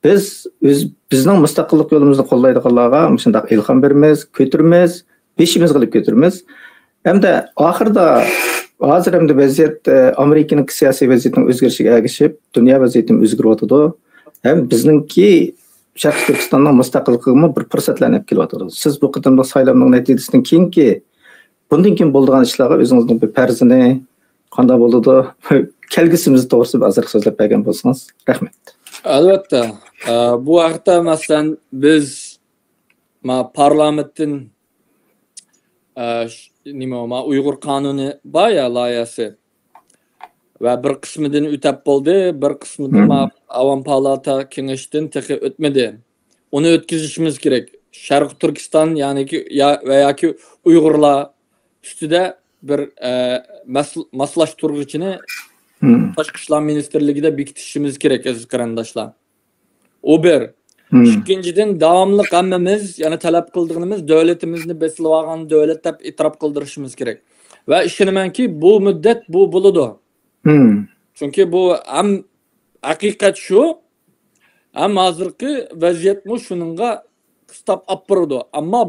بىز ئۆز، بىزنىڭ مۇستەقىللىق يولىمىزنى قوللايدىغانلارغا مۇشۇنداق ئىلھام بېرىمىز، كۆتۈرىمىز، بېشىمىزغا ئېلىپ كۆتۈرىمىز. ھەمدە ئاخىرىدا ھازىر ئەمدى ۋەزىيەت، ئە، ئامېرىكىنىڭ سىياسىي ۋەزىيىتىنىڭ ئۆزگىرىشىگە ئەگىشىپ، دۇنيا ۋەزىيىتىمۇ ئۆزگىرىۋاتىدۇ. ھەم بىزنىڭكى شەرقىي تۈركىستاننىڭ مۇستەقىللىقىغىمۇ بىر پۇرسەتلەرنى ئېلىپ كېلىۋاتىدۇ. سىز بۇ قېتىملىق سايلامنىڭ نەتىجىسىدىن كېيىنكى بۇندىن كېيىن بولىدىغان ئىشلارغا ئۆزىڭىزنىڭ بىر پەرىزىنى، قانداق بولىدۇ، كەلگۈسىمىز توغرىسىدا ئازراق سۆزلەپ بەرگەن بولسىڭىز. رەھمەت. ئەلۋەتتە. ئە، بۇ ھەقتە، مەسىلەن، بىز، ما، پارلامېنتتىن، ئە، ش-، نېمە، ما، ئۇيغۇر قانۇنى بار يا، لايىھەسى. ۋە بىر قىسمىدىن ئۆتەپ بولدى، بىر قىسمىدىن، ما، ئاۋام پالاتا كېڭىشىدىن تېخى ئۆتمىدى. ئۇنى ئۆتكۈزۈشىمىز كېرەك. شەرقىي تۈركىستان، يەنىكى، يا، ۋە ياكى ئۇيغۇرلار ئۈستىدە بىر، ئە، مەس-، ماسلاشتۇرغۇچىنى تاشقى ئىشلار مىنىستىرلىكىدە بېكىتىشىمىز كېرەك، ئەزىز قېرىنداشلار. ئۇ بىر. ئىككىنچىدىن، داۋاملىق ھەممىمىز يەنە تەلەپ قىلىدىغىنىمىز، دۆلىتىمىزنى بېسىلىۋالغان دۆلەت دەپ ئېتىراپ قىلدۇرۇشىمىز كېرەك. ۋە ئىشىنىمەنكى، بۇ مۇددەت بۇ بولىدۇ. چۈنكى بۇ ھەم ھەقىقەت شۇ، ھەم ھازىرقى ۋەزىيەتمۇ شۇنىڭغا قىستاپ ئاپىرىدۇ. ئەمما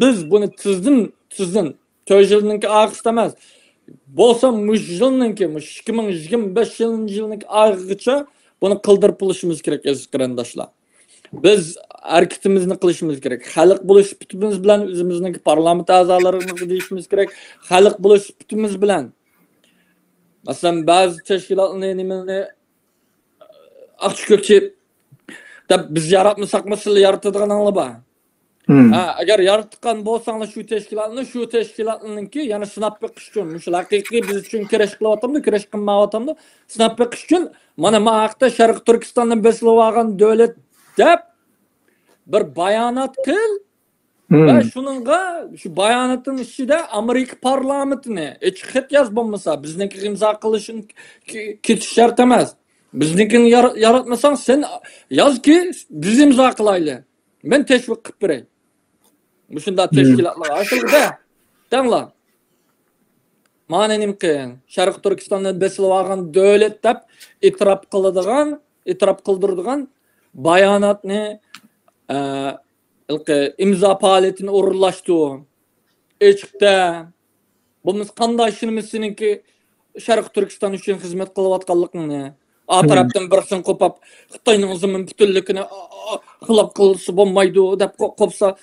بىز بۇنى تېزدىن، تېزدىن، تۆت يىلنىڭكى ئاخىرىسىدا ئەمەس، بولسا مۇشۇ يىلنىڭكى، مۇشۇ ئىككى مىڭ يىگىرمە بەشىنچى يىلنىڭكى ئاخىرىغىچە بۇنى قىلدۇرۇپ بولۇشىمىز كېرەك، ئەزىز قېرىنداشلار. بىز ھەرىكىتىمىزنى قىلىشىمىز كېرەك. خەلق بولۇش سۈپىتىمىز بىلەن ئۆزىمىزنىڭكى پارلامېنت ئەزالىرىمىزغا دېيىشىمىز كېرەك. خەلق بولۇش سۈپىتىمىز بىلەن. مەسىلەن، بەزى تەشكىلاتنى، نېمىنى، ئاقچى كۆكچى دەپ بىز ياراتمىساقمۇ، سىلەر يارىتىدىغىنىڭلار بار. ھە، ئەگەر ياراتقان بولساڭلار شۇ تەشكىلاتنى، شۇ تەشكىلاتنىڭكى يەنە سىناپ بېقىش ئۈچۈن، مۇشۇ ھەقىقىي بىز ئۈچۈن كۈرەش قىلىۋاتامدۇ، كۈرەش قىلمايۋاتامدۇ، سىناپ بېقىش ئۈچۈن، مانا، ما ھەقتە شەرقىي تۈركىستاننى بېسىۋالغان دۆلەت دەپ بىر بايانات قىل. ۋە شۇنىڭغا، شۇ باياناتنىڭ ئىچىدە ئامېرىكا پارلامېنتىنى ئېچىق خەت ياز، بولمىسا بىزنىڭكىگە ئىمزا قىلىشىڭ كېتىش شەرت ئەمەس. بىزنىڭكىنى يار-، ياراتمىساڭ، سەن يازكى، بىز ئىمزا قىلايلى. مەن تەشۋىق قىلىپ بېرەي. مۇشۇنداق تەشكىلاتلارغا ئاشۇنداق دەڭلار. مانا نېمە قىلىڭ، شەرقىي تۈركىستاننى بېسىۋالغان دۆلەت دەپ ئېتىراپ قىلىدىغان، ئېتىراپ قىلدۇرىدىغان باياناتنى، ئە، ھېلىقى ئىمزا پائالىيىتىنى ئورۇنلاشتۇر. ئېچىقتا. بولمىسا قانداق ئىشىنىمىز سېنىڭكى شەرقىي تۈركىستان ئۈچۈن خىزمەت قىلىۋاتقانلىقىڭنى؟ ئا تەرەپتىن بىرسىنى قوپاپ، خىتاينىڭ زېمىن پۈتۈنلۈكىنى، ئا، ئا، خىلاپ قىلسا بولمايدۇ دەپ قو-، قوپسا،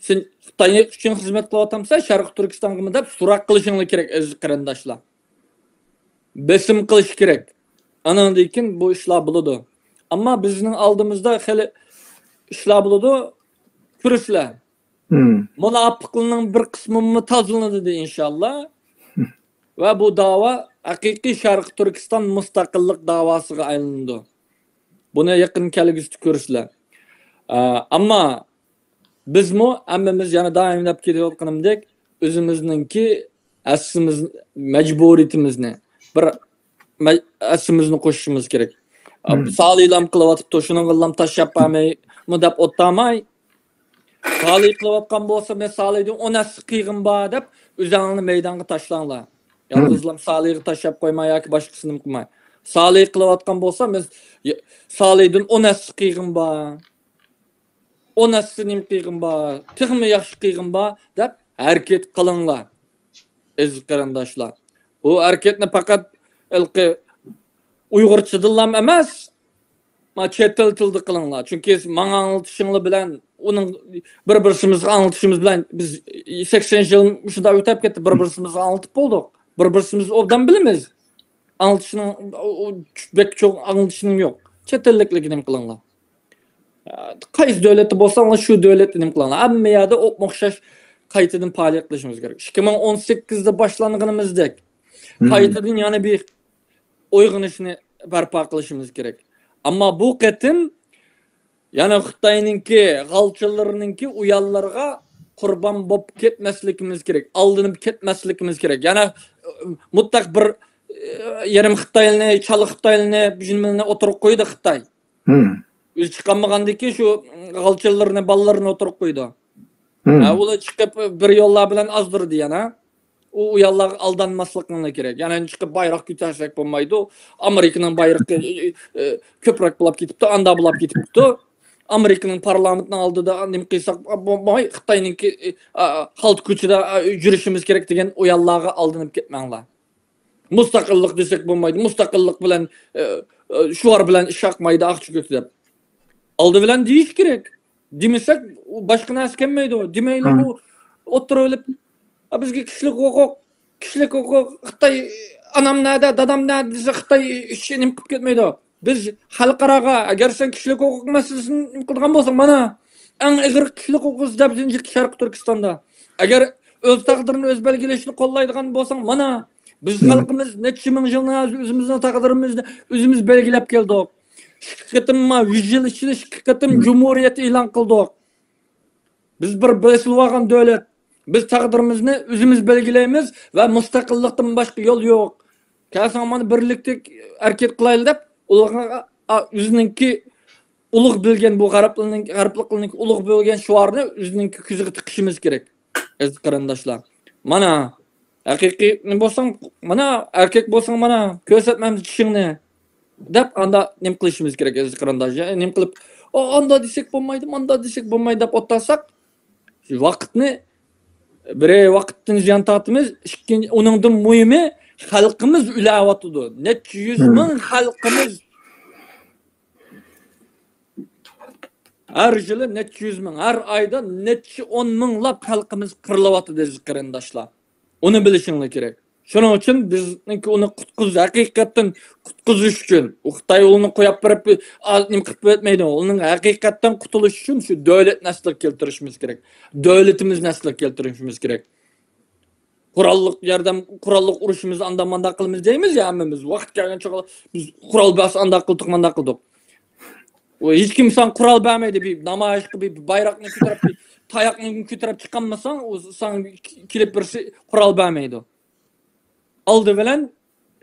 سەن خىتاي ئۈچۈن خىزمەت قىلىۋاتامسەن، شەرقىي تۈركىستانغىمۇ دەپ سوراق قىلىشىڭلار كېرەك، ئەزىز قېرىنداشلار. بېسىم قىلىش كېرەك. ئاناندىن كېيىن بۇ ئىشلار بولىدۇ. ئەمما بىزنىڭ ئالدىمىزدا خېلى ئىشلار بولىدۇ، كۈرەشلەر. مۇناپىقلارنىڭ بىر قىسمىمۇ تازىلىنىدۇ، ئىنشاللا. ۋە بۇ داۋا ھەقىقىي شەرقىي تۈركىستان مۇستەقىللىق داۋاسىغا ئايلىنىدۇ. بۇنى يېقىن كەلگۈسىدە كۆرىسىلەر. ئە، ئەمما بىزمۇ ھەممىمىز يەنە دائىم دەپ كېلىۋاتقىنىمدەك، ئۆزىمىزنىڭكى ھەسسىمىز، مەجبۇرىيىتىمىزنى، بىر مە-، ھەسسىمىزنى قوشۇشىمىز كېرەك. سالىلام قىلىۋاتىپتۇ، شۇنىڭغىلام تاشلاپ بەرمەيمۇ دەپ ئولتۇرماي، سالى قىلىۋاتقان بولسا، مەن سالىدىن ئون ھەسسە قىلغىنىم بار دەپ، ئۆزۈڭلارنى مەيدانغا تاشلاڭلار. يالغۇزلام سالىغا تاشلاپ قويماي ياكى باشقىسىنى قىلماي. سالى قىلىۋاتقان بولسا، مەن ي-، سالىدىن ئون ھەسسە قىلغىنىم بار. ئون ھەسسە نېمە قىلغىنىم بار، تېخىمۇ ياخشى قىلغىنىم بار دەپ ھەرىكەت قىلىڭلار، ئەزىز قېرىنداشلار. بۇ ھەرىكەتنى پەقەت ھېلىقى ئۇيغۇرچىدىنلام ئەمەس، ما چەت ئەل تىلىدا قىلىڭلار. چۈنكى ماڭا ئاڭلىتىشىڭلار بىلەن، ئۇنىڭ بىر-بىرسىمىزگە ئاڭلىتىشىمىز بىلەن، بىز سەكسەن يىل مۇشۇنداق ئۆتۈپ كەتتى، بىر-بىرسىمىزگە ئاڭلىتىپ بولدۇق. بىر-بىرسىمىز ئوبدان بىلىمىز. ئاڭلىتىشنىڭ، ئۇ، ئۇ، بەك چوڭ ئاڭلىتىشنىڭ يوق. چەت ئەللىكلەرگە نېمە قىلىڭلار. قايسى دۆلەتتە بولساڭلار، شۇ دۆلەتتە نېمە قىلىڭلار. ھەممە يەردە ئوپمۇ ئوخشاش قايتىدىن پائالىيەت قىلىشىمىز كېرەك. ئىككى مىڭ ئون سەككىزدە باشلانغىنىمىزدەك، قايتىدىن يەنە بىر ئويغىنىشنى بەرپا قىلىشىمىز كېرەك. ئەمما بۇ قېتىم يەنە خىتاينىڭكى غالچىلىرىنىڭكى ئۇيانلىرىغا قۇربان بولۇپ كەتمەسلىكىمىز كېرەك، ئالدىنىپ كەتمەسلىكىمىز كېرەك. يەنە، ئە، مۇتلەق بىر، ئە، يېرىم خىتايلىنى، چالا خىتايلىنى، بىر نېمىنى ئوتتۇرىغا قويدى خىتاي. ئۆزى چىقالمىغاندىن كېيىن شۇ غالچىلىرىنى، بالىلىرىنى ئوتتۇرىغا قويدى. ھە، ئۇلار چىقىپ بىر يوللار بىلەن ئازدۇردى يەنە. ئۇ، ئۇ يانلارغا ئالدانماسلىقىڭلار كېرەك. يەنە چىقىپ بايراق كۆتەرسەك بولمايدۇ. ئامېرىكىنىڭ بايرىقى، ئە، كۆپرەك بولاپ كېتىپتۇ، ئاندا بولاپ كېتىپتۇ. ئامېرىكىنىڭ پارلامېنتىنىڭ ئالدىدا نېمە قىلساق بولماي، خىتاينىڭكى، ئە، خالتا كوچىدا، ئە، يۈرۈشىمىز كېرەك دېگەن ئۇ يانلارغا ئالدىنىپ كەتمەڭلار. مۇستەقىللىق دېسەك بولمايدۇ. مۇستەقىللىق بىلەن، ئە، ئە، شوئار بىلەن ئىش ئاقمايدۇ، ئاقچى كۆتى دەپ. ئالدى بىلەن دېيىش كېرەك. دېمىسەك، ئۇ باشقا نەرسە كەلمەيدۇ. دېمەيلا ئۇ ئوتتۇرىغا ئېلىپ، بىزگە كىشىلىك ھوقۇق، كىشىلىك ھوقۇق، خىتاي، ئانام نەدە، دادام نەدە دېسە، خىتاي ئىش نېمە قىلىپ كەتمەيدۇ. بىز خەلقئاراغا، ئەگەر سەن كىشىلىك ھوقۇق مەسىلىسىنى نېمە قىلىدىغان بولساڭ، مانا، ئەڭ ئېغىر كىشىلىك ھوقۇق ئىزدەپ شەرقىي تۈركىستاندا. ئەگەر ئۆز تەقدىرىنى ئۆزى بەلگىلەشنى قوللايدىغان بولساڭ، مانا، بىز خەلقىمىز نەچچە مىڭ يىلنى ئۆزىمىزنىڭ تەقدىرىمىزنى ئۆزىمىز بەلگىلەپ كەلدۇق. ئىككى قېتىم، ما، يۈز يىل ئىچىدە ئىككى قېتىم جۇمھۇرىيەت ئېلان قىلدۇق. بىز بىر بېسىلىۋالغان دۆلەت. بىز تەقدىرىمىزنى ئۆزىمىز بەلگىلەيمىز ۋە مۇستەقىللىقتىن باشقا يول يوق. كەلسەڭ مانا بىرلىكتە ھەرىكەت قىلايلى دەپ، ئۇلارغا، ئا، ئۆزىنىڭكى ئۇلۇغ بىلگەن بۇ غەربلىكنىڭ، غەربلىكنىڭ ئۇلۇغ بىلگەن شوئارىنى ئۆزىنىڭكى كۆزىگە تىقىشىمىز كېرەك، ئەزىز قېرىنداشلار. مانا، ھەقىقىي بولساڭ، مانا، ئەركەك بولساڭ، مانا، كۆرسەتمەمدە چىشىڭنى، دەپ ئاندا نېمە قىلىشىمىز كېرەك، ئەزىز قېرىنداش؟ يا، نېمە قىلىپ، ئا، ئاندا دېسەك بولمايدۇ، ماندا دېسەك بولمايدۇ دەپ ئولتۇرساق، شۇ ۋاقىتنى، بىر ۋاقىتتىن زىيان تارتىمىز، ئىككىنچى، ئۇنىڭدىن مۇھىمى، خەلقىمىز ئۆلۈۋاتىدۇ. نەچچە يۈز مىڭ خەلقىمىز، ھەر يىلى نەچچە يۈز مىڭ، ھەر ئايدا نەچچە ئون مىڭلاپ خەلقىمىز قىرىلىۋاتىدۇ، ئەزىز قېرىنداشلار. ئۇنى بىلىشىڭلار كېرەك. شۇنىڭ ئۈچۈن بىزنىڭكى ئۇنى قۇتقۇز-، ھەقىقەتتىن قۇتقۇزۇش ئۈچۈن، ئۇ خىتاي ئۇنى قويۇپ بېرىپ، ئا، نېمە قىلىپ بېرىۋەتمەيدۇ. ئۇنىڭ ھەقىقەتتىن قۇتۇلۇش ئۈچۈن شۇ دۆلەتنى ئەسلىگە كەلتۈرۈشىمىز كېرەك. دۆلىتىمىزنى ئەسلىگە كەلتۈرۈشىمىز كېرەك. قوراللىق ياردەم، قوراللىق ئۇرۇشىمىز، ئاندا ماندا قىلىمىز دەيمىز يا ھەممىمىز. ۋاقىت كەلگەن چاغدا بىز قورال بەرسە ئاندا قىلدۇق، ماندا قىلدۇق. ئۇ ھېچ كىم ساڭا قورال بەرمەيدۇ. بىر نامايىشقا بىر بايراقنى كۆتۈرۈپ، بىر تاياقنى كۆتۈرۈپ چىقالمىساڭ، ئۇ ساڭا كېلىپ بىرسى قورال بەرمەيدۇ. ئالدى بىلەن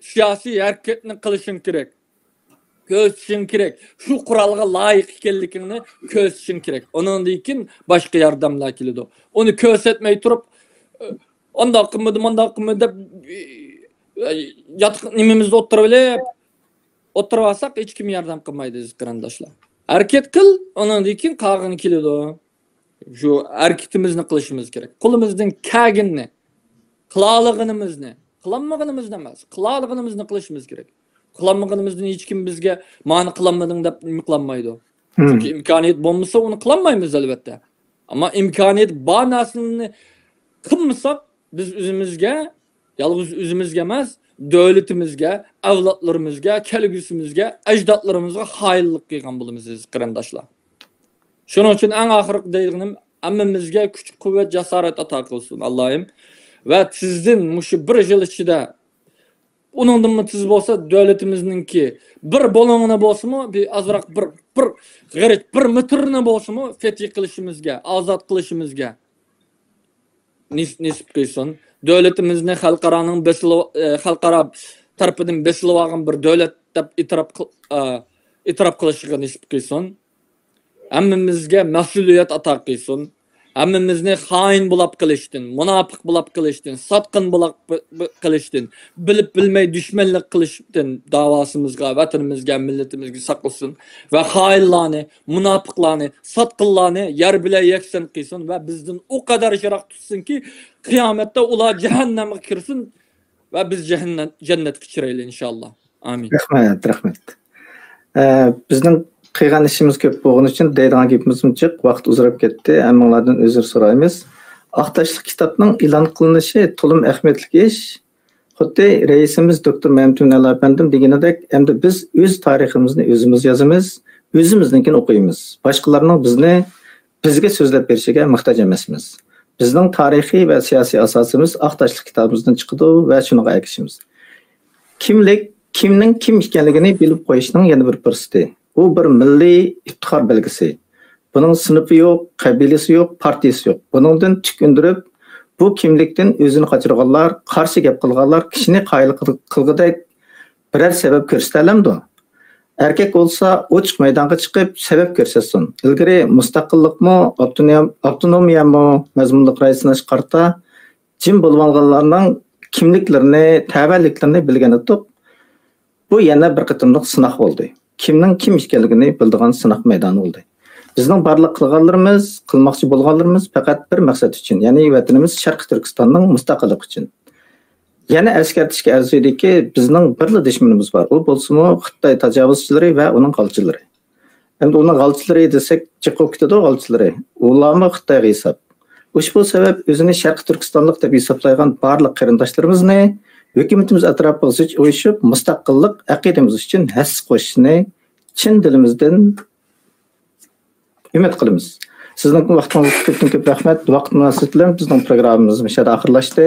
سىياسىي ھەرىكەتنى قىلىشىڭ كېرەك. كۆرسىتىشىڭ كېرەك. شۇ قورالغا لايىق ئىكەنلىكىڭنى كۆرسىتىشىڭ كېرەك. ئۇنىڭدىن كېيىن باشقا ياردەملەر كېلىدۇ. ئۇنى كۆرسەتمەي تۇرۇپ، ئانداق قىلمىدى، مانداق قىلمىدى دەپ، ياتىق نېمىمىزنى ئوتتۇرىغا ئېلىپ، ئوتتۇرىغا ئالساق، ھېچكىم ياردەم قىلمايدۇ، ئەزىز قېرىنداشلار. ھەرىكەت قىل، ئۇنىڭدىن كېيىن قالغىنى كېلىدۇ. شۇ ھەرىكىتىمىزنى قىلىشىمىز كېرەك. قولىمىزدىن كەلگىنىنى، قىلالىغىنىمىزنى، قىلالمىغىنىمىزنى ئەمەس، قىلالىغىنىمىزنى قىلىشىمىز كېرەك. قىلالمىغىنىمىزدىن ھېچكىم بىزگە، مانا قىلالمىدىڭ دەپ نېمە قىلالمايدۇ. چۈنكى ئىمكانىيەت بولمىسا، ئۇنى قىلالمايمىز، ئەلۋەتتە. ئەمما ئىمكانىيەت بار نەرسىنى قىلمىساق، بىز ئۆزىمىزگە، يالغۇز ئۆزىمىزگە ئەمەس، دۆلىتىمىزگە، ئەۋلادلىرىمىزگە، كەلگۈسىمىزگە، ئەجدادلىرىمىزغا خائىنلىق قىلغان بولىمىز، ئەزىز قېرىنداشلار. شۇنىڭ ئۈچۈن ئەڭ ئاخىرقى دەيدىغىنىم، ھەممىمىزگە كۈچ، قۇۋۋەت، جاسارەت ئاتا قىلسۇن ئاللاھىم. ۋە تېزدىن مۇشۇ بىر يىل ئىچىدە، ئۇنىڭدىنمۇ تېز بولسا، دۆلىتىمىزنىڭكى بىر بۇلۇڭىنى بولسىمۇ، بىر ئازراق، بىر، بىر غېرىچ، بىر مېتىرنى بولسىمۇ فەتھى قىلىشىمىزگە، ئازاد قىلىشىمىزگە نېس-، نېسىپ قىلسۇن. دۆلىتىمىزنى خەلقئارانىڭ بېسىلىۋ-، ئە، خەلقئارا تەرىپىدىن بېسىلىۋالغان بىر دۆلەت دەپ ئېتىراپ قىل-، ئە، ئېتىراپ قىلىشىغا نېسىپ قىلسۇن. ھەممىمىزگە مەسئۇلىيەت ئاتا قىلسۇن. ھەممىمىزنى خائىن بولاپ قىلىشتىن، مۇناپىق بولاپ قىلىشتىن، ساتقىن بولاپ ب-، ب-، قىلىشتىن، بىلىپ بىلمەي دۈشمەنلىك قىلىشتىن داۋاسىمىزغا، ۋەتىنىمىزگە، مىللىتىمىزگە ساقلىسۇن ۋە خائىنلارنى، مۇناپىقلارنى، ساتقىنلارنى يەر بىلەن يەكسان قىلسۇن ۋە بىزدىن ئۇ قەدەر يىراق تۇتسۇنكى، قىيامەتتە ئۇلار جەھەننەمگە كىرسۇن ۋە بىز جەھەننەم، جەننەتكە كىرەيلى، ئىنشاللا. ئامىن. رەھمەت، رەھمەت. ئە، بىزنىڭ قىلغان ئىشىمىز كۆپ بولغىنى ئۈچۈن دەيدىغان گېپىمىزمۇ جىق، ۋاقىت ئۇزىراپ كەتتى. ھەممىڭلاردىن ئۆزۈر سورايمىز. ئاق تاشلىق كىتابنىڭ ئېلان قىلىنىشى تولىمۇ ئەھمىيەتلىك ئىش. خۇددى رەئىسىمىز دوكتور مەمتىمىن ئەلا ئەپەندىم دېگىنىدەك، ئەمدى بىز ئۆز تارىخىمىزنى ئۆزىمىز يازىمىز، ئۆزىمىزنىڭكىنى ئوقۇيمىز. باشقىلارنىڭ بىزنى، بىزگە سۆزلەپ بېرىشىگە موھتاج ئەمەسمىز. بىزنىڭ تارىخىي ۋە سىياسىي ئاساسىمىز ئاق تاشلىق كىتابىمىزدىن چىقىدۇ ۋە شۇنىڭغا ئەگىشىمىز. كىملىك، كىمنىڭ كىم ئىكەنلىكىنى بىلىپ قويۇشنىڭ يەنە بىر پۇرسىتى. ئۇ بىر مىللىي ئىپتىخار بەلگىسى. بۇنىڭ سىنىپى يوق، قەبىلىسى يوق، پارتىيىسى يوق. بۇنىڭدىن تۈك ئۈندۈرۈپ، بۇ كىملىكتىن ئۆزىنى قاچۇرغانلار، قارشى گەپ قىلغانلار كىشىنى قايىل قىل-، قىلغۇدەك بىرەر سەۋەب كۆرسىتەلەمدۇ؟ ئەركەك بولسا ئوچۇق مەيدانغا چىقىپ سەۋەب كۆرسەتسۇن. ئىلگىرى مۇستەقىللىقمۇ، ئاپتونوم-، ئاپتونومىيەمۇ مەزمۇنلۇق رەئىس سىناشقا قارىتا جىم بولۇۋالغانلارنىڭ كىملىكلىرىنى، تەۋەلىكلىرىنى بىلگەن ئىدۇق. بۇ يەنە بىر قېتىملىق سىناق بولدى. كىمنىڭ كىم ئىكەنلىكىنى بىلىدىغان سىناق مەيدانى بولدى. بىزنىڭ بارلىق قىلغانلىرىمىز، قىلماقچى بولغانلىرىمىز پەقەت بىر مەقسەت ئۈچۈن، يەنى ۋەتىنىمىز شەرقىي تۈركىستاننىڭ مۇستەقىللىقى ئۈچۈن. يەنە ئەسكەرتىشكە ئەرزىيدۇكى، بىزنىڭ بىرلا دۈشمىنىمىز بار. ئۇ بولسىمۇ خىتاي تاجاۋۇزچىلىرى ۋە ئۇنىڭ غالچىلىرى. ئەمدى ئۇنىڭ غالچىلىرى دېسەك، جىق بولۇپ كېتىدۇ غالچىلىرى. ئۇلارمۇ خىتايغا ھېساب. ئۇشبۇ سەۋەب ئۆزىنى شەرقىي تۈركىستانلىق دەپ ھېسابلايدىغان بارلىق قېرىنداشلىرىمىزنى ھۆكۈمىتىمىز ئەتراپىغا زىچ ئۇيۇشۇپ، مۇستەقىللىق ئەقىدىمىز ئۈچۈن ھەسسە قوشۇشىنى چىن دىلىمىزدىن ئۈمىد قىلىمىز. سىزنىڭ ۋاقتىڭىزغا كۆپتىن كۆپ رەھمەت. ۋاقىت مۇناسىۋىتى بىلەن بىزنىڭ پروگراممىمىز مۇشۇ يەردە ئاخىرلاشتى.